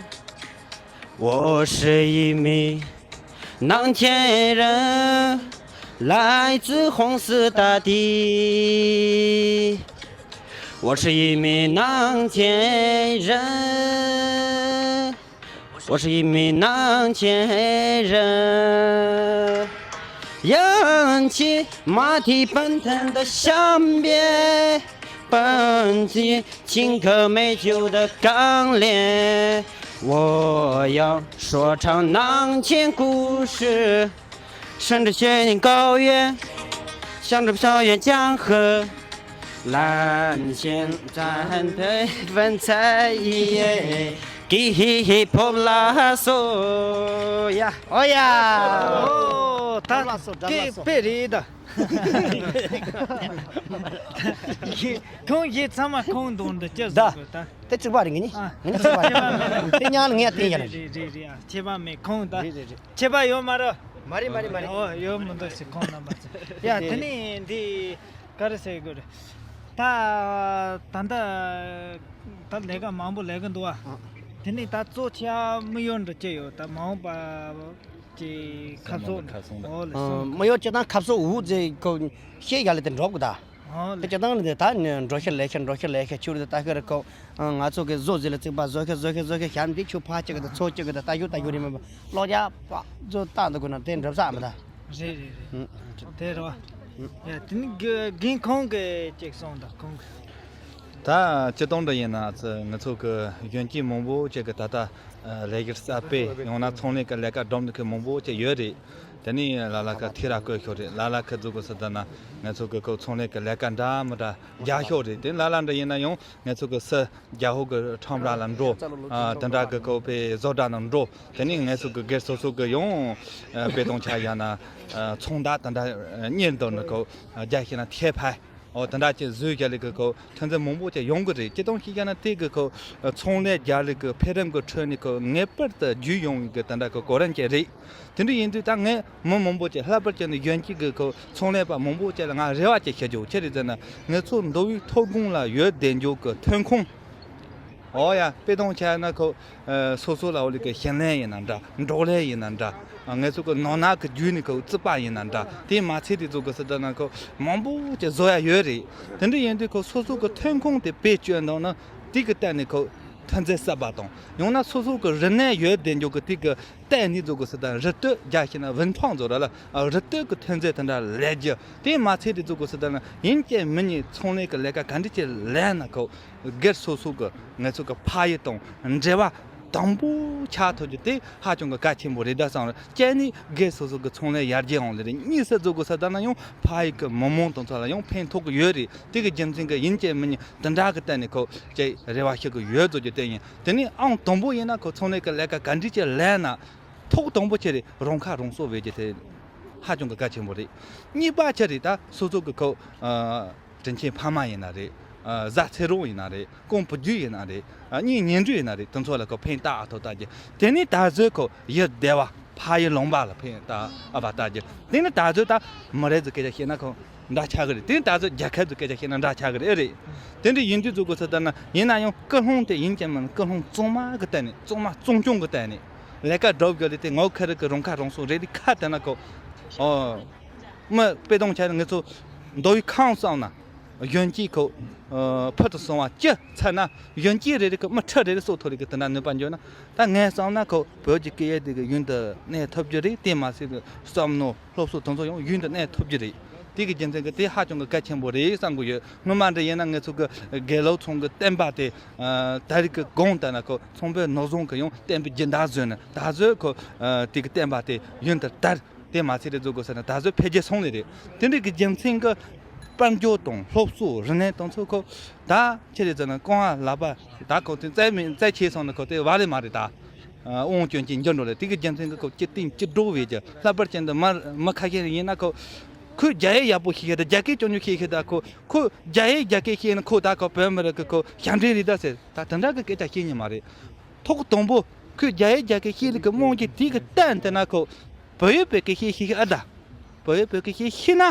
我是一名 ནང་ཆེན་རེད། 来自红色大地。我是一名 ནང་ཆེན་རེད། 我是一名 ནང་ཆེན་རེད། 扬起马蹄奔腾的象边，奔进 青稞美酒的港边，我要说唱 ནང་ཆེན་故事。山川雪原高原，乡村校园江河，蓝天山水文采一夜，给 hip hop 拉索呀。哦呀。哦，他给贝里的。 ཁོང་གིས་ཚང་མ་ཁོང་འདོན་འདི་ཅི་བཟོ་དགོས་ད། དེ་གཅིག་པ་རེད་ངེད་གཉིས། ཨ། ངེད་གཉིས་གཅིག་པ་རེད། དེ་ཉག་ལ་ངས་བསྟན་ཡ་རེད། རེད་རེད་རེད། ཨ། ཁྱད་པར་མེད་ཁོང་ད། རེད་རེད་རེད། ཁྱད་པར་ཡོད་མ་རེད། མ་རེད་མ་རེད་མ་རེད། ཨོ་ཡོད་མི་འདུག་ཟེར་ཁོང་རྣམ་པ་ཚོ། ཡ་དེ་ནས་འདི་ག་རེ་ཟེར་དགོས་རེད། ད་ད་ད་ད་ལས་ཀ་མང་པོ་ལས་ཀྱི་འདུག་ཨ། དེ་ནས་ད་གཙོ་ཆེ་དམིགས་ཡུལ་འདི་ཅི་ཡོད་ད་མ་འོངས་པ་ཅིག་ཁ་ཕྱོགས་ཁ་སང་ལ་ཨོ་ལ་སོང་། དམིགས་ཡུལ་སྤྱིར་བཏང་ཁ་ཕྱོགས་འུ་ཚོས་ཁོ་ཤེས་ཡ་ལ་དེ་འགྲོ་དགོས་ད། ཨོ་ལ། དེ་སྤྱིར་བཏང་ནི་ད་ནི་འགྲོ་ཤེས་ལས་ཤེས་འགྲོ་ཤེས་ལས་ཤེས་ཆུ་རུ་ད་ལྟ་ཤི་རུ་ཁོ་ང་ཚོ་གི་བཟོ་ཟི་ལ་བརྩིགས་པ་བཟོ་ཤེས་བཟོ་ཤེས་བཟོ་ཤེས་ཞབས་འདི་ཆུ་ཕ་གཅིག་གི་ད་ཚོ་གཅིག་གི་ད་ལྟ་ཞུ་ལྟ་ཞུ་རེད་མིན་པ་ལོག་རྒྱ་པ་བཟོ་ལྟ་འདུག་གི་ན་དེ་འགྲུབ་ས་མི་ད། རེད་རེད་རེད། དེ་རེད་བ། ཡ་དེ་ནི་རྒན་ཁོང་གི་ཅིག་སོང་ད་ཁོང་གི། ད་སྤྱི་བཏང་འདྲ་ཡིན་ན་ང་ཚོ་གི་གཞོན་སྐྱེས་མང་པོ་ཅིག་གི་ད་ལྟ་ལས་ཀ་གསར་སྤེལ་ཡང་ན་ཚོང་ལས་ཀྱི་ལས་ཀ་སྒྲུབ་འདོད་མཁན་མང་པོ་ཅིག་ཡོད་རེད། དེ་ནས་ལ་ལ་ཀ་ཐེ་ར་བཀོད་ཤོག་རེད། ལ་ལ་ཁ་ཟུག་གི་སུ་ད་ན་ང་ཚོ་གི་ཁོ་ཚོང་ལས་ཀྱི་ལས་ཀ་འདྲ་མི་འདྲ་རྒྱག་ཤོག་རེད། དེ་ལ་ལ་འདྲ་ཡིན་ན་ཡང་ང་ཚོ་གི་སུ་རྒྱ་ཧོ་གི་ཁྲོམ་ར་ལ་འགྲོ། དེ་འདྲ་གི་ཁོ་པའི་བཟོ་གྲྭ་ནང་འགྲོ། དེ་ནས་ང་ཚོ་གི་སྒེར་སོ་སོ་གི་ཡང་དཔེ་དང་ཆ་བཞག་ན་ཚོང་བདག་དེ་འདྲ་གཉེར་འདོད་ནི་ཁོ་རྒྱ་ཤེས་ན་ཐེ་ཕ། ཨོ་དེ་འདྲ་ཅིག་བཟོས་རྒྱ་ལས་ཀྱི་ཁོ་ཐོན་རྫས་མང་པོ་ཅིག་ཡོང་གི་རེད། སྤྱིར་བཏང་ཞིག་བྱས་ན་དེ་གི་ཁོ་ཚོང་ལས་རྒྱ་ལས་ཀྱི་འཕེལ་རིམ་གྱི་ཁྲོད་ནས་ཁོ་ངེས་པར་དུ་རྒྱུས་ཡོང་བའི་གི་དེ་འདྲ་གི་གོ་རིམ་ཅིག་རེད། དེ་འདྲ་ཡིན་དུས་ད་ངས་མི་མང་པོ་ཅིག་ལྷག་པར་བྱས་ནས་གཞོན་སྐྱེས་ཀྱི་ཁོ་ཚོང་ལས་པ་མང་པོ་ཅིག་ལ་ང་རེ་བ་ཅིག་ཞུ་རྒྱུ་ཅི་རེད་ཟེར་ན། ང་ཚོ་མདོ་དབུས་མཐོ་སྒང་ལ་ཡོད་བསྡད་རྒྱུ་གི་ཐོན་ཁུངས། ཨོ་ཡ། དཔེ་དང་ཆ་ན་ཁོ་ཨ་སོ་སོ་ལ་འོ་ལི་ཀི་ཞིང་ལས་ཡིན་ན་འདྲ། འབྲོག་ལས་ཡིན་ན་འདྲ། ཨ་ང་ཚོ་གི་ནོར་ནག་གི་བརྒྱུད་ནས་ཁོ་རྩིད་པ་ཡིན་ན་འདྲ། དེ་མ་ཚད་དེ་ཚོ་གི་སི་ཏ་ན་ཁོ་མང་པོ་ཅིག་བཟོ་ཡ་ཡོད་རེད། དེ་འདྲ་ཡིན་དུས་ཁོ་སོ་སོ་གི་ཐོན་ཁུངས་དེ་བེད་སྤྱོད་འདང་ན་དེ་གི་སྟེང་ནས་ཁོ་ཐོན་རྫས་གསར་པ་དང་། ཡང་ན་སོ་སོ་གི་རིག་གནས་ཡོད་བསྡད་རྒྱུ་གི་དེ་གི་ལྟེ་གནས་ཚོ་གི་སི་ཏ་རི་སྟོད་རྒྱ་ཞིག་ན་ཝུན་ཕང་ཚོ་ར་ལ་ཨ་རི་སྟོད་གི་ཐོན་རྫས་དེ་འདྲ་ལས་རྒྱུ། དེ་མ་ཚད་དེ་ཚོ་གི་སི་ཏ་ན་ཡིན་གཅིག་མིན་གཉིས་ཚོང་ལས་གི་ལས་ཀ་ག་འདྲ་ཅིག་ལས་ན་ཁོ་སྒེར་སོ་སོ་གི་ང་ཚོ་གི་ཕ་ཡུལ་དང་འབྲེལ་བ་དམ་པོ་ཆགས་ཐུབ་རྒྱུ་དེ་ཧ་ཅང་གི་གལ་ཆེན་པོ་རེད་ད་བསམ་རེད། གཅིག་ནི་སྒེར་སོ་སོ་གི་ཚོང་ལས་ཡར་རྒྱས་ཡོང་ལེ་རེད། གཉིས་སུ་ཚོ་གི་སི་ཏ་ན་ཡང་ཕ་ཡུལ་གི་མི་མང་དང་ཚོ་ལ་ཡང་ཕན་ཐོགས་གི་ཡོད་རེད། དེ་གི་རྒྱུ་མཚན་གི་ཡིན་གཅིག་མིན་གཉིས་དེ་འདྲ་གི་སྟེང་ནས་ཁོ་ཅིག་རེ་བ་ཞུ་གི་ཡོད་བཟོ་རྒྱུ་དེ་ཡིན། དེ་ནས་ཨང་དང་པོ་ཡིན་ན་ཁོ་ཚོང་ལས་གི་ལས་ཀ་ག་འདྲ་ཅིག་ལས་ན། ཐོག་དང་པོ་ཅི་རེད། རང་ཁ་རང་གསོ་བྱེད་རྒྱུ་དེ་ཧ་ཅང་གི་གལ་ཆེན་པོ་རེད། གཉིས་པ་ཅི་རེད། ད་སོ་སོ་གི་ཁོ་ཨ་དྲིན་ཆེན་ཕ་མ་ཡིན་ན་རེད། ཨ་བཟའ་ཚེ་རོགས་ཡིན་ན་རེད། རྐང་བུ་རྒྱུད་ཡིན་ན་རེད། ཨ་གཉེན་ཉེ་འབྲེལ་ཡིན་ན་རེད། དེ་ཚོ་ལ་ཁོ་ཕན་བཏགས་ཨ་ཐོག་བཏགས་རྒྱུ། དེ་ནས་ད་གཟོད་ཁོ་ཡུལ་སྡེ་བ་ཕ་ཡུལ་ལུང་པ་ལ་ཕན་བཏགས་ཨ་བ་བཏགས་རྒྱུ། དེ་ནས་ད་གཟོད་ད་མི་རིགས་ཀྱི་སྐད་ཆ་བཤད་ན་ཁོ་འདྲ་ཆགས་གི་རེད། དེ་ནས་ད་གཟོད་རྒྱལ་ཁབ་ཀྱི་སྐད་ཆ་བཤད་ན་འདྲ་ཆགས་གི་རེད། རེད། དེ་འདྲ་ཡིན་དུས་ཚོ་གི་སི་ཏ་ན་ཡིན་ན་ཡང་སྐུལ་སློང་དེ་ཡིན་གཅིག་མིན་སྐུལ་སློང་གཙང་མ་གི་སྟེང་ནས། གཙང་མ་གཙང་རྐྱང་གི་སྟེང་ནས། ལས་ཀ་སྒྲུབ་དགོས་ལས་དེ་ངོ་ཁེ་རི་གི་རང་ཁ་རང་གསོ་རེ་རེ་ཁ་དེ་ན་ཁོ། ཨོ། མི་དཔེ་དང་ཆ་ནས་ང་ཚོ་མདོ་དབུས་ཁམས་གསུམ་ན་གཞོན་སྐྱེས་ཁོ། ཨ་ཕུལ་དུ་སོང་བ་ཅི་ཚར་ན་གཞོན་སྐྱེས་རེ་རེ་གི་མི་ཁྲི་རེ་རེ་གསོ་ཐུབ་རེ་གི་དེ་འདྲ་ནུས་པ་འཇོག་ན། ད་ངས་བསམ་ན་ཁོ་བོད་ཀྱི་སྐད་ཡིག་དེ་གི་ཡུན་དུ་གནས་ཐུབ་རྒྱུ་རེད། དེ་མ་ཟད་གི་བསམ་མནོ་སློབ་གསོ་དེ་ཚོ་ཡང་ཡུན་དུ་གནས་ཐུབ་རྒྱུ་རེད། དེ་གི་རྒྱུ་མཚན་གི་དེ་ཧ་ཅང་གི་གལ་ཆེན་པོ་རེད་བསམ་གི་ཡོད། སྔོན་མ་འདྲ་ཡིན་ན་ང་ཚོ་གི་དགེ་ལུགས་ཚང་གི་བསྟན་པ་དེ། ཨ་ད་རེས་ཀྱི་གོང་ལྟར་ན་ཁོ་ཚོང་དཔོན་ནོར་བཟང་གིས་ཡང་བསྟན་པའི་སྦྱིན་བདག་བཟོས་ནས་ད་གཟོད་ཁོ་ཨ་དེ་གི་བསྟན་པ་དེ་ཡུན་དུ་དར། དེ་མ་ཚད་རེ་བཟོ་དགོས་ཟེར་ན་ད་གཟོད་འཕེལ་རྒྱས་སོང་ནི་རེད། དེ་འདྲའི་གི་རྒྱུ་མཚན་གྱི་དཔལ་འབྱོར་དང་སློབ་གསོ་རིག་གནས་དང་ཚོ་ཁོ་ད་ཅི་རེད་ཟེར་ན་རྐང་བ་ལག་པ་ད་ཁོ་དེ་རྩལ་མེད་རྩལ་ཆེ་སོང་ན་ཁོ་དེ་བ་ལེ་མ་རེད་ད། ཨ་དབང་སྐྱོན་གྱི་འགྱུར་འགྲོ་ལེ། དེ་གི་རྒྱུ་མཚན་གྱི་ཁོ་སྐྱིད་སྟེང་སྐྱིད་སྒྲོག་བས་ཀྱི་ལྷག་པར་ཅན་དུ་མར་མི་ཁ་ཤས་ཡིན་ན་ཁོ་ཁོས་རྒྱ་ཡིག་ཡག་པོ་ཤེས་ཤེས་ད་རྒྱ་སྐད་ཅུང་ཉུང་ཤེས་ཤེས་ད་ཁོ་ཁོས་རྒྱ་ཡིག་རྒྱ་སྐད་ཤེས་ན་ཁོ་ད་ཁོ་བོད་མི་རིགས་ཀྱི་ཁོ་ཞབས་འདྲེན་རེད་ད་ཟེར། ད་དེ་འདྲ་གི་སྐད་ཆ་བཤད་ཉན་མ་རེད། ཐོག་དང་པོ་ཁོས་རྒྱ་ཡིག་རྒྱ་སྐད་ཤེས་ལུགས་ཀྱི་རྨང་གཞི་དེ་གི་སྟེང་དེ་ན་ཁོ་བོད་ཡིག་བོད་སྐད་ཤེས་ཤེས་ཤེས་ཨ་ད། བོད་ཡིག་བོད་སྐད་ཤེས་ཤེས་ན།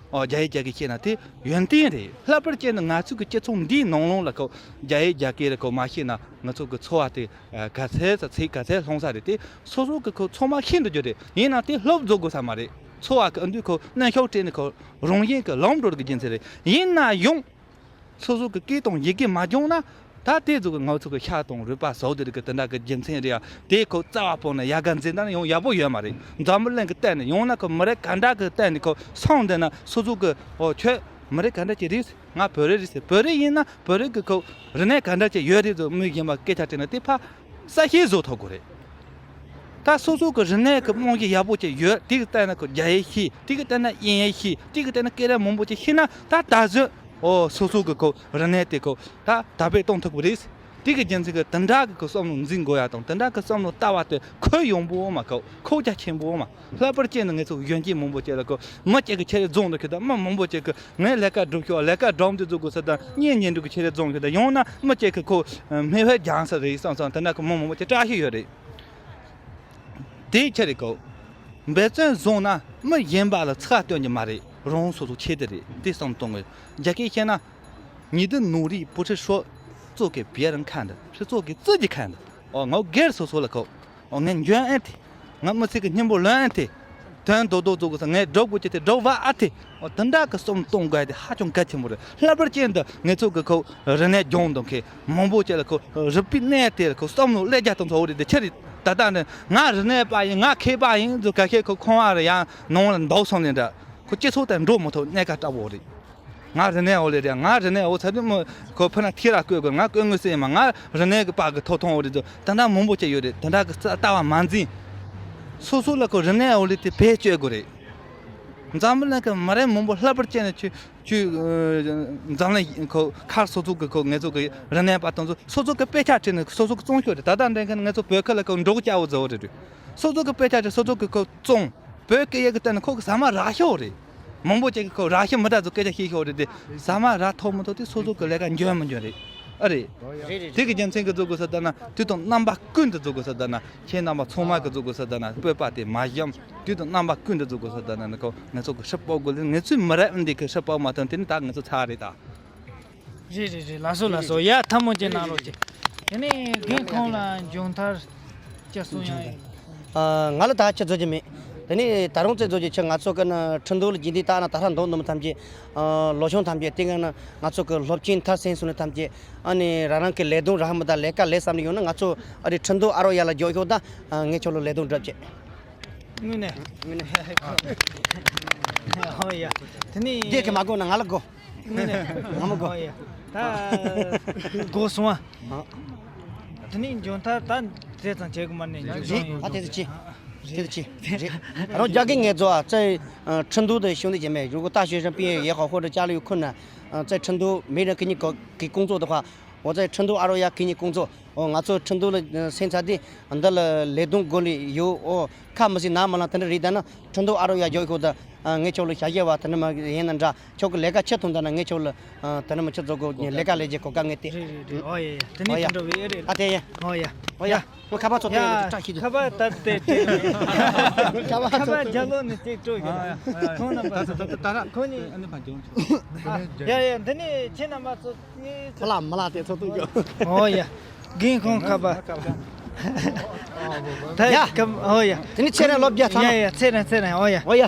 ཨོ་རྒྱ་ཡིག་རྒྱ་སྐད་ཤེས་ན་དེ་ཡོན་ཏན་རེད། ལྷག་པར་ཅན་དུ་ང་ཚོའི་གི་སྤྱི་ཚོགས་འདིའི་ནང་ལོགས་ལ་ཁོ་རྒྱ་ཡིག་རྒྱ་སྐད་རེ་ཁོ་མ་ཤེས་ན་ང་ཚོ་གི་འཚོ་བ་དེ་ག་ཚད་ས་ཚིག་ག་ཚད་ལྷུང་ས་རེད། དེ་སོ་སོ་གི་ཁོ་ཚང་མ་ཤེས་འདུག་རྒྱུ་རེད། ཡིན་ན་དེ་སློབ་རྫོགས་དགོས་ས་མ་རེད། འཚོ་བ་གི་ཨ་འདུས་ཁོ་གནོན་ཤུགས་སྤྲད་ནས་ཁོ་རང་བཞིན་གི་ལམ་འགྲོ་གི་རྒྱུ་མཚན་རེད། ཡིན་ན་ཡང་། སོ་སོ་གི་སྐད་དང་ཡི་གེ་མ་སྦྱངས་ན། ད་དེ་ཚོ་གི་ང་ཚོ་གི་ཤ་དང་རུས་པ་ཟོག་དེ་རིགས་གི་དེ་འདྲ་གི་རྒྱུ་མཚན་རེད་ཡ། དེ་ཁོ་རྩ་བ་སྤོ་ནས་ཡ་ག་འཛིན་ད་ན་ཡང་ཡག་པོ་ཡོད་མ་རེད། འཛམ་བུ་གླིང་གི་སྟེང་ནས་ཡང་ན་ཁོ་མི་རིགས་ག་འདྲ་གི་སྟེང་ནས་ཁོ་སོང་བསྡད་ན་སོ་སོ་གི་ཨོ་ཁྱོད་མི་རིགས་ག་འདྲ་ཅིག་རེད། ང་བོད་རིགས་རེད་ཟེར། བོད་རིགས་ཡིན་ན་བོད་རིགས་གི་ཁོ་རིག་གནས་ག་འདྲ་ཅིག་ཡོད་རེད་ཟེར་མི་གཞན་པ་སྐད་ཆ་དྲིས་ན་དེ་ཕ། གསལ་བཤད་བཟོ་ཐུབ་དགོས་རེད། ད་སོ་སོ་གི་རིག་གནས་ཀྱི་རྨང་གཞི་ཡག་པོ་ཅིག་ཡོད། དེ་གི་སྟེང་ན་ཁོ་རྒྱ་ཡིག་ཤེས། དེ་གི་སྟེང་ན་དབྱིན་ཡིག་ཤེས། དེ་གི་སྟེང་ན་སྐད་རིགས་མང་པོ་ཅིག་ཤེས་ན་ད་ད་གཟོད་ཨོ་སོ་སོ་གི་ཁོ་རིག་གནས་དེ་ཁོ་ད་དར་སྤེལ་གཏོང་ཐུབ་ཀྱི་རེད། དེ་གི་རྒྱུ་མཚན་གྱིས་དེ་འདྲ་གི་ཁོ་བསམ་བློ་འཛིན་དགོས་ཡ་དང་དེ་འདྲ་གི་བསམ་བློ་ལྟ་བ་དེ་ཁོད་ཡངས་པོ་མ་ཁོ་ཁོག་རྒྱ་ཆེན་པོ་མ། ལྷག་པར་ཅན་ནི་ངེད་ཚོ་གཞོན་སྐྱེས་མང་པོ་ཅིག་ལ་ཁོ་མི་གཅིག་གི་ཆེད་རྫོང་དུ་ཁྱོད་ད་མི་མང་པོ་ཅིག་གི་ངས་ལས་ཀ་སྒྲུབ་ཤོག་ལས་ཀ་སྒྲུབ་འདི་བཟོ་དགོས་ས་དང་གཉེན་ཉེ་འབྲེལ་གྱི་ཆེད་རེ་བརྫོང་ཤོག་དང་ཡང་ན་མི་གཅིག་གི་ཁོ་སྨད་པའི་རྒྱང་ས་རེད་བསམ་བསམ་དེ་འདྲ་གི་མི་མང་པོ་ཅིག་བཀྲ་ཤིས་ཡོད་རེད། དེའི་ཆེད་རེད་ཁོ། འབད་བརྩོན་བཟུང་ན་མི་གཞན་པ་ལ་ཚིག་སྟོན་གྱི་མ་རེད། རང་སོ་སོ་ཆེད་དུ་རེད། དེ་བསམ་གཏོང་དགོས། རྒྱ་སྐད་བཤད་ན། 你的努力不是说做给别人看的，是做给自己看的。 ཨོ་ང་སྒེར་སོ་སོ་ལ་ཁོ། ཨོ་ངས་འཇོན་ཨེ་ཐེ། ང་མི་ཚེ་གི་སྙིང་པོ་ལོན་ཨེ་ཐེ། དོན་རྡོག་རྡོག་རྫོགས་དགོས་ས་ངས་སྒྲུབ་དགོས་ཀྱི་དེ་སྒྲུབ་བ་ཨ་ཐེ། ཨོ་དེ་འདྲ་གི་བསམ་གཏོང་དགོས་དེ་ཧ་ཅང་གལ་ཆེན་པོ་རེད། ལྷག་པར་ཅན་དུ་ངེད་ཚོ་གི་ཁོ་རིག་གནས་སྦྱོང་དང་མཁན་མང་པོ་ཅིག་ལ་ཁོ་རིག་པའི་གནས་དེ་ཁོ་བསམ་བློ་ལས་རྒྱ་དང་ཚོ་རེད་དེ་ཆི་རེད། ད་ལྟ་ནི་ང་རིག་གནས་པ་ཡིན། ང་མཁས་པ་ཡིན་ཚོ་ག་ཤེད་ཁོ་ཁོང་བ་རེ་ཡང་ནང་ལ་འདུག་སོང་ནས་འདྲ་ཁོ་སྤྱི་ཚོགས་དང་འགྲོ་མི་ཐུབ་གནས་ཀ་སྐྲག་པོ་རེད། ང་རིག་གནས་འོག་ལས་རེད། ང་རིག་གནས་འོག་ཚ་དུས་མོ་ཁོ་ཕུ་ན་ཐི་ར་བཀོད་དགོས། ང་བཀོད་དངོས་སུ་ཡིན་མ། ང་རིག་གནས་ཀྱི་པགས་ཀྱི་ཐོབ་ཐང་འོག་རེད་དོ། ད་ལྟ་མང་པོ་ཅིག་ཡོད་རེད། ད་ལྟ་གི་རྩ་ལྟ་བ་མ་འཛིན། སོ་སོ་ལ་ཁོ་རིག་གནས་འོག་ལས་དེ་བེད་སྤྱོད་དགོས་རེད། འཛམ་བུ་གླིང་གི་མི་རབས་མང་པོ་ལྷག་པར་བྱས་ནས་ཆུ་ཆུ་འཛམ་གླིང་ཁོ་ཁར་སོ་སོ་གི་ཁོ་ངེད་ཚོ་གི་རིག་གནས་པ་དང་ཚོ་སོ་སོ་གི་དཔེ་ཆ་བྲིས་ནས་སོ་སོ་གི་བཙོང་ཤོག་རེད། ད་ལྟ་འདྲེན་མཁན་ངེད་ཚོ་བོད་ཁུལ་ལ་ཁོ་འབྲོག་སྐྱ་བོ་ཛ་བོ་རེད། སོ་སོ་གི་དཔེ་ཆ་བྲིས་སོ་སོ་གི་ཁོ་བཙོང་། བོད་སྐད་ཡིག་གི་སྟེང་ནས་ཁོ་གི་ཟ་མ་རག་ཤོག་རེད། མང་པོ་ཅིག་གིས་ཁོ་ར་ཤི་མི་འདྲ་ཚོ་སྐད་ཆ་བཤད་ཤོག་རེད་དེ། ཟ་མ་ར་ཐོབ་མི་ཐོབ་དེ་སོ་སོ་གི་ལས་ཀ་འཇོན་མི་འཇོན་རེད། ཨ་རེད། རེད་རེད། དེ་གི་རྒྱུ་མཚན་གི་བཟོ་དགོས་ས་ད་ན་དུས་དང་རྣམ་པ་ཀུན་ཏུ་བཟོ་དགོས་ས་ད་ན་ཁྱེད་རྣམ་པ་ཚང་མ་གི་བཟོ་དགོས་ས་ད་ན་སྤོབས་པ་དེ་མ་ཞུམ། དུས་དང་རྣམ་པ་ཀུན་ཏུ་བཟོ་དགོས་ས་ད་ན་ནི་ཁོ་ང་ཚོ་གི་ཧྲི་པོ་དགོས་ལེ། ང་ཚོའི་མི་རབས་འདི་གི་ཧྲི་པོ་མ་ཐོན་དེ་ནི་ད་ང་ཚོ་ཚར་རེད་ད། རེད་རེད་རེད། ལགས་སོ་ལགས་སོ། ཡ་ཐལ་མོ་ཅན་གནང་རོགས་གྱིས། དེ་ནས་རྒན་ཁོང་ལ་མཇུག་མཐར་སྐྱབས་སུ་ཡང་། ཨ། ང་ལ་ད་ཆ་བཟོ་རྒྱུ་མེད། དེ་ནས་ད་རུང་ཚེ་བཟོ་རྒྱུ་ཆ་ང་ཚོ་གི་ནི་ཁྲིན་ཏུའུ་ལ་རྒྱུན་ལྡན་ལྟར་ན་ད་ལྷ་མདོ་ནུབ་ཐམས་ཅད། ཨ། ལོ་ཆུང་ཐམས་ཅད་དེ་ག་ནི་ང་ཚོ་གི་སློབ་ཆེན་མཐར་ཕྱིན་སོང་ནི་ཐམས་ཅད། ཨ་ནི་རང་རང་གི་ལས་དོན་རག་མི་དང་ལས་ཀ་ལས་བསམ་ནི་ཡོང་ན་ང་ཚོ་ཨ་རི་ཁྲིན་ཏུའུ་ཨ་རོ་ཡ་ལ་འཇོག་ཤོག་ད། ཨ། ངས་ཁྱོད་ལ་ལས་དོན་སྒྲུབ་བྱེད། དངོས་གནས། དངོས་གནས། ཧོ་ཡ། དེ་ནི། རྒྱལ་གི་མ་དགོས་ན་ང་ལ་དགོས། དངོས་གནས། ང་མ་དགོས། ཧོ་ཡ། ད་དགོས་སོང་ཨ། དེ་ནི་འཇོན་ཐར་ད་དེ་ཙམ་བྱེད་དགོས་མ་ནི་འཇོན་རེད། ཡོང་ཨ་དེ་ཚོ་ཅི། དེ་ཚོ་ཅི། རེད། རང་རྒྱ་གི་ངེད་ཚོ་ཨ་ཙེ། ཁྲིན་ཏུའུ་དེ་ཤོང་དེ་བྱེད་མེད། 如果大学生毕业也好，或者家里有困难，呃，在成都没人给你搞，给工作的话，我在成都阿罗亚给你工作。 ཨོ། ང་ཚོ་ཁྲིན་ཏུའུ་ལ་སེམས་ཚ་དེ་འདི་ལ་ལས་དོན་དགོས་ལེ་ཡོད། ཨོ། ཁ་མི་སྲིད་ན་མ་ལ་དེ་འདྲ་རེད་ད་ན་ཁྲིན་ཏུའུ་ཨ་རོ་ཡ་འཇོག་ཤོག་ད། ངས་ཁྱོད་ལ་ཞལ་བཞེས་པ་དེ་འདྲ་མ་ཡིན་ན་འདྲ། ཁྱོད་ཀྱི་ལས་ཀ་ཆེ་ཐུང་ད་ན་ངས་ཁྱོད་ལ་དེ་འདྲ་མ་ཆེ་བཟོ་དགོས། ལས་ཀ་ལས་རྗེས་གོ་སྐབས་ངས་སྟེར། རེད་རེད་རེད། ཨོ་ཡ་ཡ། དེ་ནས་ཡ། དེ་འདྲ་བའི་ཨེ་རེད། ཨ་དེ་ཡ། ཨོ་ཡ། ཨོ་ཡ། ཨོ་ཡ། ཁ་པར་ཚོ་ཡ། དེ་ཡ་ལ་བཀྲ་ཤིས་ཁ་པར་ད་དེ་དེ། ཁ་པར་ཁ་པར་ཚོ་རྒྱ་ལོ་ནས་ཅིག་སྤྲོད་ཡོད། ཁོང་རྣམ་པ་ད་ད་ད་ད་ཁོ་གཉིས། ཨ་ནི་ཕ་འཇོན་ཆོག་ཡ་ཡ། འདི་ནས་ཁྱེད་རྣམ་པ་ཚོ། ཁ་ལག་མ་ལག་དེ་ཚོ་ཐུག་ཡོད། ཨོ་ཡ། རྒན་ཁོང་ཁ་པར། ད་ཡ། ཁམ། ཨོ་ཡ། དེ་ནི་ཚེ་རིང་ལོ་བརྒྱ་ཚང་མ། ཡ་ཡ། ཚེ་རིང་ཚེ་རིང་། ཨོ་ཡ། ཨོ་ཡ།